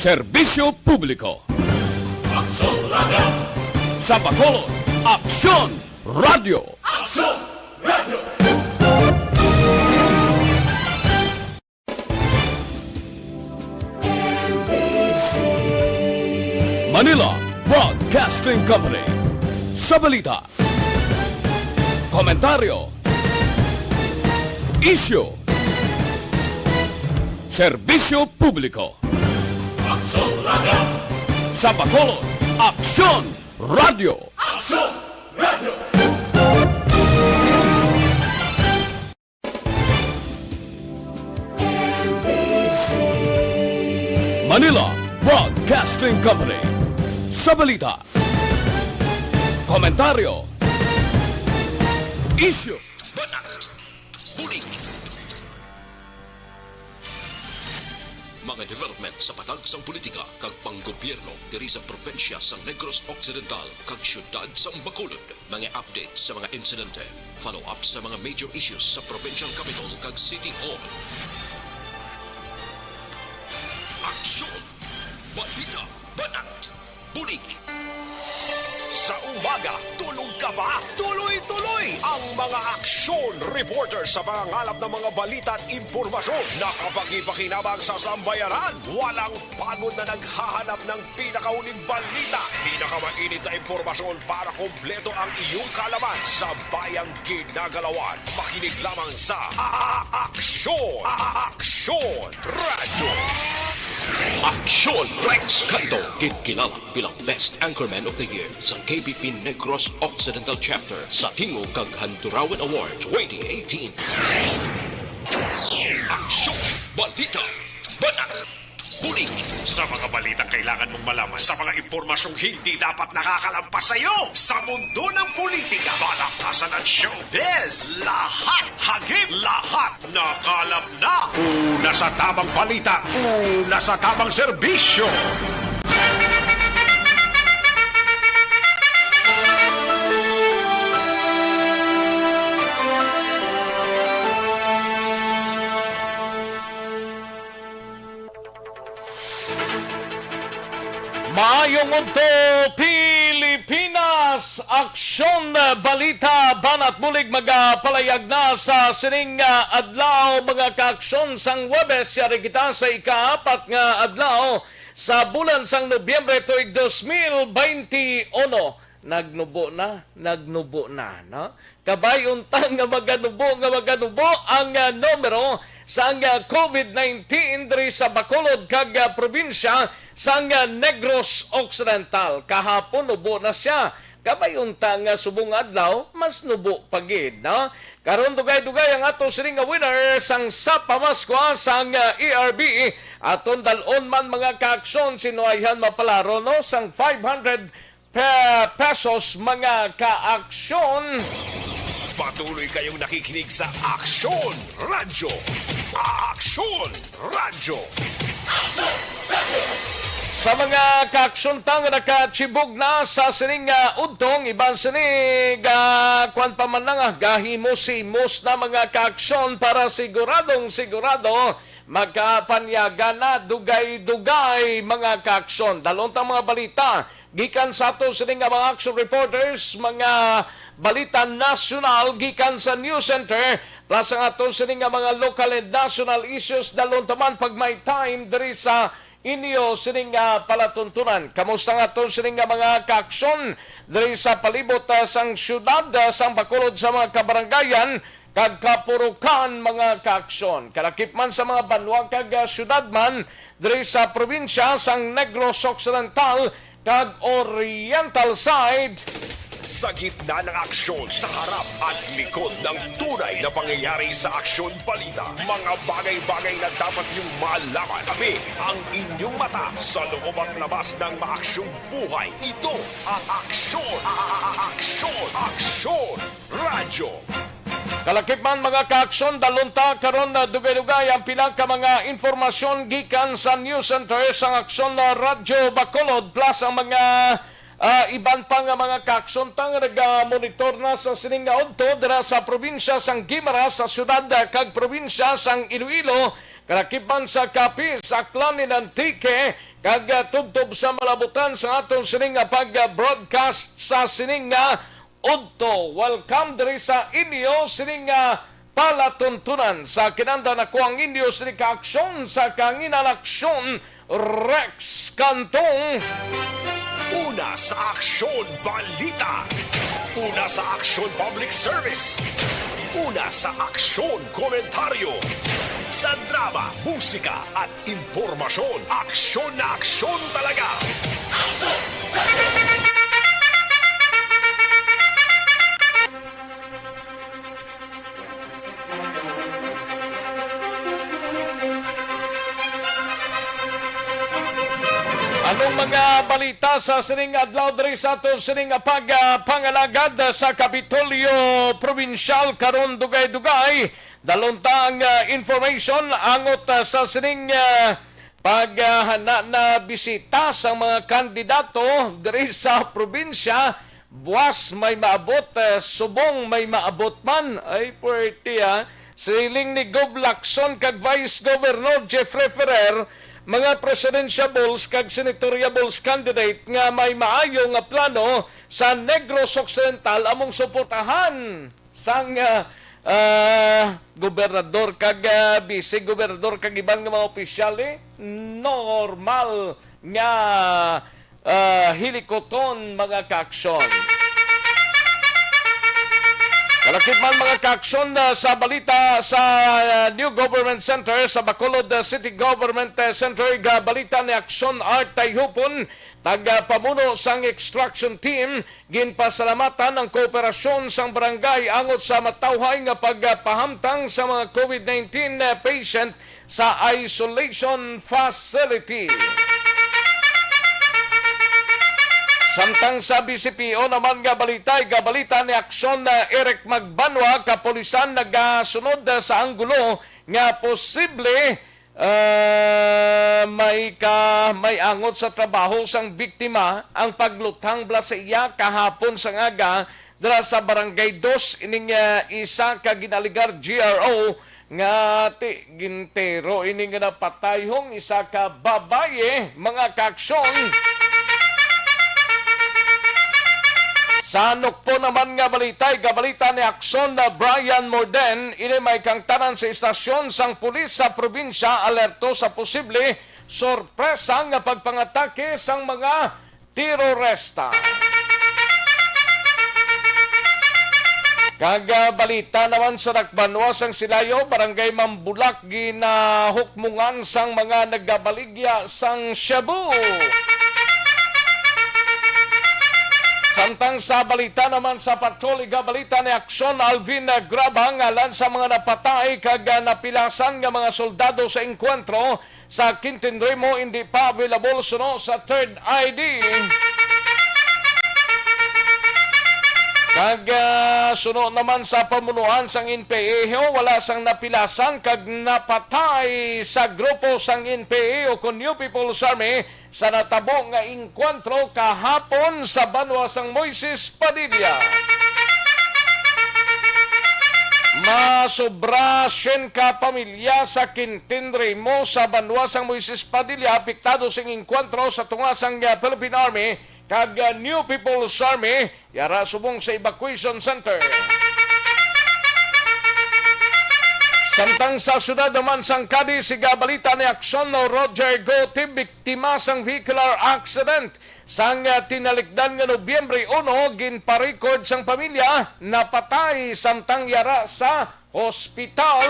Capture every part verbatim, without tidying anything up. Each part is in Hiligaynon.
Serbisyo Publiko. Aksyon Radio. Sa Bacolod, Aksyon Radio. Aksyon Radio. Manila Broadcasting Company. Sa balita, komentaryo, isyu, serbisyo publiko. Aksyon Radio. Sa Bacolod, Aksyon Radio. Aksyon Radio. Manila Broadcasting Company. Sa balita, komentaryo, isyu, banat, bulig. Mga development sa patag sang politika kag panggobyerno diri sa probinsya sang Negros Occidental kag siyudad sang Bacolod. Mga update sa mga insidente, follow-up sa mga major issues sa provincial capitol kag city hall. Aksyon! Balita! Banat! Bulig! Sa umaga, tulog ka ba? Tuloy-tuloy ang mga aksyon reporter sa pangangalap ng mga balita at impormasyon na kapakipakinabang sa sambayanan. Walang pagod na naghahanap ng pinakahuling balita, pinakamainit na impormasyon para kompleto ang iyong kaalaman sa bayang ginagalawan. Makinig lamang sa A-, A-, Aksyon! A-, A-, Aksyon Radyo! Aksyon Rex Canto, ginkilala bilang Best Anchorman of the Year sa K B P Negros Occidental Chapter sa Tingog kag Handurawan Award twenty eighteen. Aksyon! Balita! Banat! Bulig! Sa mga balitang kailangan mong malaman, sa mga impormasyong hindi dapat nakakalampas sa iyo, sa mundo ng politika, palakasan at showbiz, lahat hagip, lahat nakalap na. Una sa tamang balita, una sa tamang serbisyo. Maayong udto, Pilipinas! Aksyon, balita, banat bulig magapalayag na sa sining, ah, adlaw, mga kaaksyon. Sang Huwebes, yari kita sa ikaapat nga adlaw sa bulan sang Nobyembre tuig dos mil baynte uno. Nagnubo na, nagnubo na, no? Kabay unta nga maganubo, nga maganubo ang, ah, numero sang, ah, covid nineteen diri sa Bacolod kag, ah, probinsya sang, ah, Negros Occidental. Kahapon nubo na sia. Kabay unta nga subong adlaw, mas nubo pa gid, no? Karon dugay-dugay ang ato sini nga winner sang sa pamaskwa sang, ah, E R B. Aton dal-on man, mga kaaksyon, sinuwayhan mapalaro, no, sang five hundred pe-, pesos, mga kaaksyon. Patuloy kayong nakikinig sa Aksyon Radyo. Aksyon Radyo. Sa mga kaaksyon ta nga nakachibog na sa sining, ah, udtong, iban sini ga-, kuwan pa man lang, ah, gahimos-himos na, mga kaaksyon, para siguradong sigurado makapanyaga na dugay-dugay, mga kaaksyon. Dalon ta mga balita gikan sa ato sini nga mga action reporters, mga balita nasyonal gikan sa News Center, plus ang ato sini nga mga local and national issues. Dalon ta man pag may time diri sa inyo sini nga palatuntunan. Kamusta nga ato sini nga mga kaaksyon diri sa palibot, ah, sang syudad, ah, sang Bacolod, sa mga kabarangayan kag kapurukan, mga kaaksyon? Kalakip man sa mga banwa kag, ah, syudad man diri sa probinsya sang Negros Occidental kag Oriental side. Sa gitna ng aksyon, sa harap at likod ng tunay na pangyayari sa Aksyon Balita, mga bagay-bagay na dapat niyong malaman. Tabi ang inyong mata sa loob at labas ng maaksyong buhay. Ito ang Aksyon, a-, a-, a-, Aksyon, Aksyon Radyo. Kalakip man, mga kaaksyon, dalon ta karon na dugay-dugay ang pila ka mga impormasyon gikan sa News Center sang Aksyon na Radyo Bacolod, plus ang mga, ah, iban pa nga mga kaaksyon ta nga nagamonitor na sa sining nga udto dira sa probinsya sang Guimaras, sa syudad, ah, kag probinsya sang Iloilo, Kalakip man sa Capiz, Aklan, and Antique, kag, ah, tubtob sa malabutan sa aton sining nga pag-broadcast sa sining nga udto. Welcome diri sa inyo sining nga palatuntunan. Sa kinanda nako ang inyo sini ka aksyon sa kahanginan, Aksyon Rex Cantong. Una sa Aksyon Balita. Una sa Aksyon Public Service. Una sa Aksyon Komentaryo. Sa drama, musika, at impormasyon, aksyon na aksyon talaga. Anong mga balita sa sining adlaw diri sa aton sining pag, ah, pangalagad sa Kapitolyo Probinsyal karon? Dugay-dugay, dalon ta ang, ah, information angot, ah, sa sining, ah, pag, ah, na, na bisita sa mga kandidato diri sa probinsya. Buas may maabot, eh, subong may maabot man. Ay, puwerte, ah. Siling ni Gob Lacson kag Vice Governor Jeffrey Ferrer, mga presidentiables kag senatoriables candidate nga may maayo nga plano sa Negros Occidental among suportahan sang, ah, ah, gobernador kag, ah, vice gobernador kag iban nga mga opisyal, eh, normal nga, ah, hilikoton, mga kaaksyon. Kalakip man, mga kaaksyon, ah, sa balita sa, ah, New Government Center sa Bacolod, ah, City Government, ah, Center, ga balita ni Aksyon Art Tayhupon, tagapamuno sang extraction team, ginpasalamatan ang kooperasyon sang barangay angot sa matawhay nga pagpahamtang sa mga covid nineteen patient sa isolation facility. Samtang sa B C P O naman nga balita, igabalita ni Aksyon na Eric Magbanwa, kapulisan nagasunod sa anggulo nga posible, ah, may ka-, may angot sa trabaho sang biktima ang pagluthang bala sa iya kahapon sang aga dira sa Barangay Dos, ining, ah, isa ka ginaligar G R O nga ti-, gintero ini nga napatayhong isa ka babaye, mga kaaksyon. Sa Nukpo naman nga balita, igabalita ni Aksyon na Brian Morden, ini may kangtanan sa istasyon sang pulis sa probinsya, alerto sa posible sorpresa nga pagpangatake sang mga terorista. Kag, ah, balita naman sa Dakbanwa sang Silayo, Barangay Mambulak, ginahukmongan sang mga nagabaligya sang shabu. Samtang sa balita naman sa patrol, igabalita ni Aksyon Alvin Grabang, alang sa mga napatay kag, ah, napilasan nga mga soldado sa engkwentro sa Quintin Remo, hindi pa available suno sa third I D. Kag, ah, suno naman sa pamunuan sang N P A, wala sang napilasan kag napatay sa grupo sang N P A o kon New People's Army sa natabo nga engkwentro kahapon sa banwa sang Moises Padilla. Masobra syen ka pamilya sa Quintin Remo sa banwa sang Moises Padilla apektado sing engkwentro sa tunga sang, ah, Philippine Army kag, ah, New People's Army, yara subong sa evacuation center. Samtang sa siyudad naman sang Cadiz, igabalita ni Aksyon Roger Gotib, biktima sang vehicular accident sang, ah, tinalikdan nga Nobyembre uno, ginpa-record sang pamilya, napatay samtang yara sa hospital.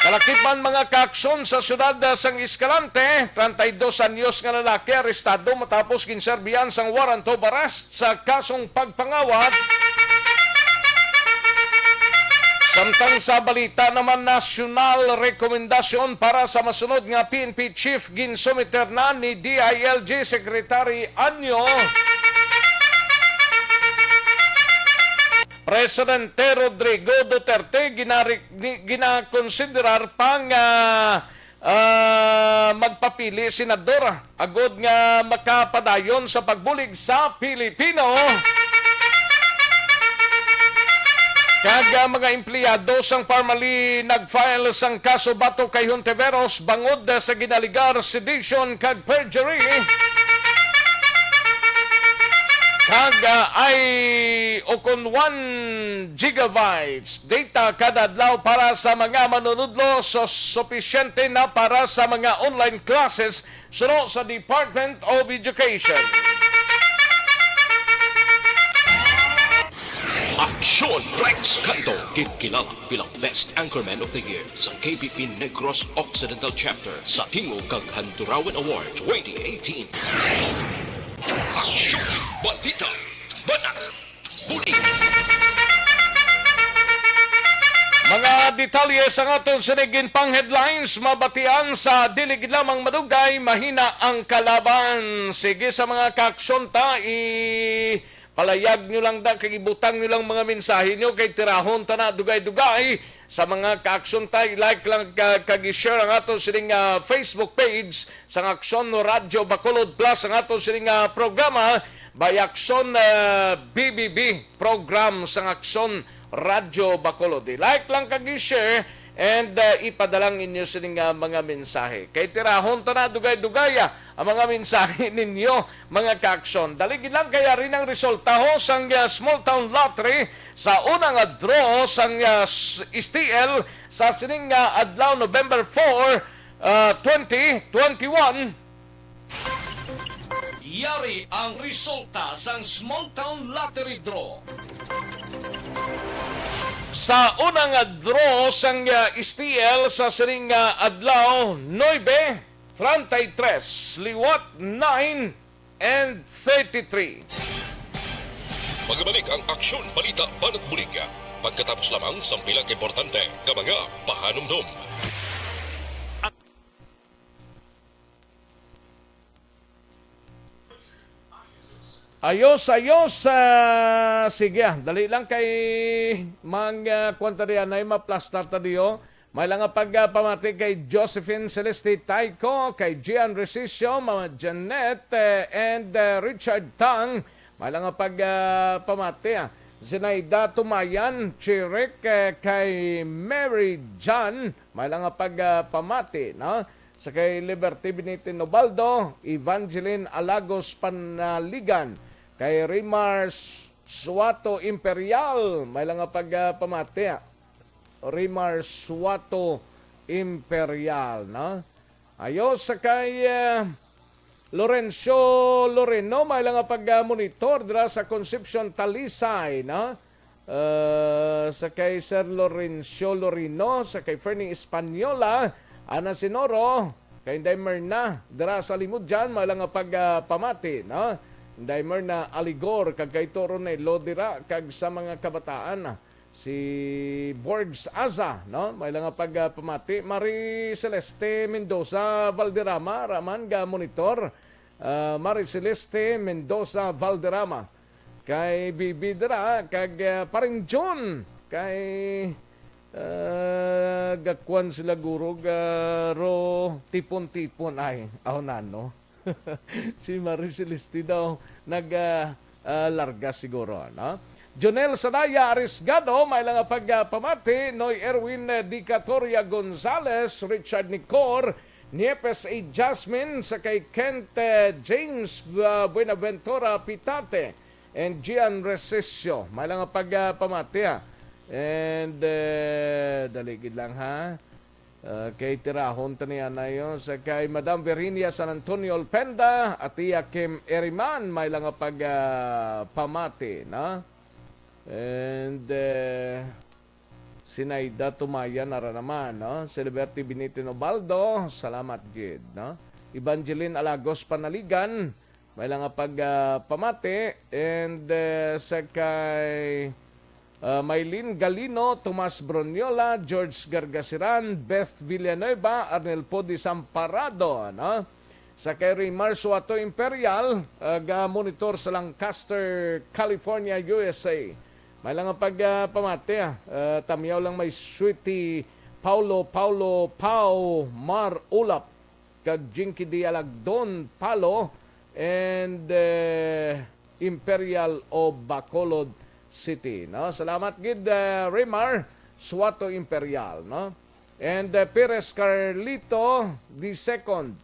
Kalakip man, mga kaaksyon, sa siyudad, ah, sang Escalante, treinta y dos anyos nga lalaki arestado matapos ginserbihan sang warrant of arrest sa kasong pagpangawat. Samtang sa balita naman nasyonal, rekomendasyon para sa masunod nga P N P chief ginsumiter na ni D I L G Secretary Anyo. Presidente Rodrigo Duterte ginari-, gi-, ginakonsiderar pa nga, ah, magpapili senador agod nga makapadayon sa pagbulig sa Pilipino. Kag, ah, mga empleyado sang Parmalee nag-file sang kaso batok kay Hontiveros bangod, ah, sa ginaligar sedition kag perjury. Kag, ah, ay ukon one gigabytes data kada adlaw para sa mga manunudlo, so supisyente na para sa mga online classes suno sa Department of Education. Aksyon Rex Canto, ginkilala bilang Best Anchorman of the Year sa K B P Negros Occidental Chapter sa Tingog kag Handurawan Award twenty eighteen. Aksyon, balita, banat, bulig. Mga detalye sang aton sining ginpang-headlines mabatian sa dili gid lamang madugay, mahina ang kalaban. Sige sa mga kaaksyon ta, i- palayag nyo lang da, kag ibutang nyo lang mga mensahe nyo, kay tirahon ta na dugay-dugay sa mga kaaksyon ta. I-like lang ka, kag i-share ang aton sining, ah, Facebook page sang Aksyon Radyo Bacolod, plus ang aton sining, ah, programa by Aksyon, ah, B B B program sang Aksyon Radyo Bacolod. I-like lang kag i-share and, ah, ipadala ang inyo sining, ah, mga mensahe. Kay tirahon ta na dugay-dugay, ah, ang mga mensahe ninyo, mga kaaksyon. Dali gid lang kay ari ang resulta ho sang, ah, Small Town Lottery sa una nga draw sang, ah, s-, S T L sa sining, ah, adlaw, November four, ah, twenty twenty-one. Yari ang resulta sang Small Town Lottery Draw. Sa una nga draw sang, ah, S T L sa sining, ah, adlaw, nuebe, treinta y tres, liwat nine and thirty-three. Magbalik ang Aksyon Balita Banat Bulig. Pagkatapos lamang sang pila ka importante nga mga pahanumdom. Ayos, ayos. Ah, sige, ah, dali lang kay mang, ah, kwan ta diyan, ay maplastar ta diyo. May lang nga pag, ah, pamati kay Josephine Celeste Taico, kay Gian Resicio, Mama Janet, eh, and, ah, Richard Tang. May lang nga pag, ah, pamati, ah. Zinaida Tumayan, Chirik, eh, kay Mary John. May lang nga pag, ah, pamati, no? Sa kay Liberty Benitez Ubaldo, Evangeline Alagos Panaligan, kay Rimar S-, Suato Imperial, may lang nga pag, ah, pamati, ah. Rimar Suato Imperial, no? Ayo sa kay, ah, Lorenzo Loreno, may lang nga pag, ah, monitor dira sa Concepcion, Talisay, no? Ah, sa kay Sir Lorencio Lorino, sa kay Fernie Española, Ana Sinoro, kay Inday Merna, dira sa Limudyan, may lang nga pag, ah, pamati, no? Inday Merna Aligor, kag kay Toro Nelo dira, kag sa mga kabataan, si Borgs Aza, no? May lang nga pag, ah, pamati. Marie Celeste Mendoza Valderrama, raman ga monitor. Ah, Marie Celeste Mendoza Valderrama. Kay Bibi dira, kag, ah, Paring John, kay, ah, gakwan sila guro, ga ro tipon-tipon. Ay, aw nano. Si Marie Celeste daw nag, ah, ah, larga siguro, no? Jonel Sadaya Arisgado, may lang nga pag, ah, pamati, Noy Erwin, eh, Dicatoria Gonzales, Richard Nicor, Niepes A. Jasmine, sa kay Kent, eh, James, ah, Buenaventura Pitate, and Gian Recesio. May lang nga pag, ah, pamati, ha. And, eh, dali gid lang, ha. Ah, kay tirahon ta niya na yun. Sa kay Madam Virginia San Antonio Olpenda, Atiya Kim Eriman, may lang nga pag, ah, pamati, no? And, eh, Sinaida Tumayan ara naman, no? Celiberti Binitin Ubaldo, salamat gid, no? Evangeline Alagos Panaligan, may lang nga pag, ah, pamati, and, eh, sa kay, ah, Maylin Galino, Tomas Broniola, George Gargasiran, Beth Villanueva, Arnel Podi Samparado, no? Sa kay Rimar Suato Imperial, ah, ga-monitor sa Lancaster, California, U S A. May lang nga pag, ah, pamati, ah. Ah, tamyaw lang may Sweetie Paulo, Paulo, Pau, Mar Ulap, kag Jinky Dialagdon, Palo, and, eh, Imperial of Bacolod City, no? Salamat gid, uh, Rimar Suato Imperial, no? And, uh, Perez Carlito the second,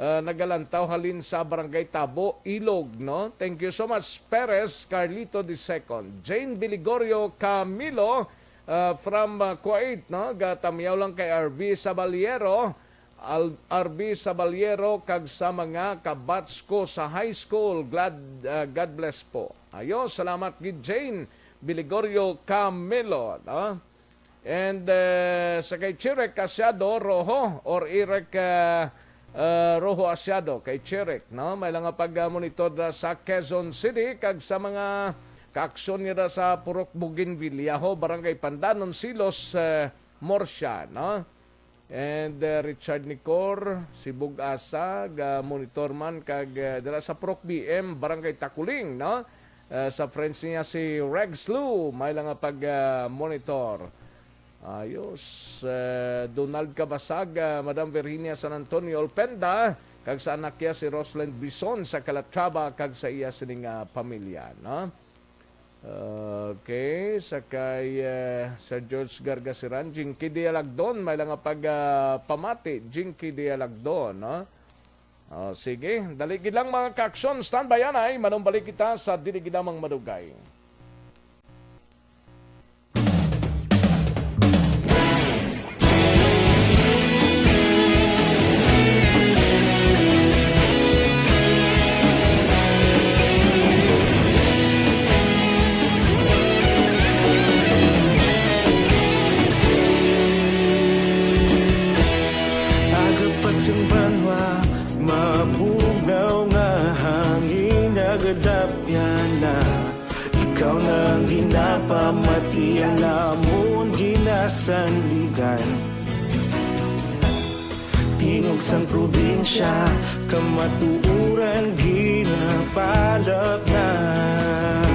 uh, nagalantaw halin sa Barangay Tabo, Ilog, no? Thank you so much, Perez Carlito the second. Jane Biligorio Camilo, uh, from, uh, Kuwait, no? Gatamyaw lang kay R V Sabaliero, Al-, R V Sabaliero, kag sa mga kabatch ko sa high school. Glad, uh, God bless po. Ayo, salamat gid, Jane Biligorio Camilo, no? And, uh, sa kay Chirek Asiado Rojo or Irek, uh, uh, Rojo Asiado, kay Chirek, no? May lang nga pag-, uh, monitor na sa Quezon City kag sa mga kaaksyon nila sa Purok Bougainvillea, ho, Barangay Pandanon, Silos, uh, Murcia, no? And, uh, Richard Nicor, si Bug-asa, ga-monitor man kag, uh, dira sa Purok B M, Barangay Takuling, no? Uh, sa friends niya si Rex Lu, may lang nga pag, uh, monitor. Ayos. Uh, Donald Cabasag, uh, Madam Virginia San Antonio Olpenda, kag sa anak niya si Rosland Bison sa Calatrava kag sa iya sining, uh, pamilya, no? Okay, sa kay, eh, Sir George Gargasiran, Jinky Dialagdon, may lang nga pag, ah, pamati, Jinky Dialagdon, no? Oh, sige, dali gid lang, mga kaaksyon, standby anay, manumbalik kita sa dili gid lamang madugay. Aga pa sing banwa, mabugnaw nga hangin, nagadapyan na. Ikaw na ang ginapamati, ang amon ginasandigan. Tingog sang probinsya, kamatuoran ginapalapnat.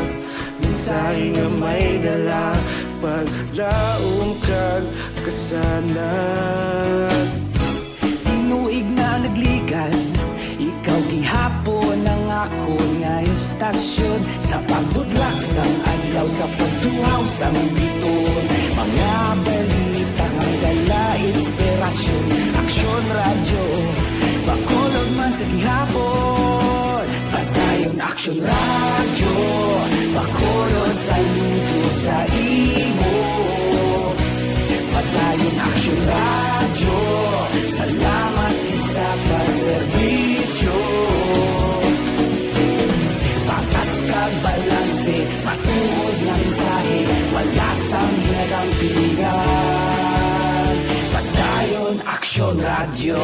Mensahe nga may dala, paglaom kag kasanag. Tinuig na nagligan, ikaw gihapon ang akon nga istasyon. Sa pagbudlak sang adlaw, sa pagtuhaw sang biton, mga balita nga dala inspirasyon. Aksyon Radyo Bacolod man sa gihapon. Padayon Aksyon Radyo Bacolod, saludo sa imo. Padayon Aksyon Radyo, salamat sa pagserbisyo. Patas kag balanse, matuod nga mensahe, wala sang ginadampigan. Padayon Aksyon Radyo.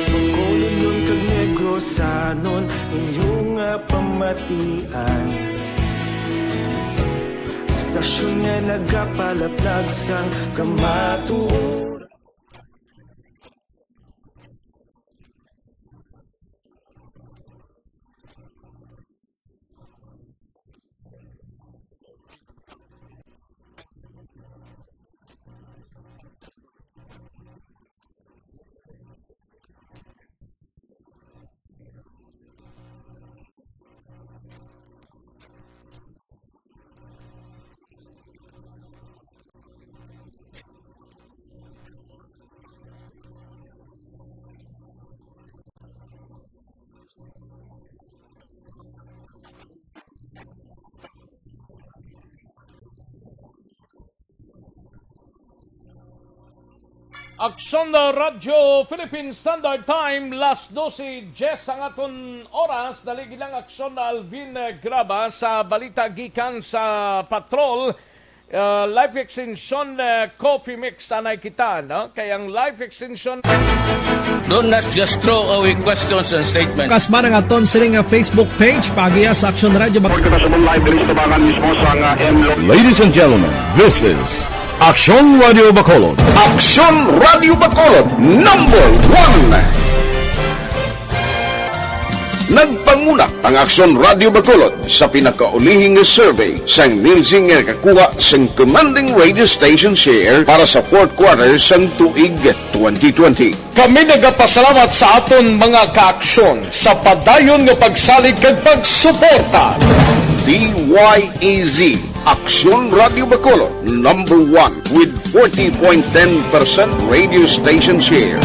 Bacolodnon kag Negrosanon, inyo nga pamatian. Istasyon nga nagapalaplag sang kamatuoran. Aksyon na Radyo Philippine Standard Time, las dose diez ang aton oras. Dali gid lang, Aksyon na Alvin, eh, Graba sa balita gikan sa patrol. Uh, Life Extension, uh, Coffee Mix, anay kita, no? Kay ang Life Extension. Do not just throw away questions and statements. Kasma ang aton sining nga Facebook page, paagiha sa Aksyon Radyo Bac- Report kita sa live diri sa Tabangan mismo sa nga M Lo- Ladies and gentlemen, this is Aksyon Radyo Bacolod. Aksyon Radyo Bacolod, number one. Nagpanguna ang Aksyon Radio Bacolod sa pinakaulihing nga survey sang Nielsen nga nakakuha sang commanding radio station share para sa fourth quarter sang tuig twenty twenty. Kami nagapasalamat sa aton mga kaaksyon sa padayon nga pagsalig kag pagsuporta. D Y E Z, Aksyon Radio Bacolod, number one with forty point ten percent radio station share.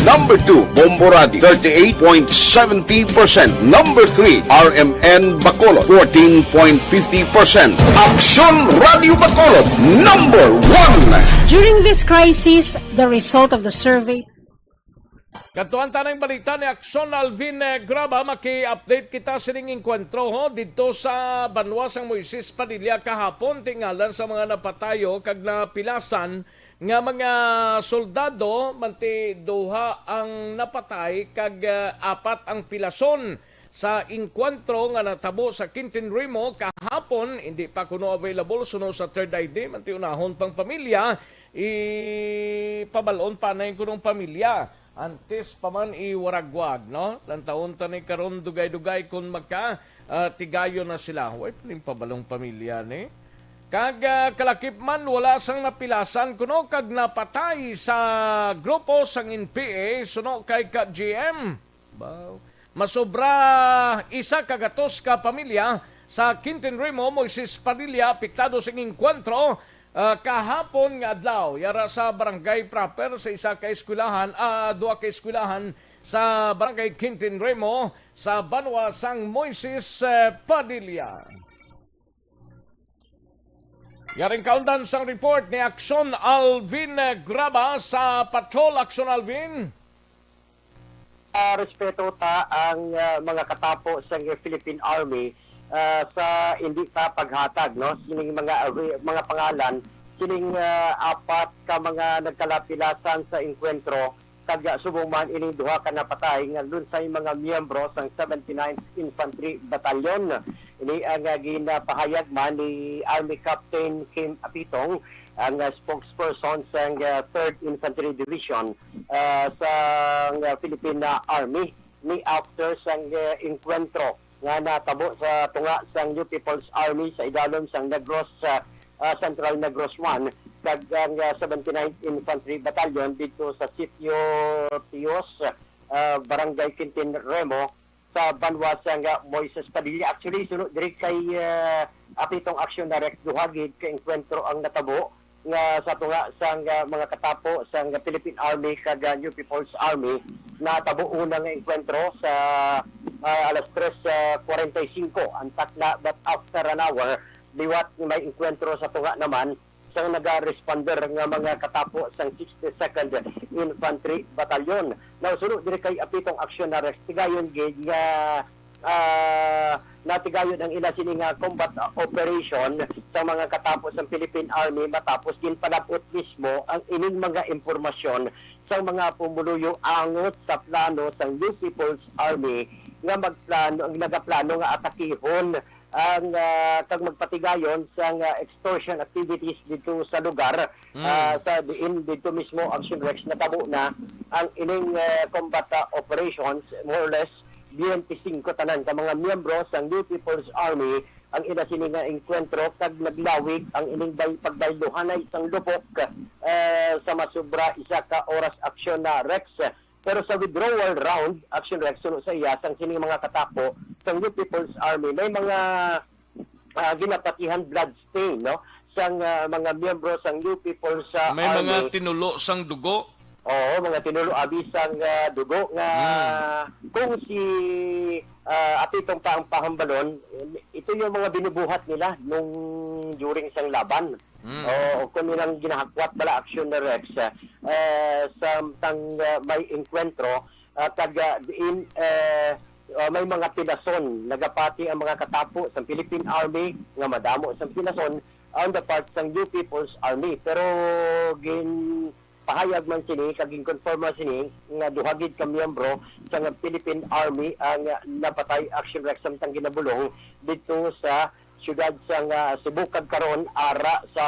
Number two, Bombo Radio, thirty-eight point seventy percent. Number three, R M N Bacolod, fourteen point fifty percent. Aksyon Radio Bacolod, number one. During this crisis, the result of the survey. Katuan tanang balita ni Aksyon Alvin, eh, Graba, maki-update kita sining engkwentro, ho, didto sa banwa sang Moises Padilla kahapon, tingalan sa mga napatayo kag napilasan nga mga soldado, manti duha ang napatay kag, eh, apat ang pilason sa engkwentro nga natabo sa Quintin Remo kahapon. Hindi pa kuno available suno sa Third I D, manti unahon pang pamilya, ipabal-on pa na yung kunong pamilya. Antes pa man iwaragwag, no? Lantawon ta ni karon dugay-dugay kung maka, ah, tigayon na sila. Way pa ning pabalong pamilya ni. Kag, ah, kalakip man, wala sang napilasan kuno kag napatay sa grupo sang N P A suno kay ka G M. Baw. Masobra isa ka gatos ka pamilya sa Quintin Remo, Moises Padilla, apektado sa engkwentro, ah, kahapon nga adlaw, yara sa barangay proper sa isa ka eskwelahan, ah, duha ka eskwelahan sa barangay Quintin Remo sa banwa sang Moises, eh, Padilla. Yaring kaundan sang report ni Aksyon Alvin, eh, Graba sa Patrol. Aksyon Alvin. Ah, respeto ta ang, ah, mga katapo sa Philippine Army, ah, sa hindi ta paghatag, no, sining mga, ah, mga pangalan sining, ah, apat ka mga nagkalapilasan sa engkwentro, kag, ah, subong man ining duha ka napatay nga lunsay mga miyembro sang seventy-ninth Infantry Battalion. Ini ang, ah, ginapahayag man ni Army Captain Kim Apitong, ang, ah, spokesperson sang, ah, Third Infantry Division, ah, sang, ah, Philippine, ah, Army, ni after sang, ah, engkwentro nga natabo sa tunga sang New People's Army sa idalom sang Negros, ah, ah, Central Negros One kag ang, ah, seventy-ninth Infantry Battalion didto sa Sitio Tios, ah, Barangay Quintin Remo, sa banwa sang, ah, Moises Padilla. Actually, suno diri kay, ah, Apitong Aksyon na Rex, duha gid ka engkwentro ang natabo nga sa tunga sang, ah, mga katapo sang Philippine Army kag, ah, New People's Army. Natabo una nga engkwentro sa, ah, alas tres, ah, kwarenta y singko ang takna, but after an hour, liwat may engkwentro sa tunga naman sang naga-responder nga mga katapo sang sixty-second Infantry Battalion. Now, suno diri kay Apitong Aksyon na Rex, tigayon gid nga, ah, natigayon ang ila sini nga combat, ah, operation sa mga katapo sang Philippine Army matapos ginpalab-ot mismo ang ining mga impormasyon sa mga pumuluyo angot sa plano sang New People's Army nga magplano, ang nagaplano nga atakihon ang, ah, kag magpatigayon sang, ah, extortion activities dito sa lugar, Mm. ah, sa diin dito mismo Action Rex natabo na ang ining, ah, combat, ah, operations, more or less twenty-five tanan ka mga miyembro sang New People's Army ang ila sini nga engkwentro kag naglawig ang ining bay-, pagbayluhanay sang lupok, ah, sa masubra isa ka oras aksyon na Rex. Pero sa withdrawal round, Action Rex, suno sa iya, sang sining mga katapo sang New People's Army, may mga, ah, ginapatihan blood stain, no? Sang, ah, mga miyembro sang New People's, ah, May mga Army. Tinulo sang dugo. Oo, mga tinulo abi sang, ah, dugo nga Hmm. kung si, ah, Apitong pa ang pahambalon, ito yung mga binubuhat nila nung during sang laban. Mm. O, o kung nilang ginahakwat bala aksyon na Rex, ah, eh, samtang, ah, may engkwentro, ah, kag, ah, diin, eh, ah, may mga pilason, nagapati ang mga katapo sa Philippine Army nga madamo sa pilason on the part sa New People's Army. Pero ginpahayag man sini, kag ginkonfirma sini nga duha gid ka miyembro sa nga Philippine Army ang, ah, napatay action Rex samtang ginabulong dito sa siyudad sang, ah, Cebu, kag karon ara sa,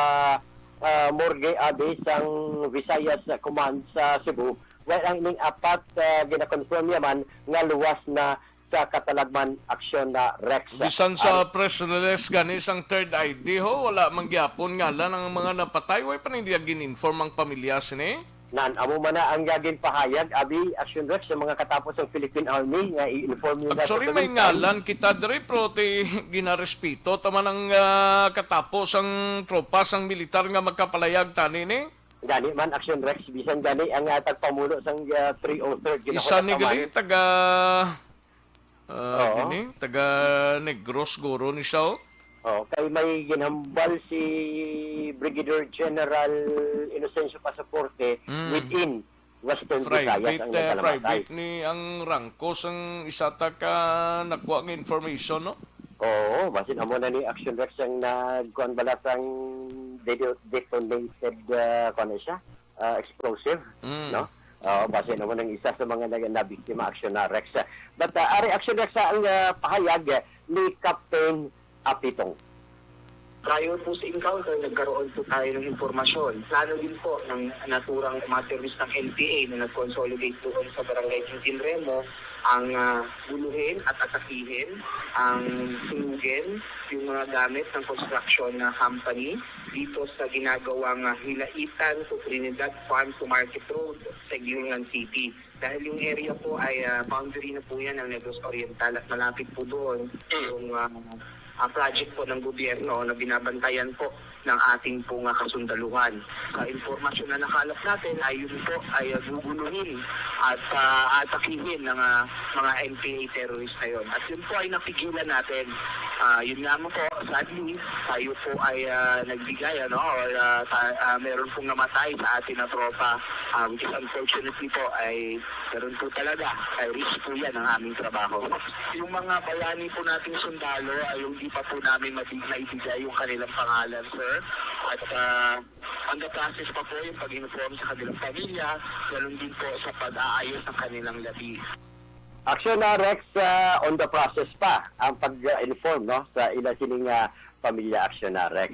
ah, morgue abi sang Visayas Command sa Cebu. While ang ining apat, ah, gina-confirm niya man nga luwas na sa Katalagman Aksyon na Rex. Bisan sa press release gani sang Third I D ho, wala man gyapon ngalan ang mga napatay. Way pa ninyo gin-inform ang pamilya sini? Nan, amo man na ang, ah, ginpahayag, abi, Action Rex, sa mga katapo sang Philippine Army nga i-inform nila sa Actually, may tuloy time. Ngalan kita diri, pero ti ginarespeto ta man ang, ah, katapo sang tropa sang militar nga magkapalayag tani ni. Gani man, Action Rex, bisan gani ang, ah, tagpamuno sang, ah, three oh third Isa ni ginahulataman. Gali, taga, ah, Oo. Gini, taga Negros guro ni siya, oh. Oh, kay may ginhambal si Brigadier General Inocencio Pasaporte Mm. within Western Visayas ang Private, eh, nagkalamatay. Private ni ang rangko sang isa ta ka nakuha nga information, no? Oo, basin amo na ni Action Rex ang nagkuan bala sang deto-, detonated, ah, kuan na siya, ah, explosive, Mm. no? Oo, basin amo nang isa sa mga nag-, nabiktima, Action na Rex. But, ah, ari, Action Rex, ang, ah, pahayag ni Captain Apitong. Prior po sa encounter, nagkaroon po tayo ng impormasyon. Plano din po ng naturang mga teroristang N P A na nag-consolidate doon sa Barangay Quintin Remo ang, ah, guluhin at atakihin, ang sunugin yung mga gamit ng construction na company dito sa ginagawang, ah, Hilaitan to Trinidad Farm to Market Road sa Guiulan City. Dahil yung area po ay, ah, boundary na po yan ng Negros Oriental at malapit po doon yung, ah, ah, project po ng gobyerno na binabantayan po ng ating pong, ah, kasundaluhan. Sa impormasyon na nakalap natin ay yun po ay, ah, guguluhin at, ah, atakihin ng, ah, mga N P A terrorist na yun. At yun po ay napigilan natin. Ah, yun nga mo po, sadly, tayo po ay, ah, nagbigay, ano, or, ah, ta-, ah, meron pong namatay sa ating na tropa, ah, which is unfortunately po ay meron po talaga, ay risk po yan ang aming trabaho. Yung mga bayani po nating sundalo ay hindi pa po namin mabi-, maibigay yung kanilang pangalan, sir. At, ah, on the process pa po yung pag-inform sa kanilang pamilya, ganun din po sa pag-aayos ng kanilang labi. Action na, Rex, ah, on the process pa ang pag-inform, no, sa ila sining, ah, pamilya. Action na, Rex.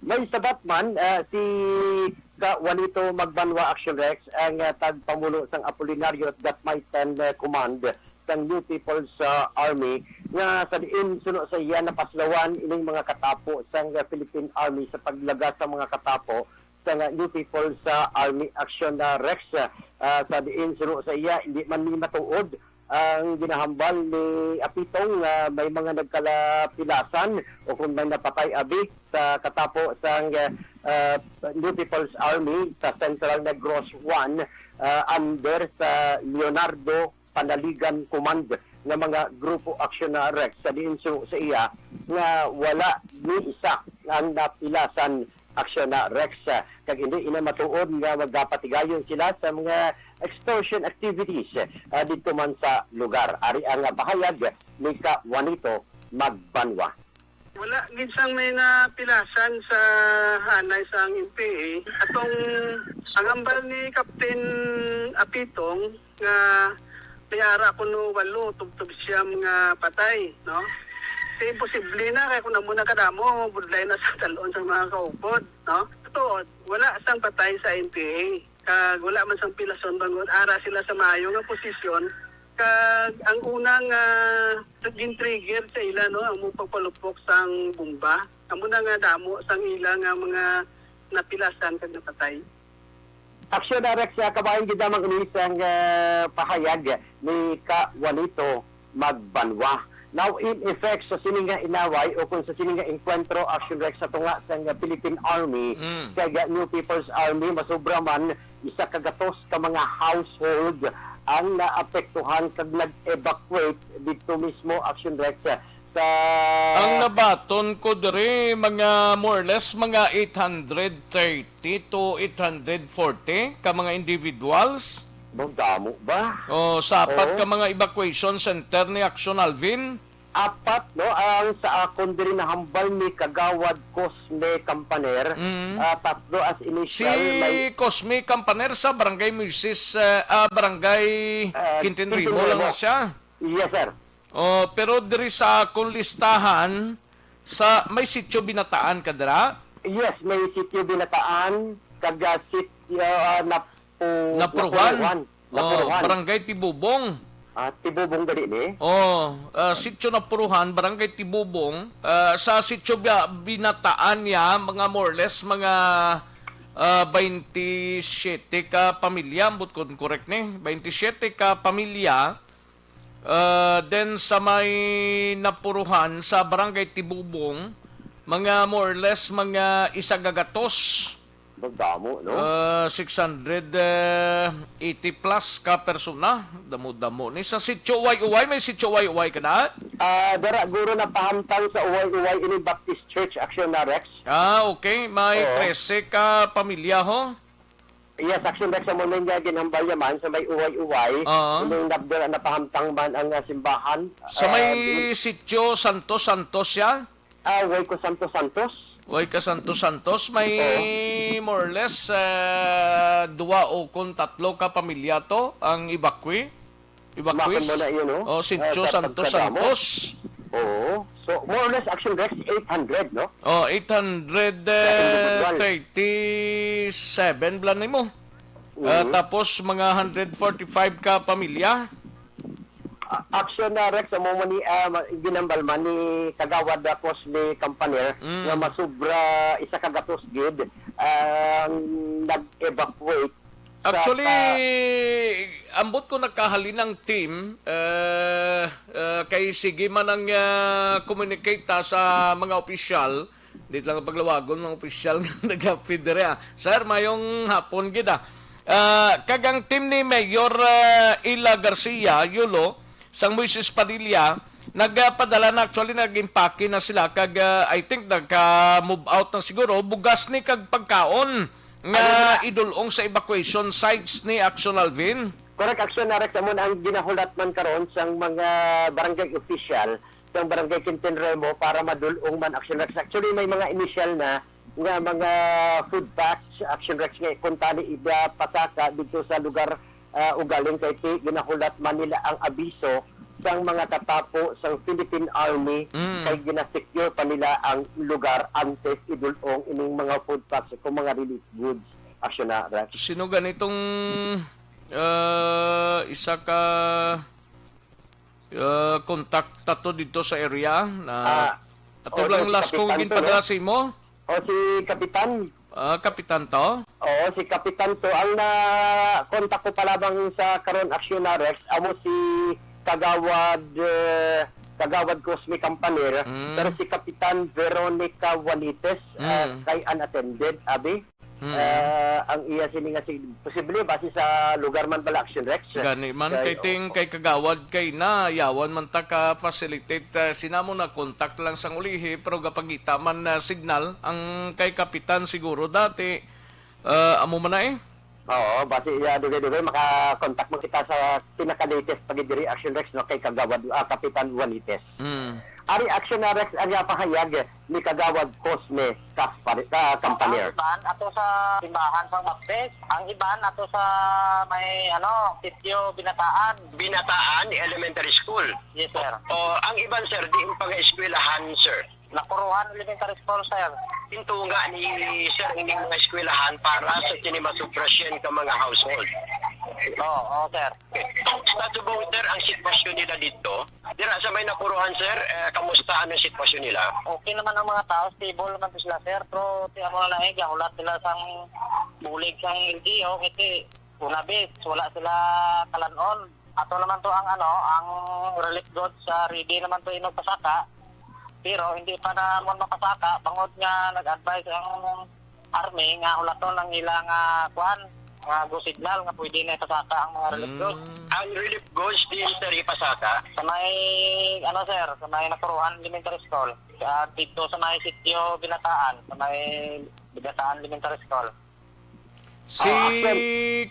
May sabat man, ah, si Ka Juanito Magbanwa, Action Rex, ang, ah, tagpamuno sang Apolinario Datmaitan, ah, Command sang New People's, ah, Army nga sa diin suno sa iya napaslawan ining mga katapo sang, ah, Philippine Army sa paglagas sa mga katapo sang, ah, New People's, ah, Army Action, ah, Rex, ah, sa diin suno sa iya hindi man ni matuod ang ginahambal ni Apitong nga may mga nagkalapilasan o kung may napatay abi sa katapo sang, ah, New People's Army sa Central Negros one, ah, under sa Leonardo Panaligan Command nga mga grupo, Action na Rex, sa diin suno sa iya nga wala ni isa ang napilasan, Action na Rex, ah, kag hindi ina matuod nga magapatigayon sila sa mga extortion activities, ah, didto man sa lugar. Ari ang, ah, pahayag ni Ka Juanito Magbanwa. Wala gid sang may napilasan sa hanay sang N P A. Atong ang hambal ni Captain Apitong nga may ara kuno walo tubtob siyam nga patay, no? Kay imposible na, kay kung amo na kadamo, budlay na sa talon sa mga kaupod, no? Totoo, wala sang patay sa N P A. Kag wala man sang pilason bangod ara sila sa maayo nga posisyon. Kag ang unang, ah, naging trigger sa ila, no, ang mo pagpalupok sang bomba. Amo na nga damo sang ila nga mga napilasan kag napatay. Aksyon, Rex, ah, kabahin gid lamang ini sang, ah, pahayag ni Ka Juanito Magbanwa. Now, in effect sa sini nga inaway o kung sa sini nga engkwentro, Action Rex, sa tunga sang Philippine Army Mm. kag New People's Army, masobra man isa ka gatos ka mga household ang naapektuhan kag nag-evacuate didto mismo, Action Rex, sa Ang nabaton ko diri, mga more or less, mga eight hundred thirty to eight hundred forty ka mga individuals. Bang damo ba? Oh, sa apat Oo. ka mga evacuation center ni Action Alvin. Apat, no, ang sa akon diri nahambal ni Kagawad Cosme Campaner, Mm. ah, tatlo as Si initial, may Cosme Campaner sa Barangay Moises, eh, ah, Barangay Ah, Quintin Rimo Quintin lang Rimo. na siya. Yes, sir. Oh, pero diri sa akong listahan, sa may Sitio Binataan ka dira? Yes, may Sitio Binataan, kag, ah, Sitio, ah, Napu-, Napuruhan. Napuruhan. Oh, Napuruhan. Barangay Tibubong. Ah, Tibubong gali ni? Oh, ah, Sitio Napuruhan, Barangay Tibubong. Ah, sa Sitio Bia-, Binataan niya, mga more or less, mga, ah, twenty-seven ka pamilya, ambot kon correct ni, twenty-seven ka pamilya. Ah, then sa may Napuruhan, sa Barangay Tibubong, mga more or less, mga isa ka gatos. Magdamo, no? Ah, six hundred eighty plus ka persona. Damo-damo ni. Sa Sitio Uway-Uway, may Sitio Uway-Uway ka na? Ah, dara guro napahamtang sa Uway-Uway ini Baptist Church, Action na Rex. Ah, okay. May Oo. trese ka pamilya, ho? Yes, Action Rex, amo na nga ginhambal niya man sa may Uway-Uway. Oo. Ining nabdal napahamtang man ang, ah, simbahan. Sa may Ah, Sitio Santos Santos siya? Ah, Way ko Santos Santos. Way ka Santos Santos, may Oo. more or less, ah, dua o kon tatlo ka pamilya to ang evacuee? Evacuees? Makan mo na yun, no? Oh, Sitio Ah, sa Santos pagkadamo. Santos. Oo. So, more or less, Action Rex, eight hundred, no? Oh, Sa individual. eight hundred thirty-seven blan nimo. Ah, Mhm. tapos mga hundred forty-five ka pamilya. A-, Action na, Rex, amo man ni, ah, ma-, ginhambal man ni Kagawad, ah, Cosme Campaner Mm. nga masubra isa ka gatos gid ang nag-evacuate sa Actually, ka- ambot ko nakahalin ang team, eh, eh, kay sige man ang, ah, communicate ta sa mga opisyal, di lang paglawagon mga opisyal nga nagapid diri, ah. Sir, mayong hapon gid, ah. Ah, kag ang team ni Mayor, ah, Ila Garcia, Yulo, sang Moises Padilla, nagpadala na, actually, nag-impake na sila, kag, ah, I think, nagka-move out na siguro, bugas ni kag pagkaon nga Ano na? idulong sa evacuation sites ni Action Alvin. Correct, Action na, Rex, amo na ang ginahulat man karon sang mga barangay official sang Barangay Quintin Remo para madulong man, Action Rex. Actually, may mga initial na nga mga food packs, Action Rex, nga kuntani ida pasaka dito sa lugar, ah, ugaling kay ti-, ginahulat man nila ang abiso sang mga katapo sang Philippine Army Mm. kay ginasecure pa nila ang lugar antes idulong ining mga food packs o mga relief goods, Action na, Rex. Sino ganitong, ah, isa ka, ah, contact ta to dito sa area na Ah, ato oh, lang si last kong Kapitan to, ginpadala no? sa imo? O si Kapitan. Ah, Kapitan to? Oo, si Kapitan to. Ang na-contact ko pa lamang sa karon, Action na, Rex, amo si Kagawad, eh, Kagawad Cosme Campaner, Mm. pero si Kapitan Veronica Juanites, ah, Mm. kay unattended, abi. Mm. Ah, ang iya sini nga si, posible, base sa lugar man pala, Action Rex. Gani man, Kay, kay ting, oo. kay Kagawad, kay na, yawan man ta ka-facilitate, ah, sinamo na contact lang sang ulihi, pero gapangita man na signal, ang kay Kapitan siguro dati, ah, amo man na eh. Oo, basi, ah, dugay-dugay, maka-contact mo kita sa pinaka-latest pa gid diri, Action Rex, no, kay Kagawad, ah, Kapitan Juanites. Mm. Ari, Action na, Rex, ari ang pahayag ni Kagawad Cosme Caspar-, ah, Campaner. Ang iban ato sa simbahan sa Baptist, ang iban ato sa may, ano, Sitio Binataan. Binataan Elementary School. Yes, sir. O, ang iban, sir, di pa nga eskwelahan, sir. Napuruhan Elementary School, sir. Pintunga ni sir ining mga eskwelahan para sa sini masuprasyon ka mga household. Oo, oo, sir. Okay. Sa subong, sir, ang sitwasyon nila dito, dira sa may Napuruhan, sir, eh, kamusta ang sitwasyon nila? Okay naman ang mga tao, stable naman to sila, sir. Pero ti amo na lang, eh, gahulat sila sang bulig sang L G U, kasi una bes, wala sila kalanon. Ato naman to ang, ano, ang relief goods, ah, ready naman to inog pasaka. Pero hindi pa na mo mapasaka, bangod nga nag-advise ang army nga hulaton ang ila nga, kuan, nga go signal nga pwede na ipasaka ang mga relief goods. Mm. Ang relief goods din, sir, ipasaka? Sa may, ano, sir, sa may Napuruhan Elementary School. Sa, dito sa may Sitio Binataan, sa may Binataan Elementary School. Si Ah, sir.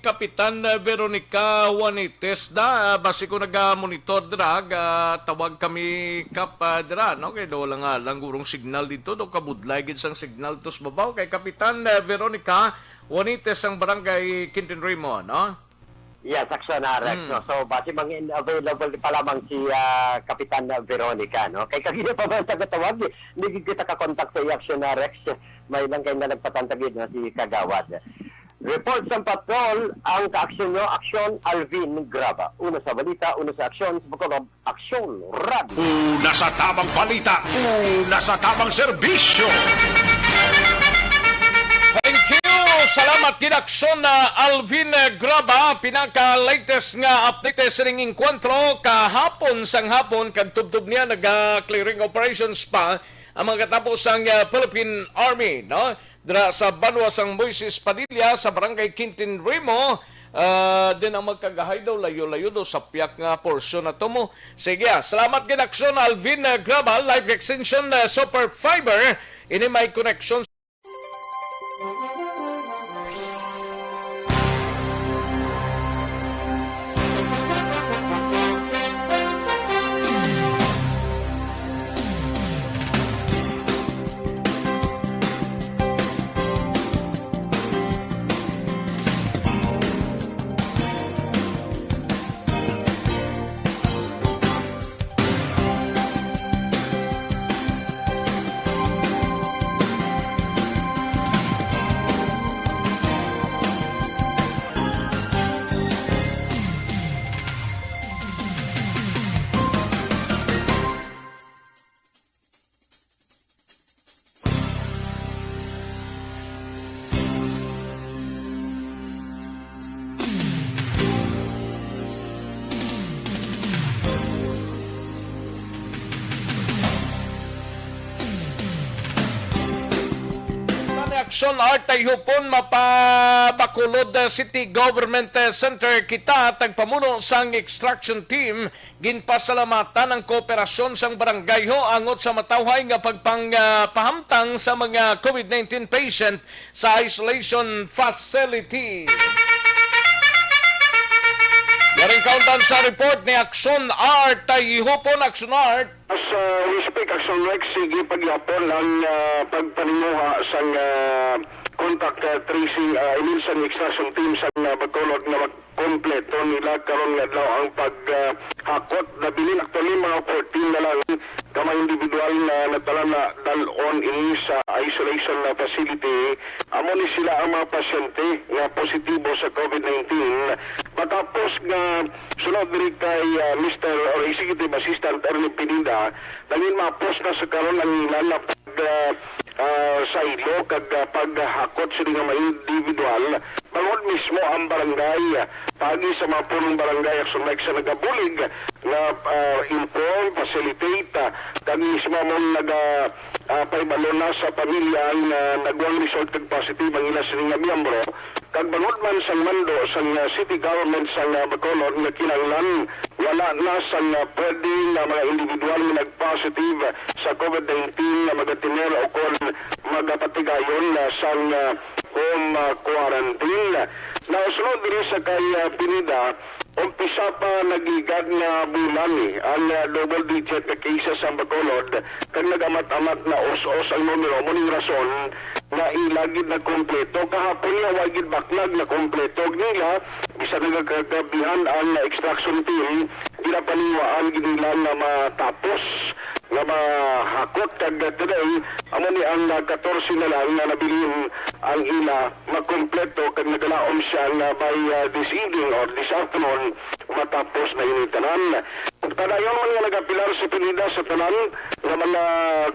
Kapitan Veronica Juanites da, ah, basi ko naga-monitor dira, ah, tawag kami, Kap, ah, dira, no? Kay daw lang, ah, lang gurong signal dito, daw kabudlay gid sang signal to sa babaw. Kay Kapitan, ah, Veronica Juanites ang barangay Quintin Remo, no? Yes, Action na, Rex, Mm. no? So, basi mang available pa lamang si, ah, Kapitan Veronica, no? Kay kagina pa man sa katawag, eh. Hindi gid kita ka-contact sa Action na, Rex. May lang kayo na nagpatantagid, no? Si Kagawad. Report sang patrol ang kaaksyon nyo, Aksyon Alvin Graba. Una sa balita, una sa aksyon, sa pagkabag Aksyon Radio. Una sa tabang balita, una sa tabang serbisyo. Thank you. Salamat gid, Aksyon, ah, Alvin, ah, Graba. Pinaka-latest nga update sa ining engkwentro kahapon sang hapon, kag tubtob niya naga-clearing operations pa ang mga katapos sang, ah, Philippine Army, no? Dira sa banwa sang Moises Padilla, sa Barangay Quintin Rimo, ah, din ang magkagahay daw, layo-layo daw sa piyak nga porsyon na to mo. Sige, ah, salamat gid, Aksyon Alvin, ah, Graba, Life Extension, ah, Super Fiber. Ini may connection. Aksyon Art ay hupon mapabakulod, uh, City Government, uh, Center kita tagpamuno sang extraction team. Ginpasalamatan ang kooperasyon sang barangay ho angot sa matawhay nga pagpang, ah, pahamtang sa mga COVID nineteen patient sa isolation facility. Yaring kauntan sa report ni Aksyon Art. Ay hupon, Aksyon Art. As, uh, we speak, Aksyon Rex, sige pagyapon ang, uh, pagpaninguha sang, uh, contact, uh, tracing, uh, I mean, sang extraction team sang, uh, Bacolod nga mag- kompleto nila karon nga adlaw ang pag, ah, hakot. Nabilin actually mga fourteen na lang ka mga individual na natala na dal-on ini sa isolation na facility. Amo ni sila ang mga pasyente nga positibo sa COVID nineteen. Matapos nga sunod diri kay, ah, Mister or Executive Assistant Ernie Pineda, nangin mapos na sa karon ang ilang nga pag, ah, ah, saylo kag, ah, paghakot sini nga mga individual. Bangod mismo ang barangay, paagi sa mga punong barangay, Aksyon Rex, sa nagabulig nga, ah, inform, facilitate, ah, kag mismo mo naga, ah, pahibalo na sa pamilya nga nagwang result kag positive ang ila sini nga miyembro. Kag bangod man sang mando sang, ah, city government sang, ah, Bacolod nga kinahanglan wala na sang, ah, pwede nga mga individual nga nag-positive sa COVID nineteen nga magatener o kon magapatigayon, ah, sang, ah, home, ah, quarantine. Nasunod diri sa kay, ah, Pineda, umpisa pa nagligad nga bulan ni ang, ah, double digit nga cases sa Bacolod, kag nag-amat-amat na us-os ang numero. Mo ning rason nga ila gid nagkompleto. Kahapon nga wa gid baklag, nakompleto nila. Bisan nagakagabihan ang extraction team, ginapaninguhaan gid nila nga matapos nga mahakot, kag today, amo ni ang, ah, katorse na lang nga nabilin ang ila makompleto, kag nagalaom siya nga by, ah, this evening or this afternoon, matapos na ini tanan. Padayon man nga nagapilar si Pineda sa tanan nga mga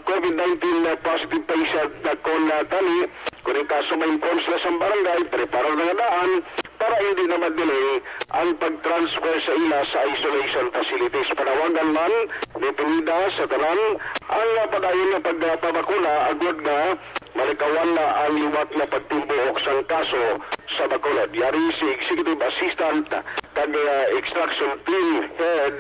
COVID nineteen na positive patient na kon, ah, kani, kung ang kaso ma-inform sila sa barangay, preparar na nga daan para hindi na ma-delay ang pag-transfer sa ila sa isolation facilities. Panawagan man ni Pineda sa tanan ang, ah, padayon nga pagpabakuna agod nga malikawan na ang liwat nga pagtimbuok sang kaso sa Bacolod. Yari si Executive Assistant kag, ah, Extraction Team Head,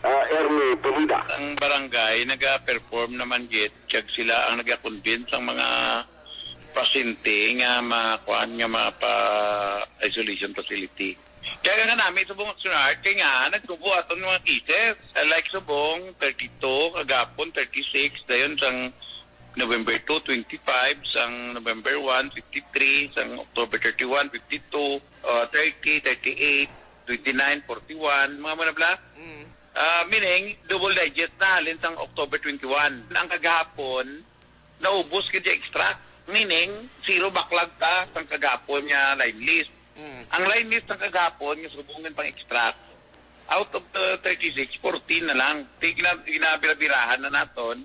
ah, Ernie Pineda. Ang barangay naga-perform naman gid, kag sila ang naga-convince ang mga pasyente nga makuan nga mapa-isolation facility. Kaya nga nami subong Action Art, kay nga nagtubo aton mga cases. Ah, like subong, thirty-two, kagapon, thirty-six, dayon sang November two, twenty-five, sang November one, fifty-three, sang October thirty-one, fifty-two, uh, thirty, thirty-eight, twenty-nine, forty-one, mga muna bla. Mm. Ah, meaning, double digit na halin sang October twenty-one. Ang kagahapon, naubos gid yung extract. Meaning, zero backlog ta sang kagapon nga line list. Mm. Ang line list sang kagapon nga subong nga pang-extract, out of the thirty-six, fourteen na lang. Ti gina-, ginabirabirahan na naton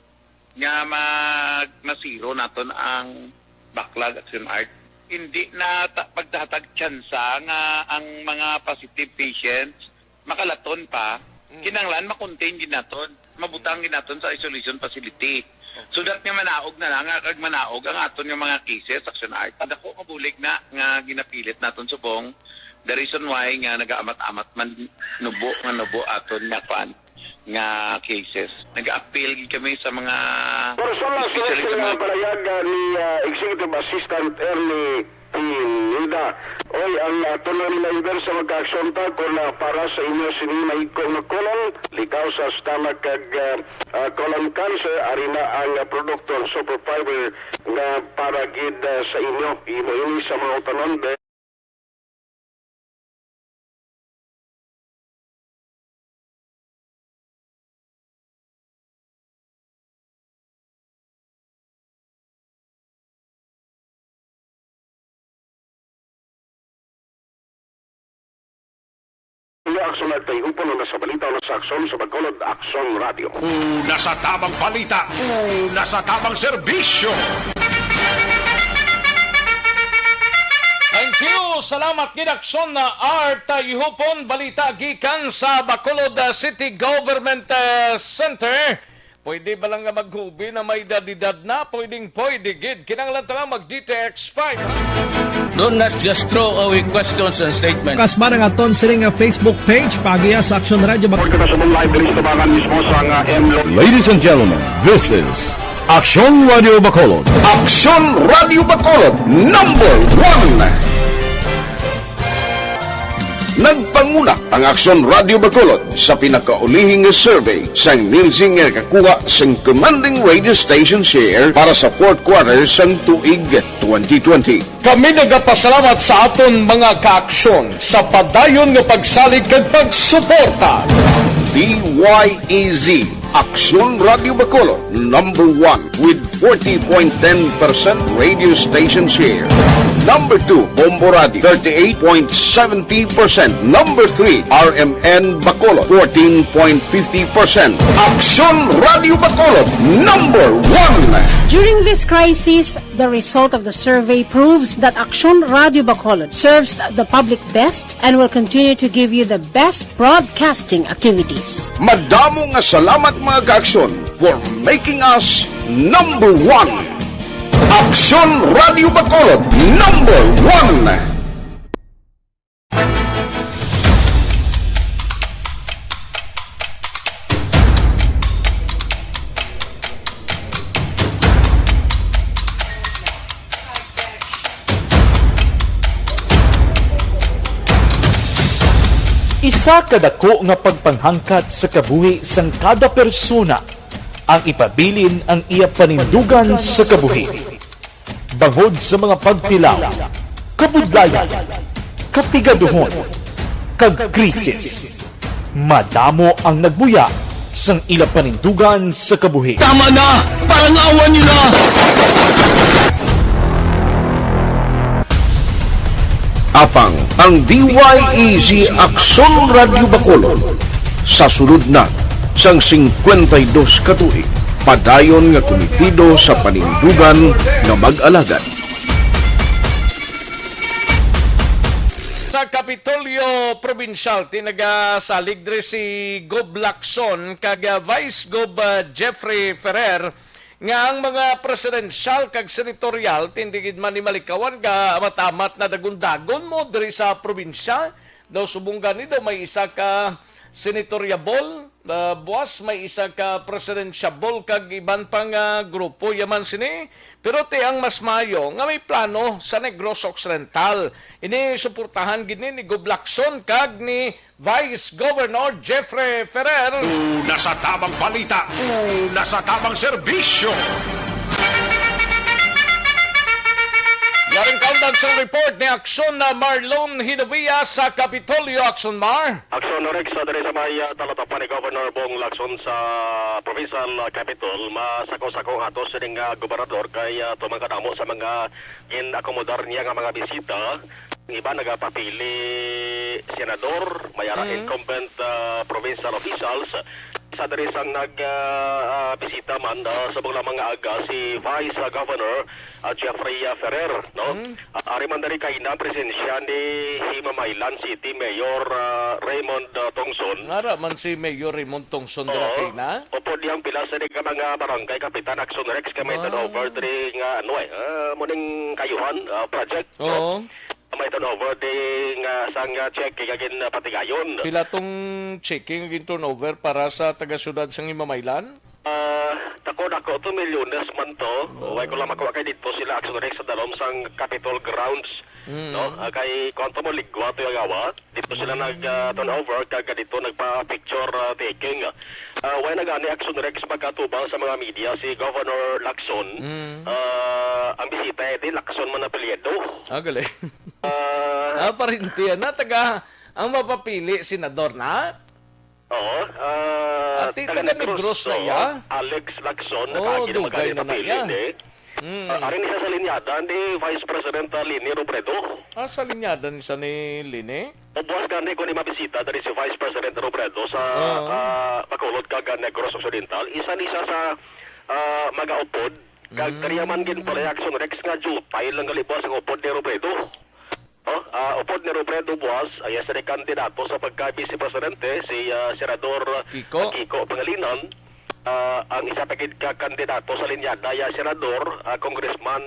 nga mag-, ma-zero naton ang backlog, Action Art. Hindi na ta-, pagdahatag tsansa nga ang mga positive patients makalaton pa, Mm. kinahanglan ma-contain gid naton, mabutang gid naton sa isolation facility. So that nga manaog na lang, nga kag manaog ang aton nga mga cases, Action Art. Dako nga bulig na nga ginapilit naton subong. The reason why nga nagaamat-amat man nubo nga nubo aton nga kwan, nga cases. Nag-appeal gid kami sa mga Pero sa mga especially sa celestial nga mga pahayag, ah, ni, ah, Executive Assistant Ernie Pineda. Oy, ang, ah, aton nga reminder sa mga kaaksyon ta, kung, ah, para sa inyo sini mahigko nga colon, likaw sa stomach kag, ah, ah, colon cancer, ari na ang, ah, produkto, ang Super Fiber nga para gid, ah, sa inyo. Imo ini sa mga utanon, be. Iya, Aksyon Art, kay upon na sa balita, na sa Aksyon sa Bacolod, Aksyon Radio. Una sa tamang balita, una sa tamang serbisyo. Thank you. Salamat gid, Aksyon na Art. Ihupon balita gikan sa Bacolod, uh, City Government, uh, Center. Pwede ba lang nga maghubi na may edad-edad na? Pwedeng pwede gid. Kinahanglan ta lang mag-D T X five. Do not just throw away questions and statements. Kasmara nga aton sini nga Facebook page, paagiha sa Aksyon Radio Bac- Pagkakasabong live diri sa tabangan mismo sa nga M Lo- Ladies and gentlemen, this is Aksyon Radio Bacolod. Aksyon Radio Bacolod, number one. Nagpanguna ang Aksyon Radio Bacolod sa pinakaulihing survey sang Nielsen nga nakakuha sang commanding radio station share para sa fourth quarter sang tuig twenty twenty. Kami nagapasalamat sa aton mga kaaksyon sa padayon nga pagsalig kag pagsuporta. D Y E Z, Aksyon Radio Bacolod, number one with forty point ten percent radio station share. Number two, Bombo Radio, thirty-eight point seventy percent. Number three, R M N Bacolod, fourteen point fifty percent. Aksyon Radio Bacolod, number one. During this crisis, the result of the survey proves that Aksyon Radio Bacolod serves the public best and will continue to give you the best broadcasting activities. Madamo nga salamat, mga kaaksyon, for making us number one. Aksyon Radio Bacolod, number one. Isa ka dako nga pagpanghangkat sa kabuhi sang kada persona ang ipabilin ang iya panindugan sa kabuhi. Bangod sa mga pagtilaw, kabudlayan, kapigaduhon, kag krisis, madamo ang nagbuya sang ila panindugan sa kabuhi. Tama na! Parangawan niyo na! Apang ang D Y E Z Aksyon Radio Bacolod sa sulod na sang singkwenta y dos ka tuig, padayon nga kumitido sa panindugan nga mag-alagad. Sa Kapitolyo Probinsyal, ti nagasalig diri si Gob Lacson kag, ah, Vice Gob, ah, Jeffrey Ferrer nga ang mga presidential kag senatorial ti hindi gid man ni malikawan nga amat-amat na dagon-dagon mo diri sa probinsya. Daw subong gani daw may isa ka senatoriable, ah, buas may isa ka presidentiable kag iban pang, ah, grupo yaman sini. Pero ti ang mas maayo nga may plano sa Negros Occidental. Ini suportahan gid ni, ni Gob Lacson kag ni Vice Governor Jeffrey Ferrer. Una sa tamang balita, una sa tamang serbisyo. Yaring kaon Action report ni Action na Marlon Hidavia sa Kapitolyo. Action Mar. Action Rex, sa diri sa may, ah, talatapan ni Governor Bong Lacson sa provincial, ah, capitol. Masako-sako ato sining, ah, gobernador kay, ah, tumang kadamo sa mga gin-akomodar niya nga mga bisita. Ang iba nagapapili senador, may ara Mm. incumbent, ah, provincial officials. Sa diri sang nag, ah, ah, bisita man, ah, subong lamang nga aga si Vice, ah, Governor, ah, Jeffrey, ah, Ferrer, no? Mm. Ah, ari man diri kay na presensya ni Himamaylan City Mayor, ah, Raymond, ah, Tongson. Ara man si Mayor Raymond Tongson dira Oo. kay na? Upod niyang pila sa di ka mga barangay kapitan, Action Rex, kay may Ah. turnover diri nga, ano eh, ah, muning kayuhan, ah, project. Oo. May turnover di nga sang, ah, check kay gagin, ah, patigayon. Pila tong checking gin turnover para sa taga-syudad sang Himamaylan? Ah, dako-dako to, milyones man to. Oh. Way ko lang makuha kay dito sila Action Rex sa dalom sang Capitol grounds, Mm. no? Ah, kay kwanto mo ligwa to yung awa. Dito sila Mm. nag, ah, turnover, kag dito nagpa-picture, ah, taking. Ah, way na gani Action Rex magkatubang sa mga media si Governor Lacson. Mm. Ah, ang bisita eh, di Lacson man apelyido. Ah, galing. Ah, Ah, parinto yan na. Taga, ang mapapili, senador na? Oo, ah, Ati, taga taga Negros, Negros na oo. iya? Alex Lacson, Oh, nakaagi na dugay magkali na na papili, iya. eh. Mm. Ah, ari ni sa linyada ni Vice President, ah, Leni Robredo. Ah, sa linyada ni sa ni Leni? O buwas gani kung di mabisita diri si Vice President Robredo sa, Oo. ah, Bacolod kag Negros Occidental. Isa ni siya sa, ah, magaupod. Kag Mm. kaniya man gin pala Action Rex nga jutay lang gali buwas ang upod ni Robredo. Oh, ah, upod ni Robredo buwas, ay sa kandidato sa pagka-vice presidente, si, ah, Senador Kiko. Kiko Pangilinan. Ah, ang isa pa gid ka kandidato sa linyada, ya Senador, ah, Congressman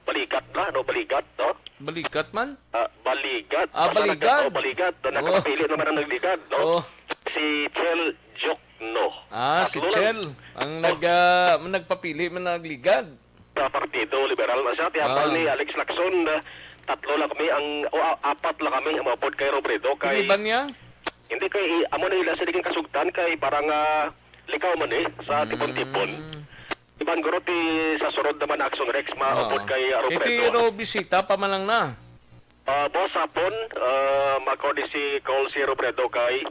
Baligat na, no? Baligat, no? Balikat man? Ah, Baligat. Ah, Basta Baligat. nagka-, oh, Baligat. Oh. Nakapili naman ang nagligad, no? Oh. Si Chel Jokno. Ah, si Tatlo lang. Chel ang Oh. nag-, ah, nagpapili man nagligad. Sa Partido Liberal na siya. Tiyambal Ah. ni Alex Lacson, ah, tatlo lang kami ang, o, a-, apat lang kami ang maupod kay Robredo. Kay Ang iba niya? Hindi kay, amo na ila sa diging kasugtan kay parang, ah, likaw man eh, sa Mm. tipon-tipon. Iban guro ti sa sunod naman Action Rex, maupod Oo. kay, ah, Robredo. Iti ro bisita pa man lang na. Ah, boss, hapon, ah, makodi si call si Robredo kay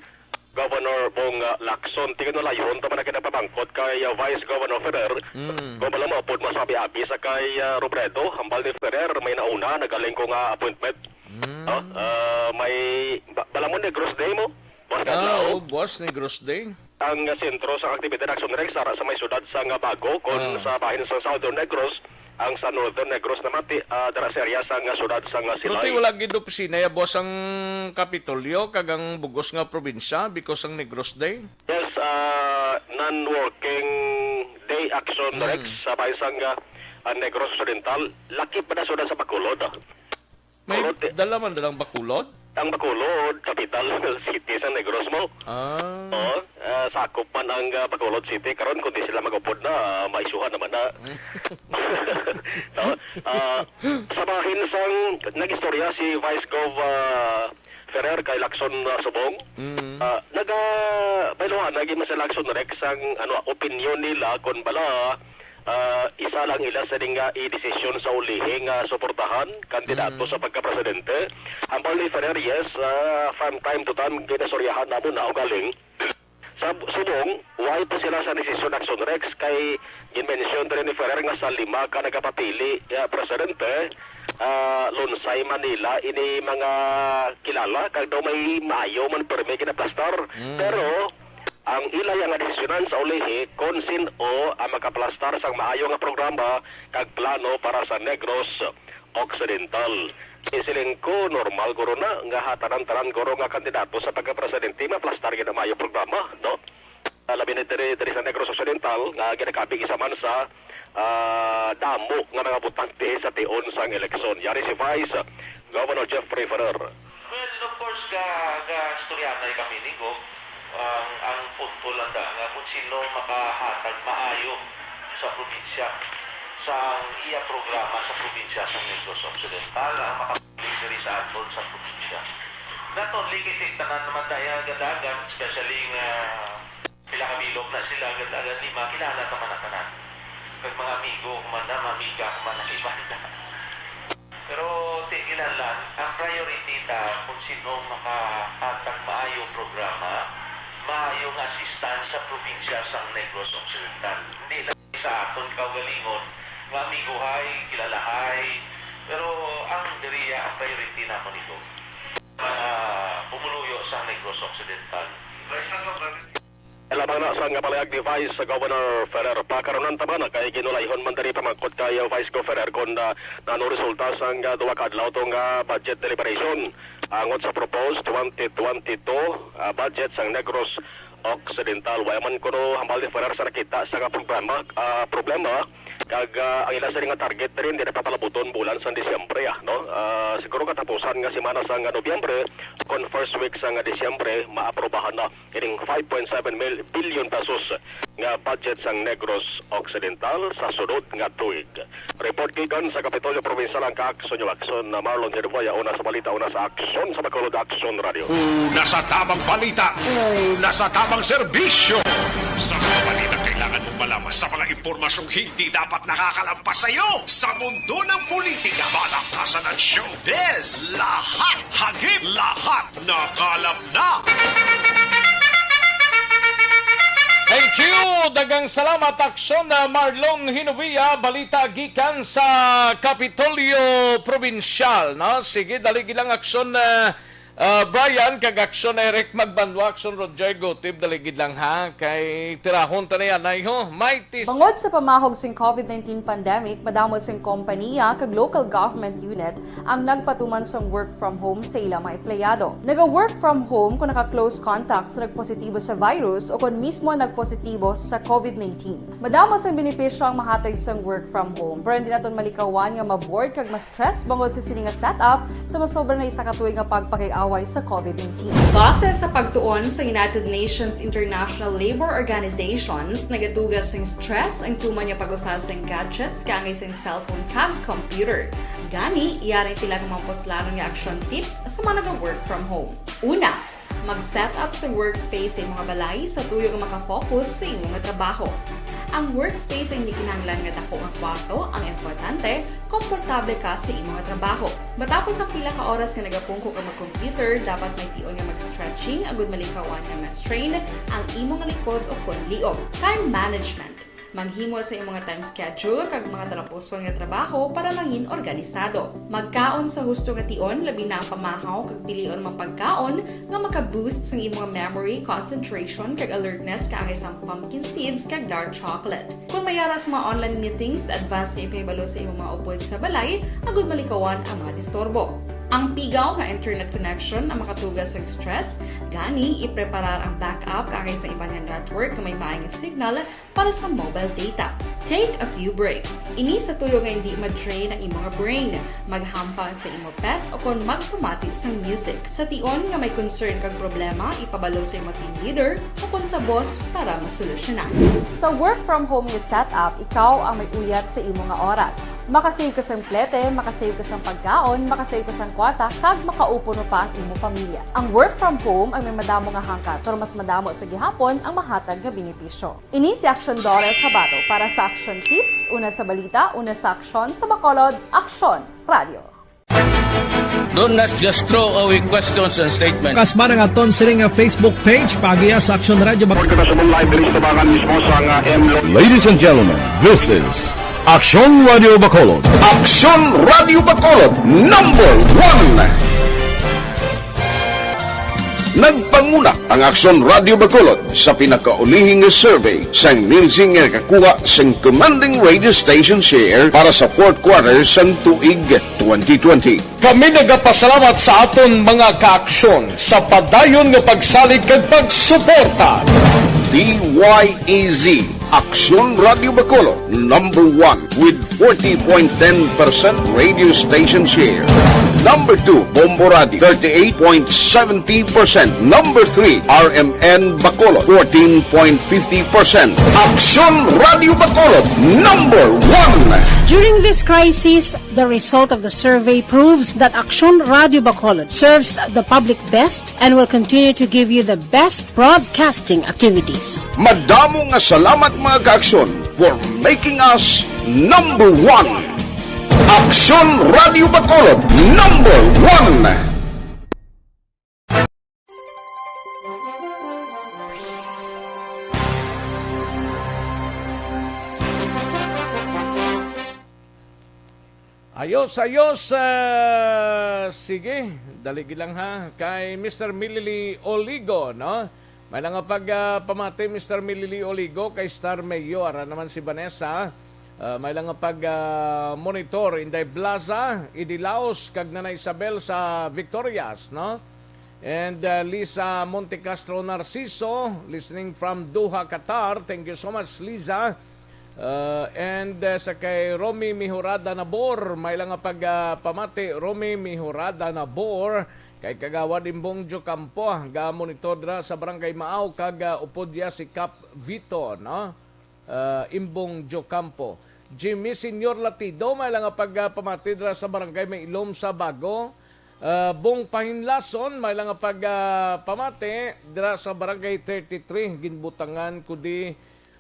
Governor Bong, ah, Lacson. Tingin na layon, tama na kinapamangkot kay, ah, Vice Governor Ferrer. Mm. Kung bala mo, pud masabi abi sa kay, ah, Robredo, hambal ni Ferrer, may nauna, nagaling ko nga appointment. Mm. No? Ah, may, ba-, bala mo Negros Day mo? Boss Ah, Kadlaw? Oh, boss, Negros Day. Ang sentro sa aktibidad Action Rex, ara sa may siyudad sa nga bago, kon Ah. sa bahin sa Southern Negros, ang sa Northern Negros naman, ti-, ah, dara sa area sa nga siyudad sa nga Pero Silay. Ti wala gid opisina ya, boss, ang Kapitolyo kag ang bugos nga probinsya because ang Negros Day? Yes, ah, non-working day Action Hmm. Rex sa bahin sa nga, ah, Negros Occidental, lakip pa na siyudad sa Bacolod, ah. May Bacolod, eh. Dala man dalang Bacolod? Ang Bacolod, capital city sa Negros mo. Ah. Oo, ah, sakop man ang, ah, Bacolod City. Karon, kung di sila mag-upod na, ah, maisuhan naman na. No? Ah, sa bahin sang nag-istorya si Vice Gov, ah, Ferrer kay Lacson, ah, Subong. Mm. Ah, naga-, bayluhan, nag-ima si Lacson Rex ang, ano, opinion nila kung bala ah, isa lang ila sa dinga i-desisyon sa ulihi nga suportahan kandidato Mm. sa pagkapresidente. Ang Paul Ferrer, yes, ah, from time to time, ginasoryahan namo na ugaling. Sa Subong, why pa sila sa desisyon Action Rex? Kay gin-mention diri ni Ferrer nga sa lima ka nagapapili, ah, presidente, ah, Lunsay, Manila, ini mga kilala, kag daw may maayo man permi ginaplastar. Mm. Pero, Ang ila ya nga desisyonan sa ulihi kon sin-o ang makaplastar sang maayo nga programa kag plano para sa Negros Occidental. Isiling ko, normal guro na nga ha tanan-tanan guro nga kandidato sa pagkapresidente maplastar gid ang maayo programa, no? Ah, labi na diri, diri sa Negros Occidental nga ginakabig isa man sa ah, damo nga mga botante sa tion sang eleksyon. Yari si Vice Governor Jeffrey Ferrer. Well, of course, ga, ga istoryanay kami ni Gov. Ang, ang punto lang da nga kung sino makahatag maayo sa probinsya sa iya programa sa probinsya sa Negros Occidental ang makapili diri sa aton sa probinsya. Not only kay tanan naman daya gadagan, especially nga Pila ka bilog na sila, agad-agad lima, kilala ta man na tanan. Kag mga amigo ko man na, mga amiga ko man na, iba na. Pero Priority ta kung sino makahatag maayo programa, maayo nga assistance sa probinsya sang Negros Occidental. Hindi lang sa aton kaugalingon nga amigohay, kilalahay, pero ang diriya ang priority namon ito. Mga pumuluyo sa Negros Occidental. Lamang na sang palayag ni Vice Governor Ferrer. Pakarunan ta man kay ginulayhon man diri pamangkot kay Vice Gov Ferrer kon, ah, nano resulta sang, ah, duha ka adlaw to nga budget deliberation angot sa proposed twenty twenty-two, ah, budget sang Negros Occidental. Wala man kuno hambal ni Ferrer sa nakita sa nga problema, ah, problema kag, ah, ang ila sini nga target diri hindi na papalabuton bulan sang Disyembre, ah, no? Ah, siguro katapusan nga semana sang Nobyembre, kon first week sang Disyembre, maaprobahan na ining five point seven mil billion pesos nga budget sang Negros Occidental sa sunod nga tuig. Report gikan sa Kapitolyo Provincial ang Kaaksyon News Aksyon na Marlon Hirboya, una sa balita, una sa aksyon sa Bacolod Aksyon Radio. Una sa tamang balita, una sa tamang serbisyo. Sa mga balita kailangan mong malaman, sa mga impormasyong hindi dapat nakakalampas sa iyo, sa mundo ng politika, balakasan at showbiz, lahat, hagip lahat, nakalap na. Thank you. Daghang salamat, Aksyon, ah, Marlon Hinovia. Balita gikan sa Kapitolyo Probinsyal, no? Sige, dali gid lang, Aksyon, ah, ah, Brian, kag Aksyon Eric Magbanwa, Aksyon Roger Gutib, dali gid lang, ha? Kay tirahon ta na yan, ay, ho? Mighty Bangod sa pamahog sing covid nineteen pandemic, madamo sing kompaniya kag local government unit ang nagpatuman sang work from home sa ilang mga empleyado. Naga-work from home kung naka-close contact sa nagpositibo sa virus o kon mismo nagpositibo sa covid nineteen. Madamo sang benepisyo ang mahatag sang work from home, pero hindi naton malikawan nga ma-bored kag ma-stress bangod sa sini nga setup sa masobra na isa ka tuig nga pagpakig-away sa covid nineteen. Base sa pagtuon sa United Nations International Labour Organizations, nagatuga sing stress ang tuman nga pag-usa sing gadgets kaangay sing cellphone kag computer. Gani, yari sila nga mga puslanon nga action tips sa mga naga-work from home. Una, mag-set up sa workspace sa imong balay sa tuyo nga makafocus sa imong trabaho. Ang workspace ay hindi kinahanglan nga dako nga kwarto, ang importante, komportable ka sa imong trabaho. Matapos ang pila ka oras nga nagapungko ka mag-computer, dapat may tion nga mag-stretching agud malikawan nga ma-strain ang imong likod o kon liog. Time management. Maghimo sa imong time schedule kag mga talapuson nga trabaho para mangin organisado. Magkaon sa husto nga tion, labi na ang pamahaw kag pilion mga pagkaon nga maka-boost sang imong memory, concentration, kag alertness kaangay sang pumpkin seeds kag dark chocolate. Kung may ara sa mga online meetings, advance nga ipahibalo sa imong mga upod sa balay agud malikawan ang mga disturbo. Ang pigaw nga internet connection ang makatuga sang stress, gani ipreparar ang backup kaangay sa iban nga network nga may maay nga signal para sa mobile data. Take a few breaks. Ini sa tuyo nga hindi ma-drain ang imo nga brain. Maghampang sa imo pet o kon magpamati sang music. Sa tion nga may concern kag problema, ipabalo sa imo team leader o kon sa boss para masolusyonan. Sa work from home nga setup, ikaw ang may uyat sa imo nga oras. Makasave ka sang plete, makasave ka sang pagkaon, makasave ka sang kwarta, kag makaupod pa ang imo pamilya. Ang work from home ay may madamo nga hangkat, pero mas madamo sa gihapon ang mahatag nga benepisyo. Ini si Action Doris Habato para sa Action Tips, una sa balita, una sa aksyon, sa Bacolod, Aksyon Radio. Do not just throw away questions and statements. Kasma ang aton sini nga Facebook page, paagiha sa Aksyon Radio Bac- Report ko na sa mong live diri sa tabangan mismo sa nga M Lo- Ladies and gentlemen, this is Aksyon Radio Bacolod. Aksyon Radio Bacolod, number one. Nagpanguna ang Aksyon Radio Bacolod sa pinakaulihi nga survey sang Nielsen nga nakakuha sang commanding radio station share para sa fourth quarter sang tuig twenty twenty. Kami nagapasalamat sa aton mga kaaksyon sa padayon nga pagsalig kag pagsuporta. D Y E Z, Aksyon Radio Bacolod, number one with forty point ten percent radio station share. Number two, Bombo Radio, thirty-eight point seventy percent. Number three, R M N Bacolod, fourteen point fifty percent. Aksyon Radio Bacolod, number one. During this crisis, the result of the survey proves that Aksyon Radio Bacolod serves the public best and will continue to give you the best broadcasting activities. Madamo nga salamat, mga kaaksyon, for making us number one. Aksyon Radio Bacolod, number one. Ayos, ayos. Ah, sige, dali lang ha. Kay Mister Milili Oligo, no? May lang nga pag, ah, pamati, Mister Milili Oligo, kay Star Mayor. Ara naman si Vanessa. Ah, may lang nga pag, ah, monitor, Inday Blaza, Idilaos, kag Nanay Isabel sa Victorias, no? And, uh, Lisa Montecastro Narciso, listening from Doha, Qatar. Thank you so much, Lisa. Uh, and, uh, sa kay Romy Mihurada Nabor, may lang nga pag, uh, pamati, Romy Mihurada Nabor, kay Kagawad Imbong Jocampo, ga monitor dira sa Barangay Maaw, kag, uh, upod ya si Kap Vito, no? Ah, Imbong Jocampo. Jimmy Senior Latido, may lang nga pag, ah, pamati dira sa Barangay Mailom sa Bago. Ah, Bong Pahinlason, may lang nga pag, ah, pamati dira sa Barangay thirty-three. Ginbutangan ko di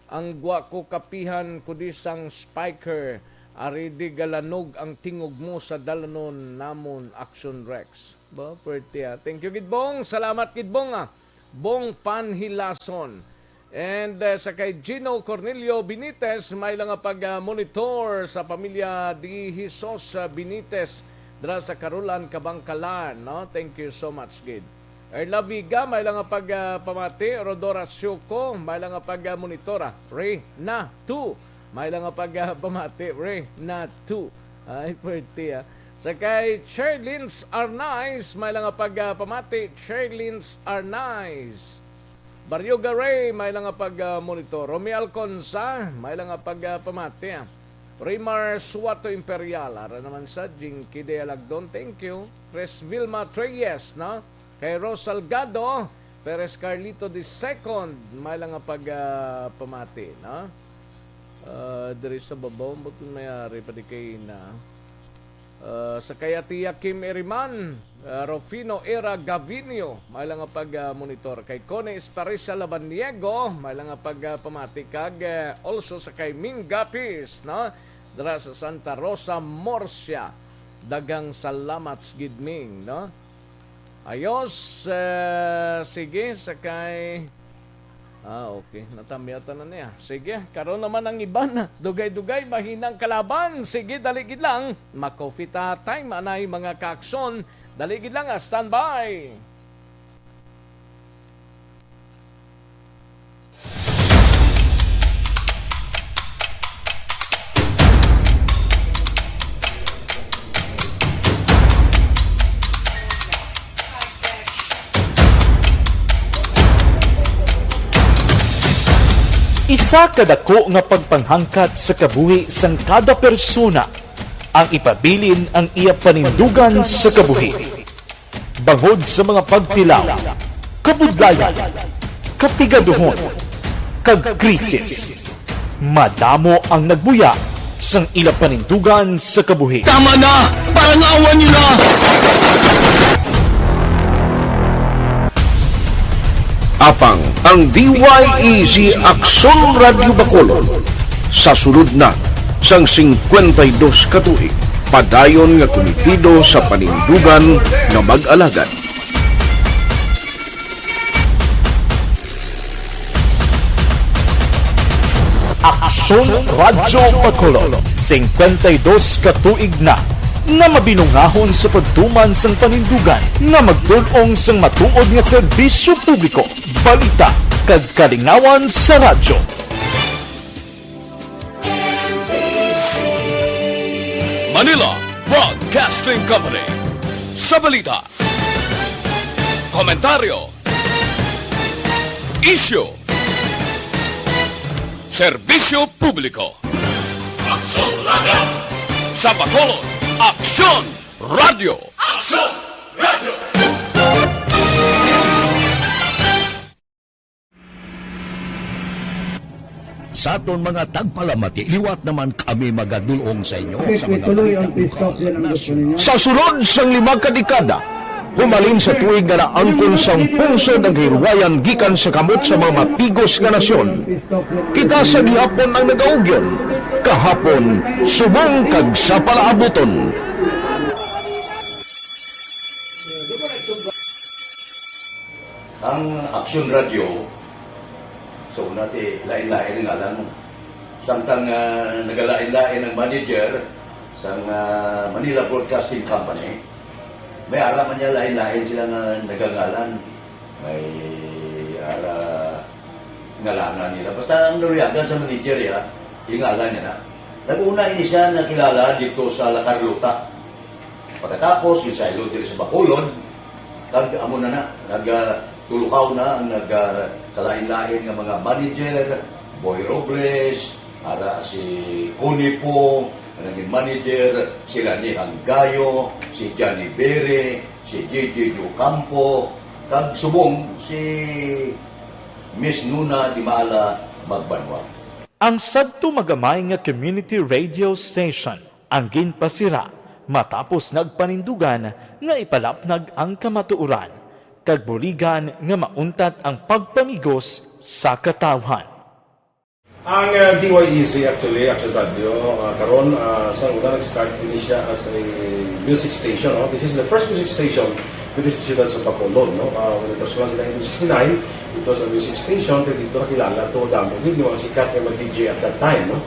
ang gwa ko kapihan ko di sang spiker. Ari di galanog ang tingog mo sa dalanon namon, Action Rex. Ba, pwerte, ah. Thank you, gid, Bong. Salamat, gid, Bong, ah. Bong Panhilason. And, eh, sa kay Gino Cornelio Benitez, may lang nga pag, ah, monitor sa pamilya di Jesus, ah, Benitez dira sa Carolan, Kabangkalan, no? Thank you so much, gid. Erla Viga, may lang nga pag, ah, pamati. Rodora Siuko, may lang nga pag, ah, monitor, ah. Reyna two, may lang nga pag, ah, pamati. Reyna two. Ay, pwerte, ah. Sa kay Cherlins Arnaiz, may lang nga pag, ah, pamati. Cherlins Arnaiz. Barrio Garay, may lang nga pag, ah, monitor. Romy Alconza, may lang nga pag, ah, pamati, ah. Primar Suato Imperial, ara naman sa Jinky de Alagdon, thank you. Chris Vilma Treyes, no? Kay Rose Salgado, Perez Carlito the second, may lang nga pag, ah, pamati, no? Ah, diri sa babaw, ba't may ari pa di kay na? Ah, sa kay Ate Kim Eriman, ah, Rufino Era Gavinio, may lang nga pag, ah, monitor. Kay Connie Esparisa Labaniego, may lang nga pag, ah, pamati. Kag, eh, also sa kay Ming Gapis, no? Dira sa Santa Rosa, Murcia. Daghang salamat, gid, Ming, no? Ayos, eh, sige, sa kay, ah, okay, natamyatan na niya. Sige, karon naman ang iban, dugay-dugay, mahinang kalaban. Sige, dali gid lang, ma-coffee ta time, anay, mga kaaksyon. Dali gid lang, ah, standby. Isa ka dako nga pagpanghangkat sa kabuhi sang kada persona ang ipabilin ang iya panindugan sa kabuhi. Bangod sa mga pagtilaw, kabudlayan, kapigaduhon, kag krisis, madamo ang nagbuya sang ila panindugan sa kabuhi. Tama na! Parang awa niyo na! Apang ang D Y E G Aksyon Radyo Bacolod sa sulod na sang singkwenta y dos ka tuig, padayon nga kumitido sa panindugan nga mag-alagad. Aksyon Radyo Bacolod, singkwenta y dos ka tuig na nga mabinungahon sa pagtuman sang panindugan nga magdul-ong sang matuod nga serbisyo publiko, balita, kag kalingawan sa radyo. Manila Broadcasting Company. Sa balita, komentaryo, isyu, serbisyo publiko. Aksyon Radyo. Sa Bacolod, Aksyon Radyo. Aksyon Radyo. Sa aton mga tagpalamati, liwat naman kami magadul-ong sa inyo sa mga balita lokal, nasyonal. Sa sulod sang lima ka dekada, humalin sa tuig nga naangkon sang pungsod ang kahilwayan gikan sa kamot sa mga mapigos nga nasyon, kita sa gihapon ang nagaugyon, Kahapon, subong kag sa palaabuton. Ang Action Radio, so, nati, lain-lain ang ngalan mo. Samtang, ah, nagalain-lain ang manager sang, ah, Manila Broadcasting Company, may ara man niya lain-lain sila nga nagangalan. May ara ngalanan nila. Basta ang naluyagan sa manager, ya, ingalan niya na. Nag-una ini siya nakilala dito sa La Carlota. Pagkatapos, yung saylo diri sa Bacolod, kag amo na na, nagtulukaw na ang nagkalain-lain nga mga manager, Boy Robles, ara si Connie Pong, ang naging manager, si Rani Hanggayo, si Johnny Bere, si J J Ocampo, kag subong si Miss Nuna Dimala Magbanwa. Ang sadto magamay nga community radio station ang ginpasira matapos nagpanindugan nga ipalapnag ang kamatuoran kag buligan nga mauntat ang pagpamigos sa katawhan. Ang, uh, D Y E Z actually, Action Radio, uh, karon, uh, sa una nag-start ini siya as a music station, no? This is the first music station with the Siyudad sa Bacolod, no? Uh, when it was launched in nineteen sixty-nine, it was a music station, kaya dito nakilala to, damo gid yung mga sikat nga mga D J at that time, no?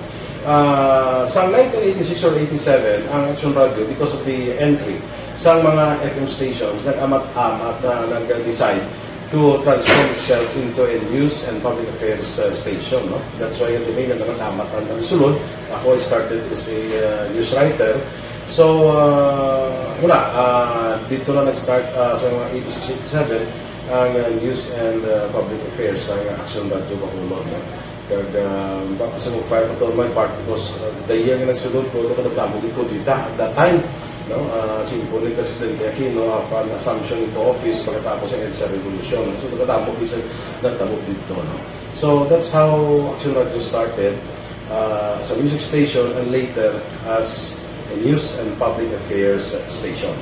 Uh, sa nineteen eighty-six or eighty-seven, ang Action Radio, because of the entry sa mga F M stations, nag-amat-amat na nag-decide to transform itself into a news and public affairs, uh, station, no? That's why the main nagkakatamat ang nagsulod. Ako, I started as a, uh, news writer. So, uh, wala, uh, dito na nag-start, uh, sa mga eighty-six, eighty-seven, ang, uh, news and, uh, public affairs, ang Action Radio Bacolod, no? Kag, ah, baka sa mag-fire pa to on my part because, ah, the year nga nagsulod ko, ito kadamo gid kudeta at that time, no? Ah, simple ni Presidente Aquino, upon assumption into office, pagkatapos ang EDSA Revolution. So, kadamo gid sa natabo dito, no? So, that's how Action Radio started, ah, as a music station and later as a news and public affairs station.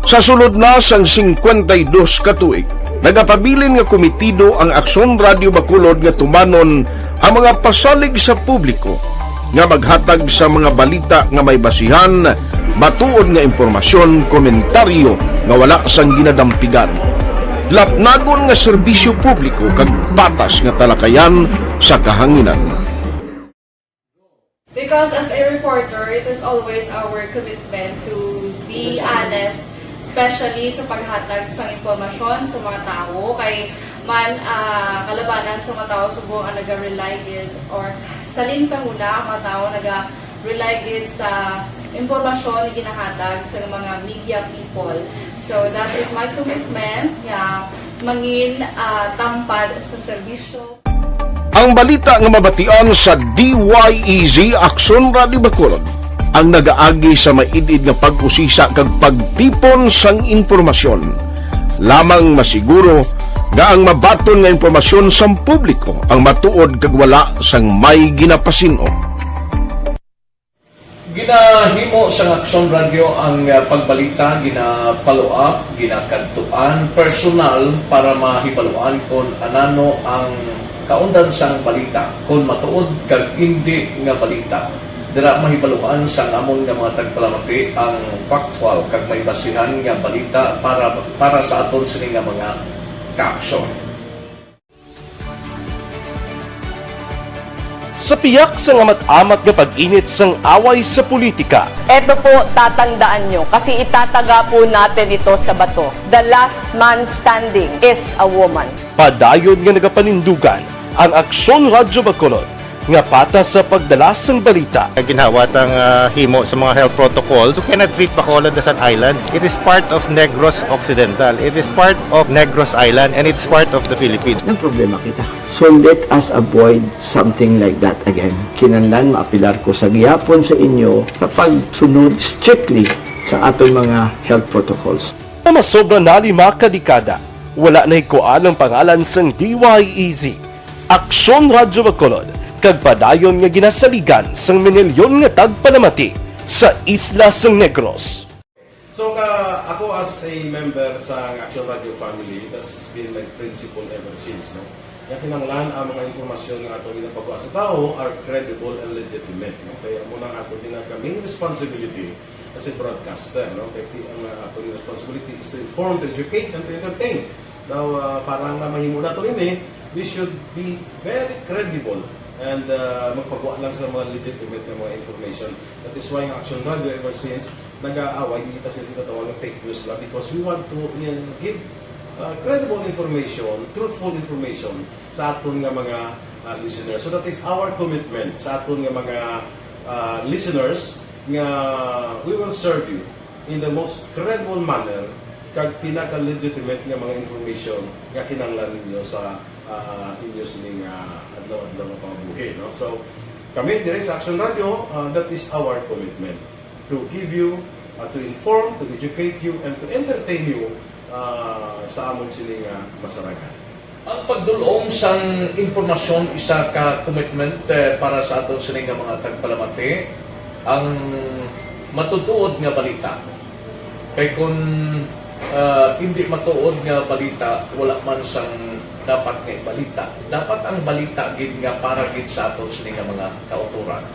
Sa sulod na sang singkwenta y dos ka tuig, nagapabilin nga komitido ang Aksyon Radio Bacolod nga tumanon ang mga pasalig sa publiko nga maghatag sa mga balita nga may basihan, matuod nga impormasyon, komentaryo nga wala sang ginadampigan, lapnagon nga serbisyo publiko kag patas nga talakayan sa kahanginan. Because as a reporter, it is always our commitment to be honest, especially sa paghatag sang impormasyon sa mga tawo. Kay man, ah, kalabanan sa mga tawo subong ang naga-rely gid, or salin sa huna ang mga tawo naga-rely gid sa impormasyon nga ginahatag sa mga media people. So that is my commitment nga mangin, ah, tampad sa serbisyo. Ang balita nga mabatian sa D Y E Z Aksyon Radio Bacolod ang nagaagi sa maid-id nga pag-usisa kag pagtipon sang impormasyon. Lamang masiguro nga ang mabaton nga impormasyon sang publiko ang matuod kag wala sang may ginapasin-o. Ginahimo sang Aksyon Radio ang, ah, pagbalita, gina-follow up, ginakadtuan personal para mahibaluan kon anano ang kaundan sang balita, kon matuod kag indi nga balita. Dira mahibaluan sang amon nga mga tagpalamati ang factual kag may basihan nga balita para, para sa aton sini nga mga kaaksyon. Sa piyak sang amat-amat nga pag-init sang away sa politika, Eto po, tatandaan nyo, kasi itataga po natin ito sa bato. The last man standing is a woman. Padayon nga nagapanindugan ang Aksyon Radyo Bacolod nga patas sa pagdala sang balita. Ginhawa tang, ah, himo sa mga health protocols. You cannot treat Bacolod as an island. It is part of Negros Occidental. It is part of Negros Island, and it's part of the Philippines. Nagproblema kita. So let us avoid something like that again. Kinahanglan maapilar ko sa gihapon sa inyo sa pagsunod strictly sa aton mga health protocols. Nga masobra na lima ka dekada, wala nahikuan ang pangalan sang D Y E Z, Aksyon Radyo Bacolod, kag padayon nga ginasaligan sang minilyon nga tagpalamati sa isla sang Negros. So, ka, Ako, as a member sa Action Radio family, that's been my principle ever since, no? Nga kinahanglan ang mga impormasyon nga ato ginapagwa sa tawo are credible and legitimate, no? Kaya amo na ang ato ginakaming responsibility as a broadcaster, no? Kaya ti-, ang, uh, ato responsibility is to inform, to educate, and to entertain. Now, uh, para nga mahimo nato ini, we should be very credible and, uh, magpagwa lang sa mga legitimate nga mga information. That is why ang Action Radio ever since nag-aaway, hindi ta sila ginatawag nga fake news lang, because we want to, uh, give, uh, credible information, truthful information sa aton nga mga, uh, listeners. So that is our commitment sa aton nga mga, uh, listeners, nga we will serve you in the most credible manner kag pinaka-legitimate nga mga information nga kinahanglan ninyo sa, uh, inyo sining, uh, adlaw-adlaw nga pangabuhi, no? So, kami diri sa Action Radio, uh, that is our commitment to give you, uh, to inform, to educate you, and to entertain you, uh, sa amon sini nga masarangan. Ang pagdul-ong sang impormasyon isa ka commitment, eh, para sa aton sini nga mga tagpalamati, ang matutuod nga balita. Kay kun, ah, hindi matuod nga balita, wala man sang dapat nga balita. Dapat ang balita gid nga para gid sa aton sini nga mga kautoran.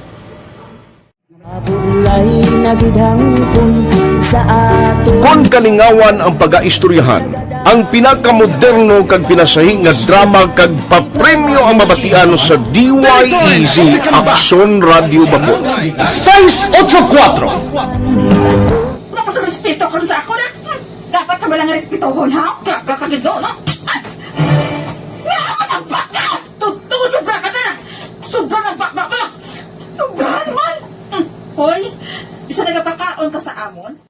Mabulay na gid hangpon sa ato. Kon kalingawan ang pagaistoryahan, ang pinakamoderno kag pinasahi nga drama kag papremyo ang mabatian sa D Y E Z Aksyon Radyo Bacolod. Sais otso kuwatro. Wala ka sa respeto karon sa ako na. Dapat ka ba lang respetohon, ha? Kaya ka kagid, no? Nga naman ang baka! Totoo, sobra ka na! Sobra na baba mo! Sobra naman! Hmm. Hoy, bisa nagapakaon ka sa amon?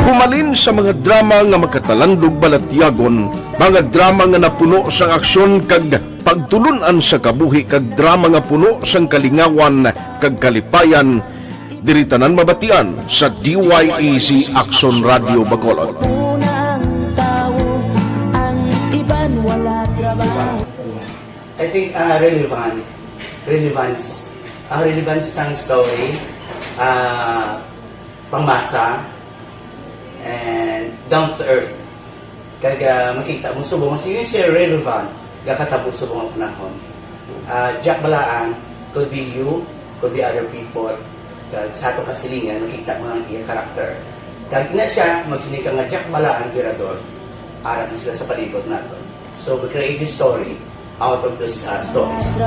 Humalin sa mga drama nga makatalandog balatyagon, mga drama nga napuno sang aksyon kag pagtulun-an sa kabuhi, kag drama nga puno sang kalingawan kag kalipayan, diri tanan mabatian sa D Y E Z Aksyon Radyo Bacolod. I think, ah, relevant, relevance, ang relevance sang story, ah, pangmasa, and down to earth. Kag, ah, makita mo subong, mas yun siya relevant, gakatabo subong ang panahon. Ah, Jack Balaan could be you, could be other people. Kag sa ato kasilingan, makita mo ang iya character. Kag ina siya, magsiling ka nga Jack Balaan, Virador, ara na sila sa palibot nato. So, we create this story out of those, uh, stories.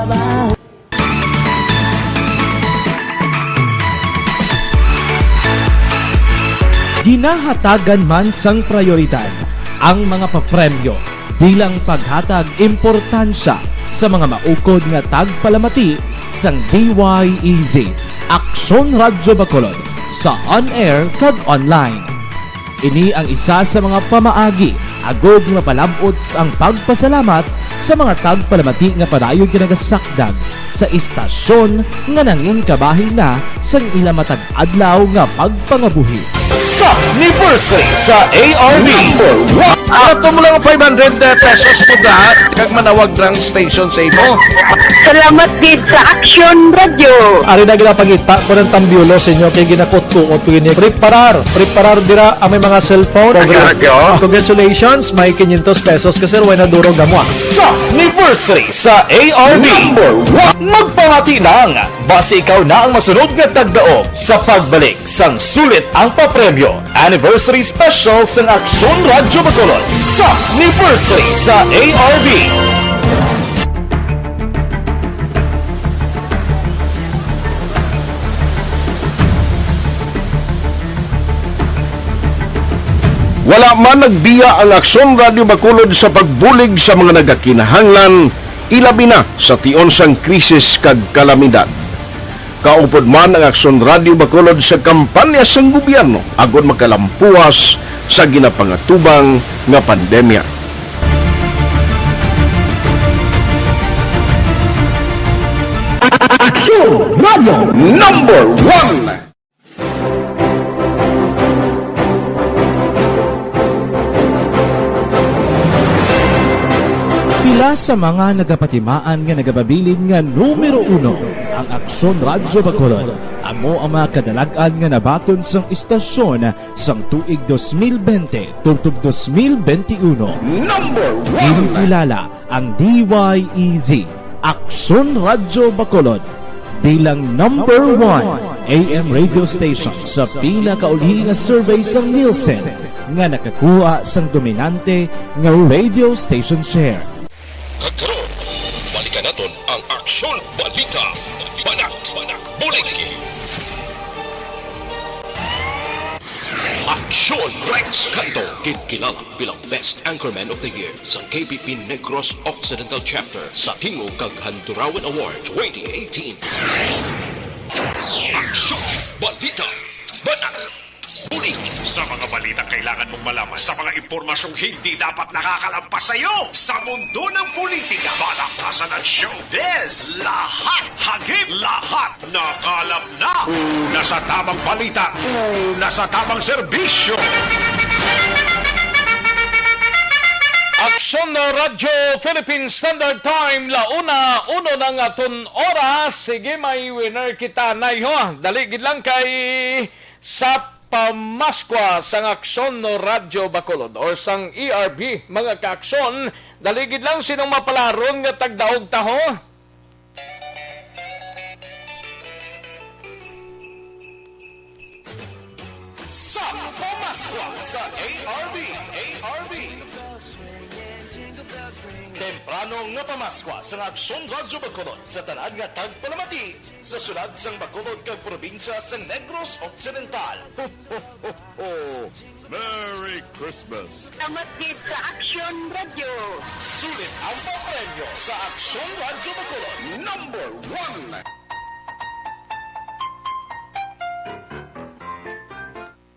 Ginahatagan man sang prayoridad ang mga papremyo bilang paghatag importansya sa mga maukod nga tagpalamati sang D Y E Z Aksyon Radyo Bacolod sa on-air kag online. Ini ang isa sa mga pamaagi agud nga mapalab-ot ang pagpasalamat sa mga tagpalamati nga padayon ginagasakdag sa istasyon nga nangin kabahin na sang ila matag adlaw nga pagpangabuhi. Sa anniversary sa A R B. Number one. Ato mo lang five hundred pesos mo da, kag manawag lang station sa imo. Salamat gid sa Action Radio. Ari na ginapangita ko ng tambyulo sa inyo kay ginakutkuot ko ini. Preparar, preparar dira ang may mga cellphone. Action Radio. Congratulations, may quinientos pesos ka, sir, way na durog amo, ah. Sa anniversary sa A R B. Number one. Magpamati lang, basi ikaw na ang masunod nga tagdaog sa pagbalik sang sulit ang papremyo. Anniversary Special sang Aksyon Radyo Bacolod sa anniversary sa A R B. Wala man nagbiya ang Aksyon Radyo Bacolod sa pagbulig sa mga nagakinahanglan, ilabi na sa tion sang krisis kag kalamidad. Kaupod man ang Aksyon Radyo Bacolod sa kampanya sang gobyerno agud makalampuas sa ginapangatubang nga pandemya. Aksyon Radyo Number One. Pila Sa mga nagapatimaan nga nagapabilin nga numero uno, ang Aksyon Radyo Bacolod amo ang mga kadalag-an nga nabaton sang istasyon sang tuig dos mil bente tubtob dos mil bente uno. Number one. Ginkilala ang D Y E Z, Aksyon Radyo Bacolod, bilang number one A M radio station sa pinakauli nga survey sang Nielsen nga nakakuha sang dominante nga radio station share. Kag karon, balikan naton ang Aksyon Balita. Banat, Banat, Bulig. Aksyon Rex Canto, ginkilala bilang Best Anchorman of the Year sa K P P Negros Occidental Chapter sa Tingog kag Handurawan Award twenty eighteen. Aksyon Balita. Banat. Bulig. Sa mga balitang kailangan mong malaman, sa mga impormasyong hindi dapat nakakalampas sa iyo, sa mundo ng politika, balaktasan at showbiz, lahat hagip, lahat nakalap na. Una sa tamang balita, una sa tamang serbisyo. Aksyon na Radyo Philippine Standard Time, la una, uno na nga aton oras. Sige, may winner kita na, ho. Dali gid lang kay sa pamaskwa sang Aksyon no Radyo Bacolod or sang E R B, mga kaaksyon. Dali gid lang, sinong mapalaron nga tagdaog ta, ho? Sa pamaskwa sa A R B, A R B. Temprano nga pamaskwa sang Aksyon Radyo Bacolod sa tanan nga tagpalamati sa syudad sang Bacolod kag probinsya sang Negros Occidental. Ho, ho, ho, ho! Merry Christmas! Salamat gid sa Aksyon Radyo. Sulit ang papremyo sa Aksyon Radyo Bacolod, number one.